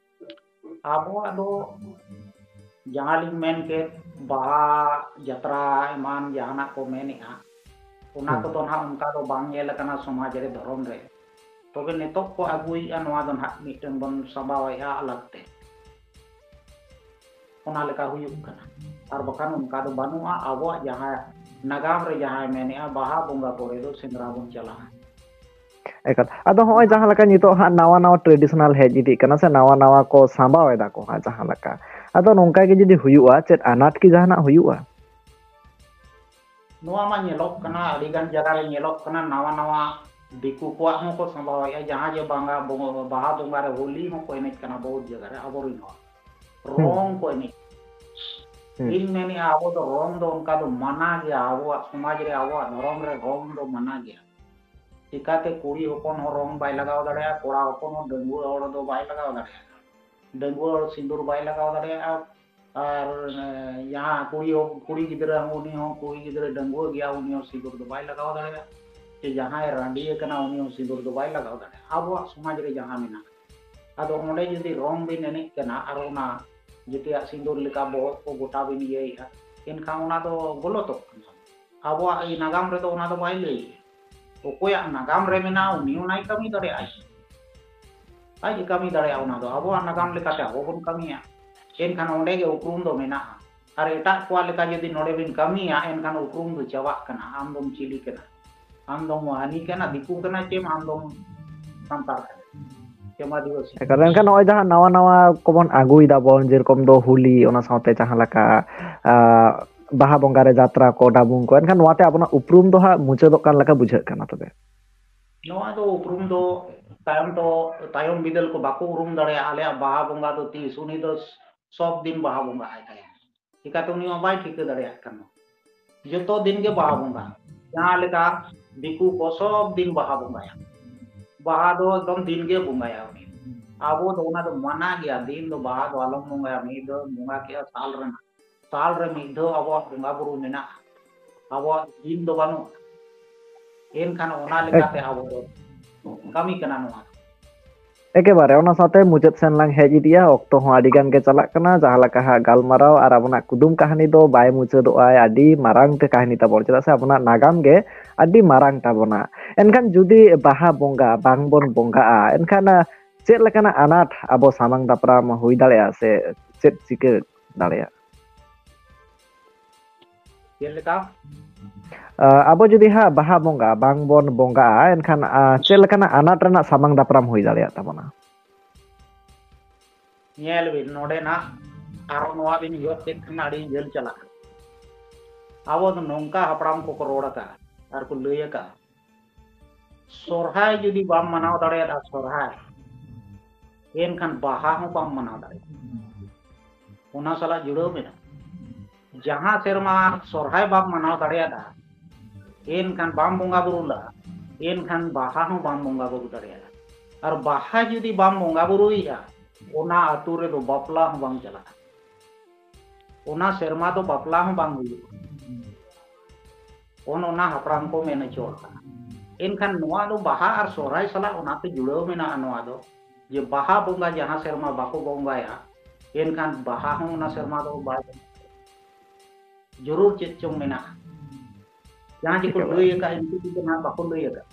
ᱟᱵᱚᱣᱟᱜ ᱫᱚ ᱡᱟᱦᱟᱸ ᱞᱤᱧ ᱢᱮᱱ ᱠᱮᱫ, ᱵᱟᱦᱟ ᱡᱟᱛᱨᱟ ᱮᱢᱟᱱ ᱡᱟᱦᱟᱱᱟᱜ ᱠᱚ ᱢᱮᱱᱮᱜᱼᱟ, ᱚᱱᱟ ᱦᱩᱸ᱾ ᱠᱚᱫᱚ ᱱᱟᱦᱟᱜ ᱚᱱᱠᱟ ᱫᱚ ᱵᱟᱝ ᱧᱮᱞ ᱟᱠᱟᱱᱟ ᱥᱚᱢᱟᱡᱽ ᱨᱮ, ᱫᱷᱚᱨᱚᱢ ᱨᱮ᱾ ᱛᱚᱵᱮ ᱱᱤᱛᱚᱜ ᱠᱚ ᱟᱹᱜᱩᱭᱮᱜᱼᱟ, ᱱᱚᱣᱟ ᱫᱚ ᱱᱟᱦᱟᱜ ᱢᱤᱫᱴᱮᱱ ᱵᱚᱱ ᱥᱟᱢᱵᱟᱣᱮᱜᱼᱟ ᱟᱞᱟᱜᱽ ᱛᱮ᱾ ᱚᱱᱟ ᱞᱮᱠᱟ ᱦᱩᱭᱩᱜ ᱠᱟᱱᱟ, ᱟᱨ ᱵᱟᱠᱷᱟᱱ ᱚᱱᱠᱟ ᱫᱚ ᱵᱟᱹᱱᱩᱜᱼᱟ᱾ ᱟᱵᱚᱣᱟᱜ ᱡᱟᱦᱟᱸ ᱱᱟᱜᱟᱢ ᱨᱮ ᱡᱟᱦᱟᱸᱭ ᱢᱮᱱᱮᱜᱼᱟ, ᱵᱟᱦᱟ ᱵᱚᱸᱜᱟ ᱯᱚᱨᱮ ᱫᱚ ᱥᱮᱸᱫᱽᱨᱟ ᱵᱚᱱ ᱪᱟᱞᱟᱜᱼᱟ᱾ ᱮᱠᱟᱞ᱾ ᱟᱫᱚ ᱦᱚᱸᱜᱼᱚᱭ ᱚᱱᱟ ᱡᱟᱦᱟᱸ ᱞᱮᱠᱟ ᱱᱤᱛᱚᱜ ᱦᱟᱸᱜ ᱱᱟᱣᱟ ᱱᱟᱣᱟ traditional ᱦᱮᱡ ᱤᱫᱤᱜ ᱠᱟᱱᱟ, ᱥᱮ ᱱᱟᱣᱟ ᱱᱟᱣᱟ ᱠᱚ ᱥᱟᱢᱵᱟᱣ ᱮᱫᱟ ᱠᱚ ᱦᱟᱸᱜ ᱡᱟᱦᱟᱸ ᱞᱮᱠᱟ, ᱟᱫᱚ ᱱᱚᱝᱠᱟ ᱜᱮ ᱡᱩᱫᱤ ᱦᱩᱭᱩᱜᱼᱟ, ᱪᱮᱫ ᱟᱱᱟᱴ ᱠᱤ ᱡᱟᱦᱟᱱᱟᱜ ᱦᱩᱭᱩᱜᱼᱟ? ᱱᱚᱣᱟ ᱢᱟ ᱧᱮᱞᱚᱜ ᱠᱟᱱᱟ, ᱟᱹᱰᱤ ᱜᱟᱱ ᱡᱟᱭᱜᱟ ᱨᱮ ᱧᱮᱞᱚᱜ ᱠᱟᱱᱟ, ᱱᱟᱣᱟ ᱱᱟᱣᱟ ᱫᱤᱠᱩ ᱠᱚᱣᱟᱜ ᱦᱚᱸᱠᱚ ᱥᱟᱢᱵᱟᱣᱮᱫᱼᱟ, ᱡᱟᱦᱟᱸ ᱡᱮ ᱵᱟᱝᱟ ᱵᱚᱸᱜᱟ-, ᱵᱟᱦᱟ ᱵᱚᱸᱜᱟ ᱨᱮ ᱦᱳᱞᱤ ᱦᱚᱸᱠᱚ ᱮᱱᱮᱡ ᱠᱟᱱᱟ ᱵᱚᱦᱩᱛ ᱡᱟᱭᱜᱟ ᱨᱮ, ᱟᱵᱚᱨᱮᱱ ᱦᱚᱲ᱾ ᱦᱩᱸ᱾ ᱨᱚᱝ ᱠᱚ ᱮᱱᱮᱡ᱾ ᱦᱩᱸ᱾ ᱤᱧ ᱢᱮᱱᱮᱫᱼᱟ, ᱟᱵᱚ ᱫᱚ ᱨᱚᱝ ᱫᱚ ᱚᱱᱠᱟ ᱫᱚ ᱢᱟᱱᱟ ᱜᱮᱭᱟ, ᱟᱵᱚᱣᱟᱜ ᱥᱚᱢᱟᱡᱽ ᱨᱮ, ᱟᱵᱚᱣᱟᱜ ᱫᱷᱚᱨᱚᱢ ᱨᱮ ᱨᱚᱝ ᱫᱚ ᱢᱟᱱᱟ ᱜᱮᱭᱟ᱾ ᱪᱤᱠᱟᱹᱛᱮ ᱠᱩᱲᱤ ᱦᱚᱯᱚᱱ ᱦᱚᱸ ᱨᱚᱝ ᱵᱟᱭ ᱞᱟᱜᱟᱣ ᱫᱟᱲᱮᱭᱟᱜᱼᱟ, ᱠᱚᱲᱟ ᱦᱚᱯᱚᱱ ᱦᱚᱸ, ᱰᱟᱺᱜᱩᱣᱟᱹ ᱦᱚᱲ ᱫᱚ ᱵᱟᱭ ᱞᱟᱜᱟᱣ ᱫᱟᱲᱮᱭᱟᱜᱼᱟ, ᱰᱟᱺᱜᱩᱣᱟᱹ ᱦᱚᱲ ᱥᱤᱸᱫᱩᱨ ᱵᱟᱭ ᱞᱟᱜᱟᱣ ᱫᱟᱲᱮᱭᱟᱜᱼᱟ, ᱟᱨ, ᱮ, ᱡᱟᱦᱟᱸ ᱠᱩᱲᱤ ᱦᱚ-, ᱠᱩᱲᱤ ᱜᱤᱫᱽᱨᱟᱹ ᱦᱚᱸ, ᱩᱱᱤ ᱦᱚᱸ ᱠᱩᱲᱤ ᱜᱤᱫᱽᱨᱟᱹ ᱰᱟᱺᱜᱩᱣᱟᱹ ᱜᱮᱭᱟ, ᱩᱱᱤ ᱦᱚᱸ ᱥᱤᱸᱫᱩᱨ ᱫᱚ ᱵᱟᱭ ᱞᱟᱜᱟᱣ ᱫᱟᱲᱮᱭᱟᱜᱼᱟ᱾ ᱥᱮ ᱡᱟᱦᱟᱸᱭ ᱨᱟᱺᱰᱤ ᱟᱠᱟᱱᱟ, ᱩᱱᱤ ᱦᱚᱸ ᱥᱤᱸᱫᱩᱨ ᱫᱚ ᱵᱟᱭ ᱞᱟᱜᱟᱣ ᱫᱟᱲᱮᱭᱟᱜᱼᱟ᱾ ᱟᱵᱚᱣᱟᱜ ᱥᱚᱢᱟᱡᱽ ᱨᱮ ᱡᱟᱦᱟᱸ ᱢᱮᱱᱟᱜᱼᱟ, ᱟᱫᱚ ᱚᱸᱰᱮ ᱡᱩᱫᱤ ᱨᱚᱝ ᱵᱤᱱ ᱮᱱᱮᱡ ᱠᱟᱱᱟ ᱟᱨ ᱚᱱᱟ ᱡᱮᱛᱮᱭᱟᱜ ᱥᱤᱸᱫᱩᱨ ᱞᱮᱠᱟ ᱵᱚᱦᱚᱜ ᱠᱚ ᱜᱚᱴᱟ ᱵᱤᱱ ᱤᱭᱟᱹᱭᱮᱫᱼᱟ, ᱮᱱᱠᱷᱟᱱ ᱚᱱᱟ ᱫᱚ ᱜᱚᱞᱚᱛᱚᱜ ᱠᱟᱱᱟ᱾ ᱟᱵᱚᱣᱟᱜ ᱱᱟᱜᱟᱢ ᱨᱮᱫᱚ ᱚᱱᱟ ᱫᱚ ᱵᱟᱭ ᱞᱟᱹᱭᱮᱫᱼᱟ᱾ ᱚᱠᱚᱭᱟᱜ ᱱᱟᱜᱟᱢ ᱨᱮ ᱢᱮᱱᱟᱜᱼᱟ, ᱩᱱᱤ ᱚᱱᱟᱭ ᱠᱟᱹᱢᱤ ᱫᱟᱲᱮᱭᱟᱜᱼᱟᱭ᱾ ᱟᱡ ᱮ ᱠᱟᱹᱢᱤ ᱫᱟᱲᱮᱭᱟᱜᱼᱟ᱾ ᱚᱱᱟ ᱫᱚ ᱟᱵᱚᱣᱟᱜ ᱱᱟᱜᱟᱢ ᱞᱮᱠᱟᱛᱮ ᱟᱵᱚ ᱵᱚᱱ ᱠᱟᱹᱢᱤᱭᱟ, ᱮᱱᱠᱷᱟᱱ ᱚᱸᱰᱮ ᱜᱮ ᱩᱯᱨᱩᱢ ᱫᱚ ᱢᱮᱱᱟᱜᱼᱟ᱾ ᱟᱨ ᱮᱴᱟᱜ ᱠᱚᱣᱟᱜ ᱞᱮᱠᱟ ᱡᱩᱫᱤ ᱱᱚᱰᱮ ᱵᱤᱱ ᱠᱟᱹᱢᱤᱭᱟ, ᱮᱱᱠᱷᱟᱱ ᱩᱯᱨᱩᱢ ᱫᱚ ᱪᱟᱵᱟᱜ ᱠᱟᱱᱟ, ᱟᱢ ᱫᱚᱢ ᱪᱤᱞᱤ ᱠᱟᱱᱟ, ᱟᱢ ᱫᱚᱢ ᱦᱟᱹᱱᱤ ᱠᱟᱱᱟ, ᱫᱤᱠᱩ ᱠᱟᱱᱟ, ᱪᱮᱢ ᱟᱢ ᱫᱚᱢ ᱥᱟᱱᱛᱟᱲ ᱠᱟᱱᱟ, ᱪᱮᱢ ᱟᱹᱫᱤᱵᱟᱹᱥᱤ᱾ ᱮᱠᱟᱞ, ᱮᱱᱠᱷᱟᱱ ᱱᱚᱜᱼᱚᱭ ᱡᱟᱦᱟᱸ ᱱᱟᱣᱟ ᱱᱟᱣᱟ ᱠᱚᱵᱚᱱ ᱟᱹᱜᱩᱭ ᱫᱟᱵᱚᱱ, ᱡᱮᱨᱚᱠᱚᱢ ᱫᱚ ᱦᱳᱞᱤ, ᱚᱱᱟ ᱥᱟᱶᱛᱮ ᱡᱟᱦᱟᱸ ᱞᱮᱠᱟ, ᱟᱸ, ᱵᱟᱦᱟ ᱵᱚᱸᱜᱟ ᱨᱮ ᱡᱟᱛᱨᱟ ᱠᱚ, ᱰᱟᱵᱩᱝ ᱠᱚ, ᱮᱱᱠᱷᱟᱱ ᱱᱚᱣᱟᱛᱮ ᱟᱵᱚᱱᱟᱜ ᱩᱯᱨᱩᱢ ᱫᱚ ᱦᱟᱸᱜ ᱢᱩᱪᱟᱹᱫᱚᱜ ᱠᱟᱱ ᱞᱮᱠᱟ ᱵᱩᱡᱷᱟᱹᱜ ᱠᱟᱱᱟ᱾ ᱛᱚᱵᱮ ᱱᱚᱣᱟ ᱫᱚ ᱩᱯᱨᱩᱢ ᱫᱚ ᱛᱟᱭᱚᱢ ᱫᱚ, ᱛᱟᱭᱚᱢ ᱵᱤᱫᱟᱹᱞ ᱠᱚ ᱵᱟᱠᱚ ᱩᱨᱩᱢ ᱫᱟᱲᱮᱭᱟᱜᱼᱟ, ᱟᱞᱮᱭᱟᱜ ᱵᱟᱦᱟ ᱵᱚᱸᱜᱟ ᱫᱚ ᱛᱤᱥ, ᱩᱱᱤ ᱫᱚ ᱥᱚᱵ ᱫᱤᱱ ᱵᱟᱦᱟ ᱵᱚᱸᱜᱟ ᱟᱭ ᱛᱟᱭᱟ᱾ ᱪᱤᱠᱟᱹᱛᱮ ᱩᱱᱤ ᱦᱚᱸ ᱵᱟᱭ ᱴᱷᱤᱠᱟᱹ ᱫᱟᱲᱮᱭᱟᱜ ᱠᱟᱱᱟ᱾ ᱡᱚᱛᱚ ᱫᱤᱱ ᱜᱮ ᱵᱟᱦᱟ ᱵᱚᱸᱜᱟ, ᱡᱟᱦᱟᱸ ᱞᱮᱠᱟ ᱫᱤᱠᱩ ᱠᱚ ᱥᱚᱵ ᱫᱤᱱ ᱵᱟᱦᱟ ᱵᱚᱸᱜᱟᱭᱟ, ᱵᱟᱦᱟ ᱫᱚ ᱮᱠᱫᱚᱢ ᱫᱤᱱ ᱜᱮ ᱵᱚᱸᱜᱟᱭᱟ ᱩᱱᱤ᱾ ᱟᱵᱚ ᱫᱚ ᱚᱱᱟ ᱫᱚ ᱢᱟᱱᱟ ᱜᱮᱭᱟ, ᱫᱤᱱ ᱫᱚ ᱵᱟᱦᱟ ᱫᱚ ᱟᱞᱚᱢ ᱵᱚᱸᱜᱟᱭᱟ, ᱢᱤᱫ ᱫᱷᱟᱣ ᱵᱚᱸᱜᱟ ᱠᱮᱜᱼᱟ ᱥᱟᱞ ᱨᱮᱱᱟᱜ, ᱥᱟᱞ ᱨᱮ ᱢᱤᱫ ᱫᱷᱟᱣ ᱟᱵᱚᱣᱟᱜ ᱵᱚᱸᱜᱟ ᱵᱩᱨᱩ ᱢᱮᱱᱟᱜᱼᱟ, ᱟᱵᱚᱣᱟᱜ ᱫᱤᱱ ᱫᱚ ᱵᱟᱹᱱᱩᱜᱼᱟ᱾ ᱮᱱᱠᱷᱟᱱ ᱚᱱᱟ ᱞᱮᱠᱟᱛᱮ ᱟᱵᱚ ᱫᱚ ᱠᱟᱹᱢᱤ ᱠᱟᱱᱟ ᱱᱚᱣᱟ᱾ ᱮᱠᱮᱵᱟᱨᱮ ᱚᱱᱟ ᱥᱟᱶᱛᱮ ᱢᱩᱪᱟᱹᱫ ᱥᱮᱱ ᱞᱟᱝ ᱦᱮᱡ ᱤᱫᱤᱜᱼᱟ᱾ ᱚᱠᱛᱚ ᱦᱚᱸ ᱟᱹᱰᱤ ᱜᱟᱱ ᱜᱮ ᱪᱟᱞᱟᱜ ᱠᱟᱱᱟ᱾ ᱡᱟᱦᱟᱸ ᱞᱮᱠᱟ ᱦᱟᱸᱜ ᱜᱟᱞᱢᱟᱨᱟᱣ ᱟᱨ ᱟᱵᱚᱱᱟᱜ ᱠᱩᱫᱩᱢ ᱠᱟᱹᱦᱱᱤ ᱫᱚ ᱵᱟᱭ ᱢᱩᱪᱟᱹᱫᱚᱜᱼᱟ, ᱟᱹᱰᱤ ᱢᱟᱨᱟᱝ ᱛᱮ ᱠᱟᱹᱦᱱᱤ ᱛᱟᱵᱚᱱ, ᱪᱮᱫᱟᱜ ᱥᱮ ᱟᱵᱚᱱᱟᱜ ᱱᱟᱜᱟᱢ ᱜᱮ ᱟᱹᱰᱤ ᱢᱟᱨᱟᱝ ᱛᱟᱵᱚᱱᱟ᱾ ᱮᱱᱠᱷᱟᱱ ᱡᱩᱫᱤ ᱵᱟᱦᱟ ᱵᱚᱸᱜᱟ ᱵᱟᱝ ᱵᱚᱱ ᱵᱚᱸᱜᱟᱜᱼᱟ, ᱮᱱᱠᱷᱟᱱ, ᱟᱸ, ᱪᱮᱫ ᱞᱮᱠᱟᱱᱟᱜ ᱟᱱᱟᱴ ᱟᱵᱚ ᱥᱟᱢᱟᱝ ᱫᱟᱯᱨᱟᱢ ᱦᱩᱭ ᱫᱟᱲᱮᱭᱟᱜᱼᱟ ᱥᱮ ᱪᱮᱫ ᱪᱤᱠᱟᱹ ᱫᱟᱲᱮᱭᱟᱜᱼᱟ? ᱪᱮᱫ ᱞᱮᱠᱟ? ᱟᱸ, ᱟᱵᱚ ᱡᱩᱫᱤ ᱦᱟᱸᱜ ᱵᱟᱦᱟ ᱵᱚᱸᱜᱟ ᱵᱟᱝ ᱵᱚᱱ ᱵᱚᱸᱜᱟᱜᱼᱟ, ᱮᱱᱠᱷᱟᱱ, ᱟᱸ, ᱪᱮᱫ ᱞᱮᱠᱟᱱᱟᱜ ᱟᱱᱟᱴ ᱨᱮᱱᱟᱜ ᱥᱟᱢᱟᱝ ᱫᱟᱯᱨᱟᱢ ᱦᱩᱭ ᱫᱟᱲᱮᱭᱟᱜ ᱛᱟᱵᱚᱱᱟ? ᱧᱮᱞ ᱵᱤᱱ, ᱱᱚᱰᱮᱱᱟᱜ ᱟᱨᱚ ᱱᱚᱣᱟ ᱵᱤᱱ ᱩᱭᱦᱟᱹᱨ ᱠᱮᱫ ᱠᱷᱟᱱ ᱟᱹᱰᱤ ᱡᱷᱟᱹᱞ ᱪᱟᱞᱟᱜᱼᱟ᱾ ᱟᱵᱚ ᱫᱚ ᱱᱚᱝᱠᱟ ᱦᱟᱯᱲᱟᱢ ᱠᱚᱠᱚ ᱨᱚᱲ ᱟᱠᱟᱫᱼᱟ ᱟᱨ ᱠᱚ ᱞᱟᱹᱭ ᱟᱠᱟᱫᱼᱟ, ᱥᱚᱨᱦᱟᱭ ᱡᱩᱫᱤ ᱵᱟᱢ ᱢᱟᱱᱟᱣ ᱫᱟᱲᱮᱭᱟᱫᱟ, ᱥᱚᱨᱦᱟᱭ, ᱮᱱᱠᱷᱟᱱ ᱵᱟᱦᱟ ᱦᱚᱸ ᱵᱟᱢ ᱢᱟᱱᱟᱣ ᱫᱟᱲᱮᱭᱟᱜᱼᱟ᱾ ᱚᱱᱟ ᱥᱟᱞᱟᱜ ᱡᱩᱲᱟᱹᱣ ᱢᱮᱱᱟᱜᱼᱟ᱾ ᱡᱟᱦᱟᱸ ᱥᱮᱨᱢᱟ ᱥᱚᱨᱦᱟᱭ ᱵᱟᱢ ᱢᱟᱱᱟᱣ ᱫᱟᱲᱮᱭᱟᱫᱟ, ᱮᱱᱠᱷᱟᱱ ᱵᱟᱢ ᱵᱚᱸᱜᱟ ᱵᱩᱨᱩ ᱞᱮᱫᱟ, ᱮᱱᱠᱷᱟᱱ ᱵᱟᱦᱟ ᱦᱚᱸ ᱵᱟᱢ ᱵᱚᱸᱜᱟ ᱵᱩᱨᱩ ᱫᱟᱲᱮᱭᱟᱜᱼᱟ᱾ ᱟᱨ ᱵᱟᱦᱟ ᱡᱩᱫᱤ ᱵᱟᱢ ᱵᱚᱸᱜᱟ ᱵᱩᱨᱩᱭᱮᱫᱼᱟ, ᱚᱱᱟ ᱟᱹᱛᱩ ᱨᱮᱫᱚ ᱵᱟᱯᱞᱟ ᱦᱚᱸ ᱵᱟᱝ ᱪᱟᱞᱟᱜᱼᱟ᱾ ᱚᱱᱟ ᱥᱮᱨᱢᱟ ᱫᱚ ᱵᱟᱯᱞᱟ ᱦᱚᱸ ᱵᱟᱝ ᱦᱩᱭᱩᱜᱼᱟ᱾ ᱚᱱ ᱚᱱᱟ ᱦᱟᱯᱲᱟᱢ ᱠᱚ ᱢᱮᱱ ᱦᱚᱪᱚ ᱟᱠᱟᱫᱼᱟ᱾ ᱮᱱᱠᱷᱟᱱ ᱱᱚᱣᱟ ᱫᱚ ᱵᱟᱦᱟ ᱟᱨ ᱥᱚᱦᱨᱟᱭ ᱥᱟᱞᱟᱜ ᱚᱱᱟᱛᱮ ᱡᱩᱲᱟᱹᱣ ᱢᱮᱱᱟᱜᱼᱟ᱾ ᱱᱚᱣᱟ ᱫᱚ ᱡᱮ ᱵᱟᱦᱟ ᱵᱚᱸᱜᱟ ᱡᱟᱦᱟᱸ ᱥᱮᱨᱢᱟ ᱵᱟᱠᱚ ᱵᱚᱸᱜᱟᱭᱟ, ᱮᱱᱠᱷᱟᱱ ᱵᱟᱦᱟ ᱦᱚᱸ ᱚᱱᱟ ᱥᱮᱨᱢᱟ ᱫᱚ ᱵᱟᱭ ᱡᱚᱨᱩᱨ ᱪᱮᱫ ᱪᱚᱝ ᱢᱮᱱᱟᱜᱼᱟ᱾ ᱡᱟᱦᱟᱸ ᱡᱮᱠᱚ ᱴᱷᱤᱠ ᱞᱟᱹᱭ ᱟᱠᱟᱫ, ᱩᱱᱠᱩ ᱡᱩᱫᱤ ᱱᱟᱦᱟᱜ ᱵᱟᱠᱚ ᱞᱟᱹᱭ ᱟᱠᱟᱫ,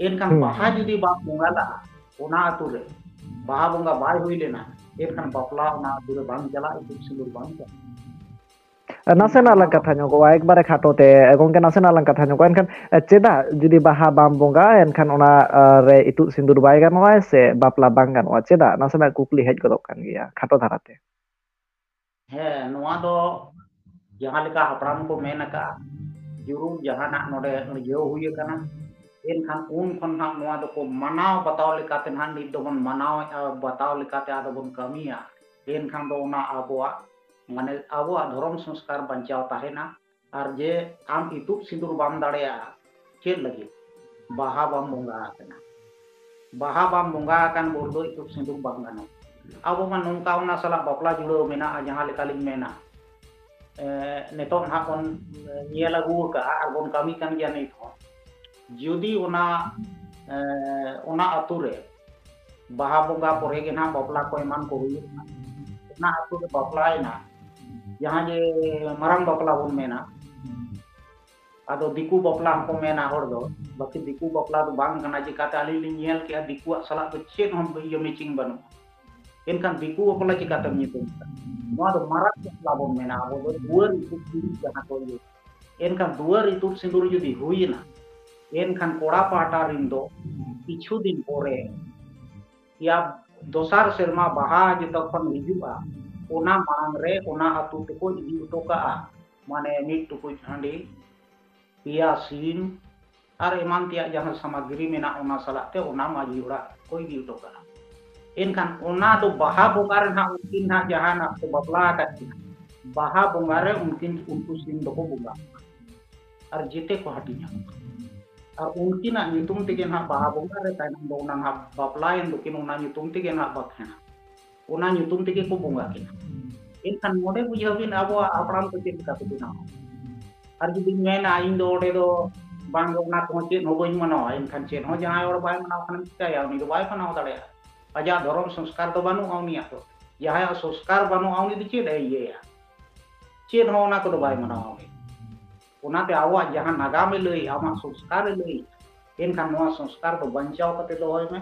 ᱮᱱᱠᱷᱟᱱ ᱦᱩᱸ, ᱵᱟᱦᱟ ᱦᱩᱸ᱾ ᱡᱩᱫᱤ ᱵᱟᱢ ᱵᱚᱸᱜᱟ ᱞᱟᱜᱼᱟ ᱚᱱᱟ ᱟᱹᱛᱩ ᱨᱮ, ᱵᱟᱦᱟ ᱵᱚᱸᱜᱟ ᱵᱟᱭ ᱦᱩᱭ ᱞᱮᱱᱟ, ᱮᱱᱠᱷᱟᱱ ᱵᱟᱯᱞᱟ ᱚᱱᱟ ᱟᱹᱛᱩ ᱨᱮ ᱵᱟᱝ ᱪᱟᱞᱟᱜ, ᱤᱛᱩᱫ ᱥᱤᱸᱫᱩᱨ ᱵᱟᱝ ᱪᱟᱞᱟᱜ᱾ ᱱᱟᱥᱮᱱᱟᱜ ᱞᱟᱝ ᱠᱟᱛᱷᱟ ᱧᱚᱜᱚᱜᱼᱟ, ᱮᱠᱵᱟᱨᱮ ᱠᱷᱟᱴᱚ ᱛᱮ ᱜᱚᱝᱠᱮ, ᱱᱟᱥᱮᱱᱟᱜ ᱞᱟᱝ ᱠᱟᱛᱷᱟ ᱧᱚᱜᱚᱜᱼᱟ᱾ ᱮᱱᱠᱷᱟᱱ ᱪᱮᱫᱟᱜ ᱡᱩᱫᱤ ᱵᱟᱦᱟ ᱵᱟᱢ ᱵᱚᱸᱜᱟ ᱮᱱᱠᱷᱟᱱ ᱚᱱᱟ ᱨᱮ ᱤᱛᱩᱫ ᱥᱤᱸᱫᱩᱨ ᱵᱟᱭ ᱜᱟᱱᱚᱜᱼᱟ ᱥᱮ ᱵᱟᱯᱞᱟ ᱵᱟᱝ ᱜᱟᱱᱚᱜᱼᱟ? ᱪᱮᱫᱟᱜ? ᱱᱟᱥᱮᱱᱟᱜ ᱠᱩᱠᱞᱤ ᱦᱮᱡ ᱜᱚᱫᱚᱜ ᱠᱟᱱ ᱜᱮᱭᱟ ᱠᱷᱟᱴᱚ ᱫᱷᱟᱨᱟᱛᱮ᱾ ᱦᱮᱸ, ᱱᱚᱣᱟ ᱫᱚ ᱡᱟᱦᱟᱸ ᱞᱮᱠᱟ ᱦᱟᱯᱲᱟᱢ ᱠᱚ ᱢᱮᱱ ᱟᱠᱟᱫᱼᱟ, ᱡᱩᱨᱩ ᱡᱟᱦᱟᱱᱟᱜ ᱱᱚᱰᱮ ᱟᱹᱲᱡᱷᱟᱹᱣ ᱦᱩᱭ ᱟᱠᱟᱱᱟ, ᱮᱱᱠᱷᱟᱱ ᱩᱱ ᱠᱷᱚᱱ ᱱᱟᱦᱟᱜ ᱱᱚᱣᱟ ᱫᱚᱠᱚ ᱢᱟᱱᱟᱣ ᱵᱟᱛᱟᱣ ᱞᱮᱠᱟᱛᱮ ᱱᱟᱦᱟᱜ ᱱᱤᱛ ᱫᱚᱵᱚᱱ ᱢᱟᱱᱟᱣᱮᱫᱼᱟ, ᱵᱟᱛᱟᱣ ᱞᱮᱠᱟᱛᱮ ᱟᱫᱚ ᱵᱚᱱ ᱠᱟᱹᱢᱤᱭᱟ᱾ ᱮᱱᱠᱷᱟᱱ ᱫᱚ ᱚᱱᱟ ᱟᱵᱚᱣᱟᱜ, ᱢᱟᱱᱮ ᱟᱵᱚᱣᱟᱜ ᱫᱷᱚᱨᱚᱢ ᱥᱚᱝᱥᱠᱟᱨ ᱵᱟᱧᱪᱟᱣ ᱛᱟᱦᱮᱱᱟ᱾ ᱟᱨ ᱡᱮ ᱟᱢ ᱤᱛᱩᱫ ᱥᱤᱸᱫᱩᱨ ᱵᱟᱢ ᱫᱟᱲᱮᱭᱟᱜᱼᱟ, ᱪᱮᱫ ᱞᱟᱹᱜᱤᱫ? ᱵᱟᱦᱟ ᱵᱟᱢ ᱵᱚᱸᱜᱟ ᱟᱠᱟᱱᱟ᱾ ᱵᱟᱦᱟ ᱵᱟᱢ ᱵᱚᱸᱜᱟ ᱟᱠᱟᱱ ᱵᱷᱳᱨ ᱫᱚ ᱤᱛᱩᱫ ᱥᱤᱸᱫᱩᱨ ᱵᱟᱝ ᱜᱟᱱᱚᱜᱼᱟ᱾ ᱟᱵᱚ ᱢᱟ ᱱᱚᱝᱠᱟ ᱚᱱᱟ ᱥᱟᱞᱟᱜ ᱵᱟᱯᱞᱟ ᱡᱩᱲᱟᱹᱣ ᱢᱮᱱᱟᱜᱼᱟ, ᱡᱟᱦᱟᱸ ᱞᱮᱠᱟᱞᱤᱧ ᱢᱮᱱᱟ, ᱮ, ᱱᱤᱛᱚᱜ ᱱᱟᱦᱟᱜ ᱵᱚᱱ ᱧᱮᱞ ᱟᱹᱜᱩ ᱟᱠᱟᱫᱼᱟ ᱟᱨ ᱵᱚᱱ ᱠᱟᱹᱢᱤ ᱠᱟᱱ ᱜᱮᱭᱟ ᱱᱤᱛ ᱦᱚᱸ᱾ ᱡᱩᱫᱤ ᱚᱱᱟ, ᱮ, ᱚᱱᱟ ᱟᱹᱛᱩ ᱨᱮ ᱵᱟᱦᱟ ᱵᱚᱸᱜᱟ ᱯᱚᱨᱮ ᱜᱮ ᱱᱟᱦᱟᱜ ᱵᱟᱯᱞᱟ ᱠᱚ ᱮᱢᱟᱱ ᱠᱚ ᱦᱩᱭᱩᱜᱼᱟ, ᱚᱱᱟ ᱟᱹᱛᱩ ᱨᱮ ᱵᱟᱯᱞᱟᱭᱮᱱᱟ, ᱡᱟᱦᱟᱸ ᱡᱮ ᱢᱟᱨᱟᱝ ᱵᱟᱯᱞᱟ ᱵᱚᱱ ᱢᱮᱱᱟ, ᱟᱫᱚ ᱫᱤᱠᱩ ᱵᱟᱯᱞᱟ ᱦᱚᱸᱠᱚ ᱢᱮᱱᱟ ᱦᱚᱲ ᱫᱚ, ᱵᱟᱹᱠᱤ ᱫᱤᱠᱩ ᱵᱟᱯᱞᱟ ᱫᱚ ᱵᱟᱝ ᱠᱟᱱᱟ᱾ ᱪᱤᱠᱟᱹᱛᱮ ᱟᱹᱞᱤᱧ ᱞᱤᱧ ᱧᱮᱞ ᱠᱮᱜᱼᱟ, ᱫᱤᱠᱩᱣᱟᱜ ᱥᱟᱞᱟᱜ ᱫᱚ ᱪᱮᱫ ᱦᱚᱸ ᱤᱭᱟᱹ ᱢᱮᱪᱤᱝ ᱵᱟᱹᱱᱩᱜᱼᱟ᱾ ᱮᱱᱠᱷᱟᱱ ᱫᱤᱠᱩ ᱵᱟᱯᱞᱟ ᱪᱤᱠᱟᱹᱛᱮᱢ ᱧᱩᱛᱩᱢ ᱠᱟᱜᱼᱟ? ᱱᱚᱣᱟ ᱫᱚ ᱢᱟᱨᱟᱝ ᱵᱟᱯᱞᱟ ᱵᱚᱱ ᱢᱮᱱᱟ ᱟᱵᱚ ᱫᱚ, ᱫᱩᱣᱟᱹᱨ ᱤᱛᱩᱫ ᱥᱤᱸᱫᱩᱨ ᱡᱟᱦᱟᱸ ᱠᱚ ᱤᱭᱟᱹ᱾ ᱮᱱᱠᱷᱟᱱ ᱫᱩᱣᱟᱹᱨ ᱤᱛᱩᱫ ᱥᱤᱸᱫᱩᱨ ᱡᱩᱫᱤ ᱦᱩᱭᱮᱱᱟ, ᱮᱱᱠᱷᱟᱱ ᱠᱚᱲᱟ ᱯᱟᱦᱴᱟ ᱨᱤᱱ ᱫᱚ ᱠᱤᱪᱷᱩ ᱫᱤᱱ ᱯᱚᱨᱮ ᱭᱟ ᱫᱚᱥᱟᱨ ᱥᱮᱨᱢᱟ ᱵᱟᱦᱟ ᱡᱚᱛᱚᱠᱷᱚᱱ ᱦᱤᱡᱩᱜᱼᱟ, ᱚᱱᱟ ᱢᱟᱲᱟᱝ ᱨᱮ ᱚᱱᱟ ᱟᱹᱛᱩ ᱛᱮᱠᱚ ᱤᱫᱤ ᱦᱚᱴᱚ ᱠᱟᱜᱼᱟ, ᱢᱟᱱᱮ ᱢᱤᱫ ᱴᱩᱠᱩᱡ ᱦᱟᱺᱰᱤ, ᱯᱮᱭᱟ ᱥᱤᱢ ᱟᱨ ᱮᱢᱟᱱ ᱛᱮᱭᱟᱜ ᱡᱟᱦᱟᱸ ᱥᱟᱢᱟᱜᱨᱤ ᱢᱮᱱᱟᱜ, ᱚᱱᱟ ᱥᱟᱞᱟᱜ ᱛᱮ ᱚᱱᱟ ᱢᱟᱹᱡᱷᱤ ᱚᱲᱟᱜ ᱠᱚ ᱤᱫᱤ ᱦᱚᱴᱚ ᱠᱟᱜᱼᱟ᱾ ᱮᱱᱠᱷᱟᱱ ᱚᱱᱟ ᱫᱚ ᱵᱟᱦᱟ ᱵᱚᱸᱜᱟ ᱨᱮ ᱱᱟᱦᱟᱜ ᱩᱱᱠᱤᱱ ᱱᱟᱦᱟᱜ ᱡᱟᱦᱟᱱᱟᱜ ᱠᱚ ᱵᱟᱯᱞᱟ ᱟᱠᱟᱫ ᱠᱤᱱᱟ, ᱵᱟᱦᱟ ᱵᱚᱸᱜᱟ ᱨᱮ ᱩᱱᱠᱤᱱ, ᱩᱱᱠᱩ ᱥᱤᱢ ᱫᱚᱠᱚ ᱵᱚᱸᱜᱟ ᱟᱨ ᱡᱮᱛᱮ ᱠᱚ ᱦᱟᱹᱴᱤᱧᱟ᱾ ᱟᱨ ᱩᱱᱠᱤᱱᱟᱜ ᱧᱩᱛᱩᱢ ᱛᱮᱜᱮ ᱱᱟᱦᱟᱜ ᱵᱟᱦᱟ ᱵᱚᱸᱜᱟ ᱨᱮ ᱛᱟᱭᱱᱚᱢ ᱫᱚ ᱚᱱᱟ ᱱᱟᱦᱟᱜ ᱵᱟᱯᱞᱟᱭᱮᱱ ᱫᱚᱠᱤᱱ, ᱚᱱᱟ ᱧᱩᱛᱩᱢ ᱛᱮᱜᱮ ᱱᱟᱦᱟᱜ ᱵᱟᱠᱷᱮᱲᱟ, ᱚᱱᱟ ᱧᱩᱛᱩᱢ ᱛᱮᱜᱮ ᱠᱚ ᱵᱚᱸᱜᱟ ᱠᱤᱱᱟ᱾ ᱮᱱᱠᱷᱟᱱ ᱱᱚᱰᱮ ᱵᱩᱡᱷᱟᱹᱣ ᱵᱤᱱ ᱟᱵᱚᱣᱟᱜ ᱦᱟᱯᱲᱟᱢ ᱠᱚ ᱪᱮᱫ ᱞᱮᱠᱟ ᱠᱚ ᱵᱮᱱᱟᱣᱟ᱾ ᱟᱨ ᱡᱩᱫᱤᱧ ᱢᱮᱱᱟ ᱤᱧ ᱫᱚ ᱚᱸᱰᱮ ᱫᱚ ᱵᱟᱝ, ᱚᱱᱟ ᱠᱚᱦᱚᱸ ᱪᱮᱫ ᱦᱚᱸ ᱵᱟᱹᱧ ᱢᱟᱱᱟᱣᱟ, ᱮᱱᱠᱷᱟᱱ ᱪᱮᱫ ᱦᱚᱸ ᱡᱟᱦᱟᱸᱭ ᱦᱚᱲ ᱵᱟᱭ ᱢᱟᱱᱟᱣ ᱠᱷᱟᱱ ᱪᱤᱠᱟᱹᱭᱟ? ᱩᱱᱤ ᱫᱚ ᱵᱟᱭ ᱢᱟᱱᱟᱣ ᱫᱟᱲᱮᱭᱟᱜᱼᱟ᱾ ᱟᱡᱟᱜ ᱫᱷᱚᱨᱚᱢ ᱥᱚᱝᱥᱠᱟᱨ ᱫᱚ ᱵᱟᱹᱱᱩᱜᱼᱟ ᱩᱱᱤᱭᱟᱜ ᱫᱚ᱾ ᱡᱟᱦᱟᱸᱭᱟᱜ ᱥᱚᱝᱥᱠᱟᱨ ᱵᱟᱹᱱᱩᱜᱼᱟ ᱩᱱᱤ ᱫᱚ ᱪᱮᱫ ᱮ ᱤᱭᱟᱹᱭᱟ? ᱪᱮᱫ ᱦᱚᱸ ᱚᱱᱟ ᱠᱚᱫᱚ ᱵᱟᱭ ᱢᱟᱱᱟᱣᱟ ᱩᱱᱤ᱾ ᱚᱱᱟᱛᱮ ᱟᱵᱚᱣᱟᱜ ᱡᱟᱦᱟᱸ ᱱᱟᱜᱟᱢᱮ ᱞᱟᱹᱭ, ᱟᱢᱟᱜ ᱥᱚᱝᱥᱠᱟᱨᱮ ᱞᱟᱹᱭ, ᱮᱱᱠᱷᱟᱱ ᱱᱚᱣᱟ ᱥᱚᱝᱥᱠᱟᱨ ᱫᱚ ᱵᱟᱧᱪᱟᱣ ᱠᱟᱛᱮ ᱫᱚᱦᱚᱭ ᱢᱮ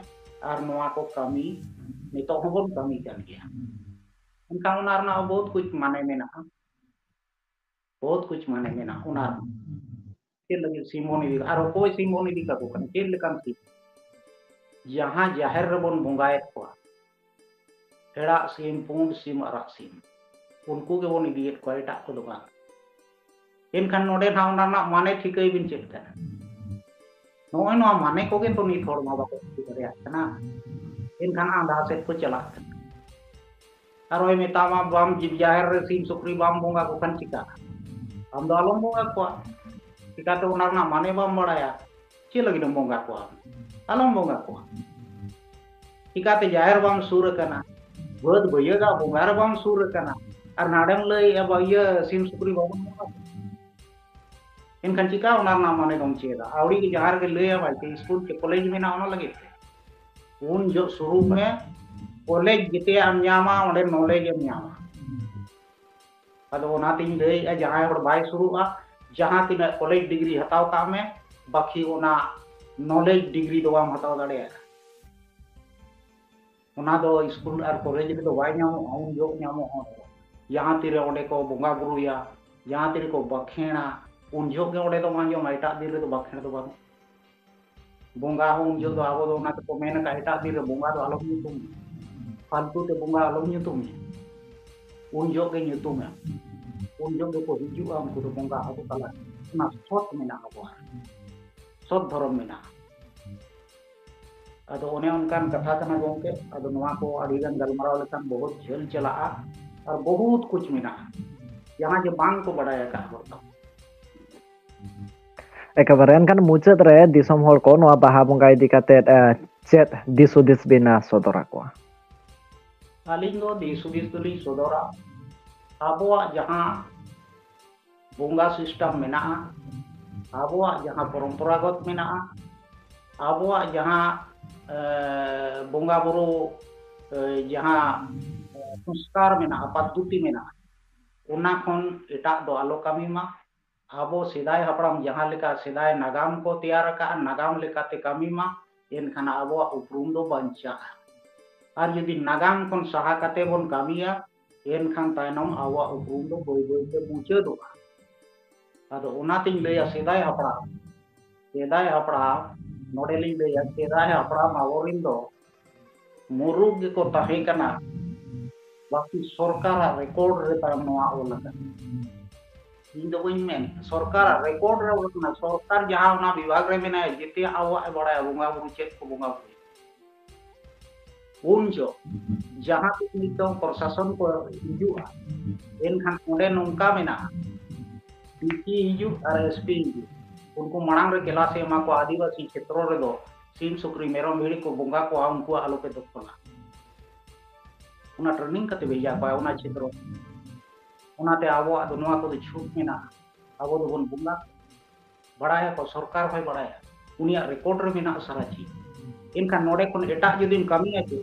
ᱟᱨ ᱱᱚᱣᱟ ᱠᱚ ᱠᱟᱹᱢᱤ ᱱᱤᱛᱚᱜ ᱦᱚᱸᱵᱚᱱ ᱠᱟᱹᱢᱤ ᱠᱟᱱ ᱜᱮᱭᱟ᱾ ᱮᱱᱠᱷᱟᱱ ᱚᱱᱟ ᱨᱮᱱᱟᱜ ᱵᱚᱦᱩᱛ ᱠᱩᱪ ᱢᱟᱱᱮ ᱢᱮᱱᱟᱜᱼᱟ, ᱵᱚᱦᱩᱛ ᱠᱩᱪ ᱢᱟᱱᱮ ᱢᱮᱱᱟᱜᱼᱟ᱾ ᱚᱱᱟ ᱨᱮᱱᱟᱜ ᱪᱮᱫ ᱞᱟᱹᱜᱤᱫ ᱥᱤᱢ ᱵᱚᱱ ᱤᱫᱤ, ᱟᱨ ᱚᱠᱚᱭ ᱥᱤᱢ ᱵᱚᱱ ᱤᱫᱤ ᱠᱟᱠᱚ ᱠᱟᱱᱟ, ᱪᱮᱫ ᱞᱮᱠᱟᱱ ᱥᱤᱢ? ᱡᱟᱦᱟᱸ ᱡᱟᱦᱮᱨ ᱨᱮᱵᱚᱱ ᱵᱚᱸᱜᱟᱭᱮᱫ ᱠᱚᱣᱟ, ᱦᱮᱲᱟᱜ ᱥᱤᱢ, ᱯᱩᱸᱰ ᱥᱤᱢ, ᱟᱨᱟᱜ ᱥᱤᱢ, ᱩᱱᱠᱩ ᱜᱮᱵᱚᱱ ᱤᱫᱤᱭᱮᱫ ᱠᱚᱣᱟ, ᱮᱴᱟᱜ ᱠᱚᱫᱚ ᱵᱟᱝ᱾ ᱮᱱᱠᱷᱟᱱ ᱱᱚᱰᱮ ᱱᱟᱦᱟᱜ ᱚᱱᱟ ᱨᱮᱱᱟᱜ ᱢᱟᱱᱮ ᱴᱷᱤᱠᱟᱹᱭ ᱵᱤᱱ ᱪᱮᱫ ᱠᱟᱱᱟ? ᱱᱚᱜᱼᱚᱭ ᱱᱚᱣᱟ ᱢᱟᱱᱮ ᱠᱚᱜᱮ ᱛᱚ ᱱᱤᱛ ᱦᱚᱲ ᱢᱟ ᱵᱟᱠᱚ ᱴᱷᱤᱠᱟᱹ ᱫᱟᱲᱮᱭᱟᱜ ᱠᱟᱱᱟ᱾ ᱮᱱᱠᱷᱟᱱ ᱟᱸᱫᱷᱟ ᱥᱮᱫ ᱠᱚ ᱪᱟᱞᱟᱜ ᱠᱟᱱᱟ᱾ ᱟᱨ ᱦᱚᱸᱭ ᱢᱮᱛᱟᱢᱟ, ᱵᱟᱢ ᱡᱤᱵ ᱡᱟᱦᱮᱨ ᱨᱮ ᱥᱤᱢ ᱥᱩᱠᱨᱤ ᱵᱟᱢ ᱵᱚᱸᱜᱟ ᱠᱚ ᱠᱷᱟᱱ ᱪᱤᱠᱟᱹᱜᱼᱟ? ᱟᱢ ᱫᱚ ᱟᱞᱚᱢ ᱵᱚᱸᱜᱟ ᱠᱚᱣᱟ᱾ ᱪᱤᱠᱟᱹᱛᱮ ᱚᱱᱟ ᱨᱮᱱᱟᱜ ᱢᱟᱱᱮ ᱵᱟᱢ ᱵᱟᱲᱟᱭᱟ? ᱪᱮᱫ ᱞᱟᱹᱜᱤᱫ ᱮᱢ ᱵᱚᱸᱜᱟ ᱠᱚᱣᱟ? ᱟᱞᱚᱢ ᱵᱚᱸᱜᱟ ᱠᱚᱣᱟ᱾ ᱪᱤᱠᱟᱹᱛᱮ ᱡᱟᱦᱮᱨ ᱵᱟᱢ ᱥᱩᱨ ᱟᱠᱟᱱᱟ, ᱵᱟᱹᱫᱽ ᱵᱟᱹᱭᱦᱟᱹᱲ ᱵᱚᱸᱜᱟ ᱨᱮ ᱵᱟᱢ ᱥᱩᱨ ᱟᱠᱟᱱᱟ, ᱟᱨ ᱱᱟᱰᱮᱢ ᱞᱟᱹᱭᱮᱫᱼᱟ ᱵᱟ ᱤᱭᱟᱹ ᱥᱤᱢ ᱥᱩᱠᱨᱤ ᱵᱟᱵᱚᱱ ᱵᱚᱸᱜᱟ ᱠᱚᱣᱟ? ᱮᱱᱠᱷᱟᱱ ᱪᱤᱠᱟ ᱚᱱᱟ ᱨᱮᱱᱟᱜ ᱢᱟᱱᱮ ᱫᱚᱢ ᱪᱮᱫᱟ? ᱟᱹᱣᱲᱤ ᱜᱮ ᱡᱟᱦᱟᱸ ᱨᱮᱜᱮ ᱞᱟᱹᱭ ᱟᱢᱟᱭ ᱡᱮ ᱥᱠᱩᱞ ᱪᱮ ᱠᱚᱞᱮᱡᱽ ᱢᱮᱱᱟᱜᱼᱟ, ᱚᱱᱟ ᱞᱟᱹᱜᱤᱫ ᱛᱮ ᱩᱱ ᱡᱚᱦᱚᱜ ᱥᱩᱨᱩᱜ ᱢᱮ, ᱠᱚᱞᱮᱡᱽ ᱡᱮᱛᱮᱭᱟᱜ ᱮᱢ ᱧᱟᱢᱟ, ᱚᱸᱰᱮ ᱱᱚᱞᱮᱡᱽ ᱮᱢ ᱧᱟᱢᱟ᱾ ᱟᱫᱚ ᱚᱱᱟᱛᱤᱧ ᱞᱟᱹᱭᱮᱫᱼᱟ, ᱡᱟᱦᱟᱸᱭ ᱦᱚᱲ ᱵᱟᱭ ᱥᱩᱨᱩᱜᱼᱟ, ᱡᱟᱦᱟᱸ ᱛᱤᱱᱟᱹᱜ ᱠᱚᱞᱮᱡᱽ ᱰᱤᱜᱽᱨᱤ ᱦᱟᱛᱟᱣ ᱠᱟᱜ ᱢᱮ, ᱵᱟᱹᱠᱤ ᱚᱱᱟ ᱱᱚᱞᱮᱡᱽ ᱰᱤᱜᱽᱨᱤ ᱫᱚ ᱵᱟᱢ ᱦᱟᱛᱟᱣ ᱫᱟᱲᱮᱭᱟᱜᱼᱟ᱾ ᱚᱱᱟ ᱫᱚ ᱥᱠᱩᱞ ᱟᱨ ᱠᱚᱞᱮᱡᱽ ᱨᱮᱫᱚ ᱵᱟᱭ ᱧᱟᱢᱚᱜᱼᱟ, ᱩᱱ ᱡᱚᱦᱚᱜ ᱧᱟᱢᱚᱜᱼᱟ᱾ ᱡᱟᱦᱟᱸ ᱛᱤᱨᱮ ᱚᱸᱰᱮ ᱠᱚ ᱵᱚᱸᱜᱟ ᱵᱩᱨᱩᱭᱟ, ᱡᱟᱦᱟᱸ ᱛᱤᱨᱮ ᱠᱚ ᱵᱟᱠᱷᱮᱲᱟ, ᱩᱱ ᱡᱚᱦᱚᱜ ᱜᱮ ᱚᱸᱰᱮ ᱫᱚᱢ ᱟᱸᱡᱚᱢᱟ, ᱮᱴᱟᱜ ᱫᱤᱱ ᱨᱮᱫᱚ ᱵᱟᱠᱷᱮᱲ ᱫᱚ ᱵᱟᱹᱱᱩᱜ᱾ ᱵᱚᱸᱜᱟ ᱦᱚᱸ ᱩᱱ ᱡᱚᱦᱚᱜ ᱫᱚ ᱟᱵᱚ ᱫᱚ ᱚᱱᱟ ᱛᱮᱠᱚ ᱢᱮᱱ ᱟᱠᱟᱫ, ᱮᱴᱟᱜ ᱫᱤᱱ ᱨᱮ ᱵᱚᱸᱜᱟ ᱫᱚ ᱟᱞᱚᱢ ᱧᱩᱛᱩᱢᱮᱭᱟ, ᱯᱷᱟᱞᱛᱩ ᱛᱮ ᱵᱚᱸᱜᱟ ᱟᱞᱚᱢ ᱧᱩᱛᱩᱢᱮᱭᱟ᱾ ᱩᱱ ᱡᱚᱦᱚᱜ ᱜᱮ ᱧᱩᱛᱩᱢᱮᱢ, ᱩᱱ ᱡᱚᱦᱚᱜ ᱜᱮᱠᱚ ᱦᱤᱡᱩᱜᱼᱟ ᱩᱱᱠᱩ ᱫᱚ ᱵᱚᱸᱜᱟ ᱟᱵᱚ ᱛᱟᱞᱟ᱾ ᱚᱱᱟ ᱥᱚᱛ ᱢᱮᱱᱟᱜᱼᱟ ᱟᱵᱚᱣᱟᱜ, ᱥᱚᱛ ᱫᱷᱚᱨᱚᱢ ᱢᱮᱱᱟᱜᱼᱟ᱾ ᱟᱫᱚ ᱚᱱᱮ ᱚᱱᱠᱟᱱ ᱠᱟᱛᱷᱟ ᱠᱟᱱᱟ ᱜᱚᱢᱠᱮ᱾ ᱟᱫᱚ ᱱᱚᱣᱟ ᱠᱚ ᱟᱹᱰᱤ ᱜᱟᱱ ᱜᱟᱞᱢᱟᱨᱟᱣ ᱞᱮᱠᱷᱟᱱ ᱵᱚᱦᱩᱛ ᱡᱷᱟᱹᱞ ᱪᱟᱞᱟᱜᱼᱟ, ᱟᱨ ᱵᱚᱦᱩᱛ ᱠᱩᱪ ᱢᱮᱱᱟᱜᱼᱟ, ᱡᱟᱦᱟᱸ ᱡᱮ ᱵᱟᱝ ᱠᱚ ᱵᱟᱰᱟᱭ ᱟᱠᱟᱫ ᱦᱚᱲ ᱫᱚ᱾ ᱮᱠᱮᱵᱟᱨᱮ᱾ ᱮᱱᱠᱷᱟᱱ ᱢᱩᱪᱟᱹᱫ ᱨᱮ ᱫᱤᱥᱚᱢ ᱦᱚᱲ ᱠᱚ ᱱᱚᱣᱟ ᱵᱟᱦᱟ ᱵᱚᱸᱜᱟ ᱤᱫᱤ ᱠᱟᱛᱮᱫ, ᱮ, ᱪᱮᱫ ᱫᱤᱥ ᱦᱩᱫᱤᱥ ᱵᱤᱱ, ᱮ, ᱥᱚᱫᱚᱨ ᱟᱠᱚᱣᱟ? ᱟᱹᱞᱤᱧ ᱫᱚ ᱫᱤᱥ ᱦᱩᱫᱤᱥ ᱫᱚᱞᱤᱧ ᱥᱚᱫᱚᱨᱟ, ᱟᱵᱚᱣᱟᱜ ᱡᱟᱦᱟᱸ ᱵᱚᱸᱜᱟ ᱥᱤᱥᱴᱮᱢ ᱢᱮᱱᱟᱜᱼᱟ, ᱟᱵᱚᱣᱟᱜ ᱡᱟᱦᱟᱸ ᱯᱚᱨᱚᱢᱯᱚᱨᱟᱜᱚᱛ ᱢᱮᱱᱟᱜᱼᱟ, ᱟᱵᱚᱣᱟᱜ ᱡᱟᱦᱟᱸ, ᱮ, ᱵᱚᱸᱜᱟ ᱵᱩᱨᱩ, ᱮ, ᱡᱟᱦᱟᱸ, ᱮ, ᱥᱚᱝᱥᱠᱟᱨ ᱢᱮᱱᱟᱜᱼᱟ, ᱯᱟᱫᱽᱫᱷᱚᱛᱤ ᱢᱮᱱᱟᱜᱼᱟ, ᱚᱱᱟ ᱠᱷᱚᱱ ᱮᱴᱟᱜ ᱫᱚ ᱟᱞᱚ ᱠᱟᱹᱢᱤ ᱢᱟ᱾ ᱟᱵᱚ ᱥᱮᱫᱟᱭ ᱦᱟᱯᱲᱟᱢ ᱡᱟᱦᱟᱸ ᱞᱮᱠᱟ ᱥᱮᱫᱟᱭ ᱱᱟᱜᱟᱢ ᱠᱚ ᱛᱮᱭᱟᱨ ᱟᱠᱟᱫᱼᱟ, ᱱᱟᱜᱟᱢ ᱞᱮᱠᱟᱛᱮ ᱠᱟᱹᱢᱤ ᱢᱟ, ᱮᱱᱠᱷᱟᱱ ᱟᱵᱚᱣᱟᱜ ᱩᱯᱨᱩᱢ ᱫᱚ ᱵᱟᱧᱪᱟᱜᱼᱟ᱾ ᱟᱨ ᱡᱩᱫᱤ ᱱᱟᱜᱟᱢ ᱠᱷᱚᱱ ᱥᱟᱦᱟ ᱠᱟᱛᱮ ᱵᱚᱱ ᱠᱟᱹᱢᱤᱭᱟ, ᱮᱱᱠᱷᱟᱱ ᱛᱟᱭᱱᱚᱢ ᱟᱵᱚᱣᱟᱜ ᱩᱯᱨᱩᱢ ᱫᱚ ᱵᱟᱹᱭ ᱵᱟᱹᱭ ᱛᱮ ᱢᱩᱪᱟᱹᱫᱚᱜᱼᱟ᱾ ᱟᱫᱚ ᱚᱱᱟᱛᱤᱧ ᱞᱟᱹᱭᱟ, ᱥᱮᱫᱟᱭ ᱦᱟᱯᱲᱟᱢ, ᱥᱮᱫᱟᱭ ᱦᱟᱯᱲᱟᱢ, ᱱᱚᱰᱮᱞᱤᱧ ᱞᱟᱹᱭᱟ, ᱥᱮᱫᱟᱭ ᱦᱟᱯᱲᱟᱢ ᱟᱵᱚᱨᱮᱱ ᱫᱚ ᱢᱩᱨᱩᱠ ᱜᱮᱠᱚ ᱛᱟᱦᱮᱸ ᱠᱟᱱᱟ, ᱵᱟᱹᱠᱤ ᱥᱚᱨᱠᱟᱨᱟᱜ ᱨᱮᱠᱚᱨᱰ ᱨᱮ ᱛᱟᱭᱚᱢ ᱱᱚᱣᱟ ᱚᱞ ᱟᱠᱟᱱᱟ᱾ ᱤᱧ ᱫᱚ ᱵᱟᱹᱧ ᱢᱮᱱ, ᱥᱚᱨᱠᱟᱨᱟᱜ ᱨᱮᱠᱚᱨᱰ ᱨᱮ ᱚᱞ ᱟᱠᱟᱱᱟ, ᱥᱚᱨᱠᱟᱨ ᱡᱟᱦᱟᱸ ᱚᱱᱟ ᱵᱤᱵᱷᱟᱜᱽ ᱨᱮ ᱢᱮᱱᱟᱭᱟ, ᱡᱮᱛᱮᱭᱟᱜ ᱟᱵᱚᱣᱟᱜ ᱮ ᱵᱟᱲᱟᱭᱟ, ᱵᱚᱸᱜᱟ ᱵᱩᱨᱩ ᱪᱮᱫ ᱠᱚ ᱵᱚᱸᱜᱟ ᱵᱩᱨᱩᱭᱟ᱾ ᱩᱱ ᱡᱚᱦᱚᱜ ᱡᱟᱦᱟᱸ ᱛᱤᱥ ᱢᱤᱫᱴᱟᱝ ᱯᱨᱚᱥᱟᱥᱚᱱ ᱠᱚ ᱦᱤᱡᱩᱜᱼᱟ, ᱮᱱᱠᱷᱟᱱ ᱚᱸᱰᱮ ᱱᱚᱝᱠᱟ ᱢᱮᱱᱟᱜᱼᱟ, ᱰᱤᱥᱤ ᱦᱤᱡᱩᱜ ᱟᱨ ᱮᱥᱯᱤ ᱦᱤᱡᱩᱜ, ᱩᱱᱠᱩ ᱢᱟᱲᱟᱝ ᱨᱮ ᱠᱮᱞᱟᱥ ᱮ ᱮᱢᱟ ᱠᱚᱣᱟ, ᱟᱹᱫᱤᱵᱟᱹᱥᱤ ᱠᱷᱮᱛᱨᱚ ᱨᱮᱫᱚ ᱥᱤᱢ ᱥᱩᱠᱨᱤ ᱢᱮᱨᱚᱢ ᱵᱷᱤᱲᱤ ᱠᱚ ᱵᱚᱸᱜᱟ ᱠᱚᱣᱟ, ᱩᱱᱠᱩᱣᱟᱜ ᱟᱞᱚᱯᱮ ᱫᱚᱠᱷᱚᱞᱟ᱾ ᱚᱱᱟ ᱴᱨᱮᱱᱤᱝ ᱠᱟᱛᱮ ᱵᱷᱮᱡᱟ ᱠᱚᱣᱟ ᱚᱱᱟ ᱪᱷᱮᱛᱨᱚ᱾ ᱚᱱᱟᱛᱮ ᱟᱵᱚᱣᱟᱜ ᱫᱚ ᱱᱚᱣᱟ ᱠᱚᱫᱚ ᱪᱷᱩᱴ ᱢᱮᱱᱟᱜᱼᱟ᱾ ᱟᱵᱚ ᱫᱚᱵᱚᱱ ᱵᱚᱸᱜᱟ ᱵᱟᱲᱟᱭᱟᱠᱚ, ᱥᱚᱨᱠᱟᱨ ᱦᱚᱸᱭ ᱵᱟᱲᱟᱭᱟ, ᱩᱱᱤᱭᱟᱜ ᱨᱮᱠᱚᱨᱰ ᱨᱮ ᱢᱮᱱᱟᱜᱼᱟ ᱥᱟᱨᱟ ᱪᱤᱡᱽ᱾ ᱮᱱᱠᱷᱟᱱ ᱱᱚᱰᱮ ᱠᱷᱚᱱ ᱮᱴᱟᱜ ᱡᱩᱫᱤᱢ ᱠᱟᱹᱢᱤᱭᱟ ᱪᱮ,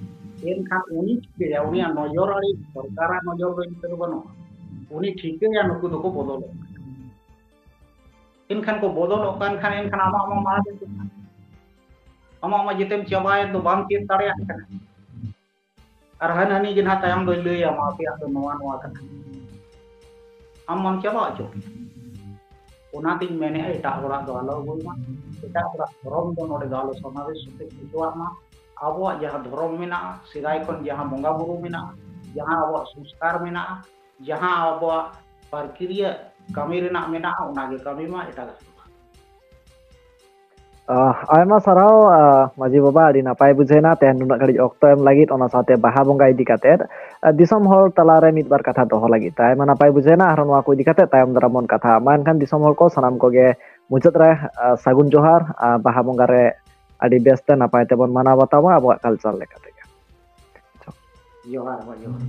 ᱮᱱᱠᱷᱟᱱ ᱩᱱᱤ ᱪᱤᱠᱟᱹᱭᱟ? ᱩᱱᱤᱭᱟᱜ ᱱᱚᱡᱚᱨ ᱟᱹᱰᱤ ᱥᱚᱨᱠᱟᱨᱟᱜ ᱱᱚᱡᱚᱨ ᱫᱚ ᱤᱱᱠᱟᱹ ᱫᱚ ᱵᱟᱹᱱᱩᱜᱼᱟ᱾ ᱩᱱᱤ ᱴᱷᱤᱠᱟᱹᱭᱟ ᱱᱩᱠᱩ ᱫᱚᱠᱚ ᱵᱚᱫᱚᱞᱚᱜ ᱠᱟᱱᱟ᱾ ᱮᱱᱠᱷᱟᱱ ᱠᱚ ᱵᱚᱫᱚᱞᱚᱜ ᱠᱟᱱ ᱠᱷᱟᱱ ᱮᱱᱠᱷᱟᱱ ᱟᱢᱟᱜ ᱢᱟ ᱢᱟᱲᱟᱝ ᱨᱮ ᱟᱢᱟᱜ ᱢᱟ ᱡᱮᱛᱮᱢ ᱪᱟᱵᱟᱭᱮᱱ ᱫᱚ, ᱵᱟᱢ ᱪᱮᱫ ᱫᱟᱲᱮᱭᱟᱜ ᱠᱟᱱᱟ᱾ ᱟᱨ ᱦᱟᱹᱱ ᱦᱟᱹᱱᱤ ᱜᱮ ᱱᱟᱦᱟᱜ ᱛᱟᱭᱚᱢ ᱫᱚᱭ ᱞᱟᱹᱭ ᱟᱢᱟ, ᱟᱯᱮᱭᱟᱜ ᱫᱚ ᱱᱚᱣᱟ ᱱᱚᱣᱟ ᱠᱟᱱᱟ᱾ ᱟᱢ ᱢᱟᱢ ᱪᱟᱵᱟ ᱦᱚᱪᱚ ᱠᱮᱫᱟ᱾ ᱚᱱᱟᱛᱤᱧ ᱢᱮᱱᱮᱫᱼᱟ, ᱮᱴᱟᱜ ᱦᱚᱲᱟᱜ ᱫᱚ ᱟᱞᱚ ᱟᱹᱜᱩᱭ ᱢᱟ, ᱮᱴᱟᱜ ᱦᱚᱲᱟᱜ ᱫᱷᱚᱨᱚᱢ ᱫᱚ ᱱᱚᱰᱮ ᱫᱚ ᱟᱞᱚ ᱥᱚᱢᱟᱵᱮᱥ ᱦᱚᱪᱚᱣᱟᱜ ᱢᱟ᱾ ᱟᱵᱚᱣᱟᱜ ᱡᱟᱦᱟᱸ ᱫᱷᱚᱨᱚᱢ ᱢᱮᱱᱟᱜᱼᱟ, ᱥᱮᱫᱟᱭ ᱠᱷᱚᱱ ᱡᱟᱦᱟᱸ ᱵᱚᱸᱜᱟ ᱵᱩᱨᱩ ᱢᱮᱱᱟᱜᱼᱟ, ᱡᱟᱦᱟᱸ ᱟᱵᱚᱣᱟᱜ ᱥᱚᱝᱥᱠᱟᱨ ᱢᱮᱱᱟᱜᱼᱟ, ᱡᱟᱦᱟᱸ ᱟᱵᱚᱣᱟᱜ ᱯᱨᱚᱠᱨᱤᱭᱟ ᱠᱟᱹᱢᱤ ᱨᱮᱱᱟᱜ ᱢᱮᱱᱟᱜᱼᱟ, ᱚᱱᱟᱜᱮ ᱠᱟᱹᱢᱤ ᱢᱟ, ᱮᱴᱟᱜᱟᱜ ᱫᱚ ᱵᱟᱝ᱾ ᱟᱭᱢᱟ ᱥᱟᱨᱦᱟᱣ ᱢᱟᱹᱡᱷᱤ ᱵᱟᱵᱟ, ᱟᱹᱰᱤ ᱱᱟᱯᱟᱭ ᱵᱩᱡᱷᱟᱹᱣᱱᱟ ᱛᱮᱦᱮᱧ ᱱᱩᱱᱟᱹᱜ ᱜᱷᱟᱹᱲᱤᱡ ᱚᱠᱛᱚ ᱮᱢ ᱞᱟᱹᱜᱤᱫ, ᱚᱱᱟ ᱥᱟᱶᱛᱮ ᱵᱟᱦᱟ ᱵᱚᱸᱜᱟ ᱤᱫᱤ ᱠᱟᱛᱮ ᱫᱤᱥᱚᱢ ᱦᱚᱲ ᱛᱟᱞᱟᱨᱮ ᱢᱤᱫ ᱵᱟᱨ ᱠᱟᱛᱷᱟ ᱫᱚᱦᱚ ᱞᱟᱹᱜᱤᱫ ᱛᱮ ᱟᱭᱢᱟ ᱱᱟᱯᱟᱭ ᱵᱩᱡᱷᱟᱹᱣᱱᱟ᱾ ᱟᱨᱦᱚᱸ ᱱᱚᱣᱟ ᱠᱚ ᱤᱫᱤ ᱠᱟᱛᱮ ᱛᱟᱭᱚᱢ ᱫᱟᱨᱟᱢ ᱵᱚᱱ ᱠᱟᱛᱷᱟᱜᱼᱟ᱾ ᱢᱟ ᱮᱱᱠᱷᱟᱱ ᱫᱤᱥᱚᱢ ᱦᱚᱲ ᱠᱚ ᱥᱟᱱᱟᱢ ᱠᱚᱜᱮ ᱢᱩᱪᱟᱹᱫ ᱨᱮ ᱥᱟᱹᱜᱩᱱ ᱡᱚᱦᱟᱨ᱾ ᱵᱟᱦᱟ ᱵᱚᱸᱜᱟ ᱨᱮ ᱟᱹᱰᱤ ᱵᱮᱥ ᱛᱮ ᱱᱟᱯᱟᱭ ᱛᱮᱵᱚᱱ ᱢᱟᱱᱟᱣ ᱵᱟᱛᱟᱣᱟ ᱟᱵᱚᱣᱟᱜ ᱠᱟᱞᱪᱟᱨ ᱞᱮᱠᱟ ᱛᱮᱜᱮ᱾ ᱡᱚᱦᱟᱨ ᱦᱚᱸ ᱡᱚᱦᱟᱨ᱾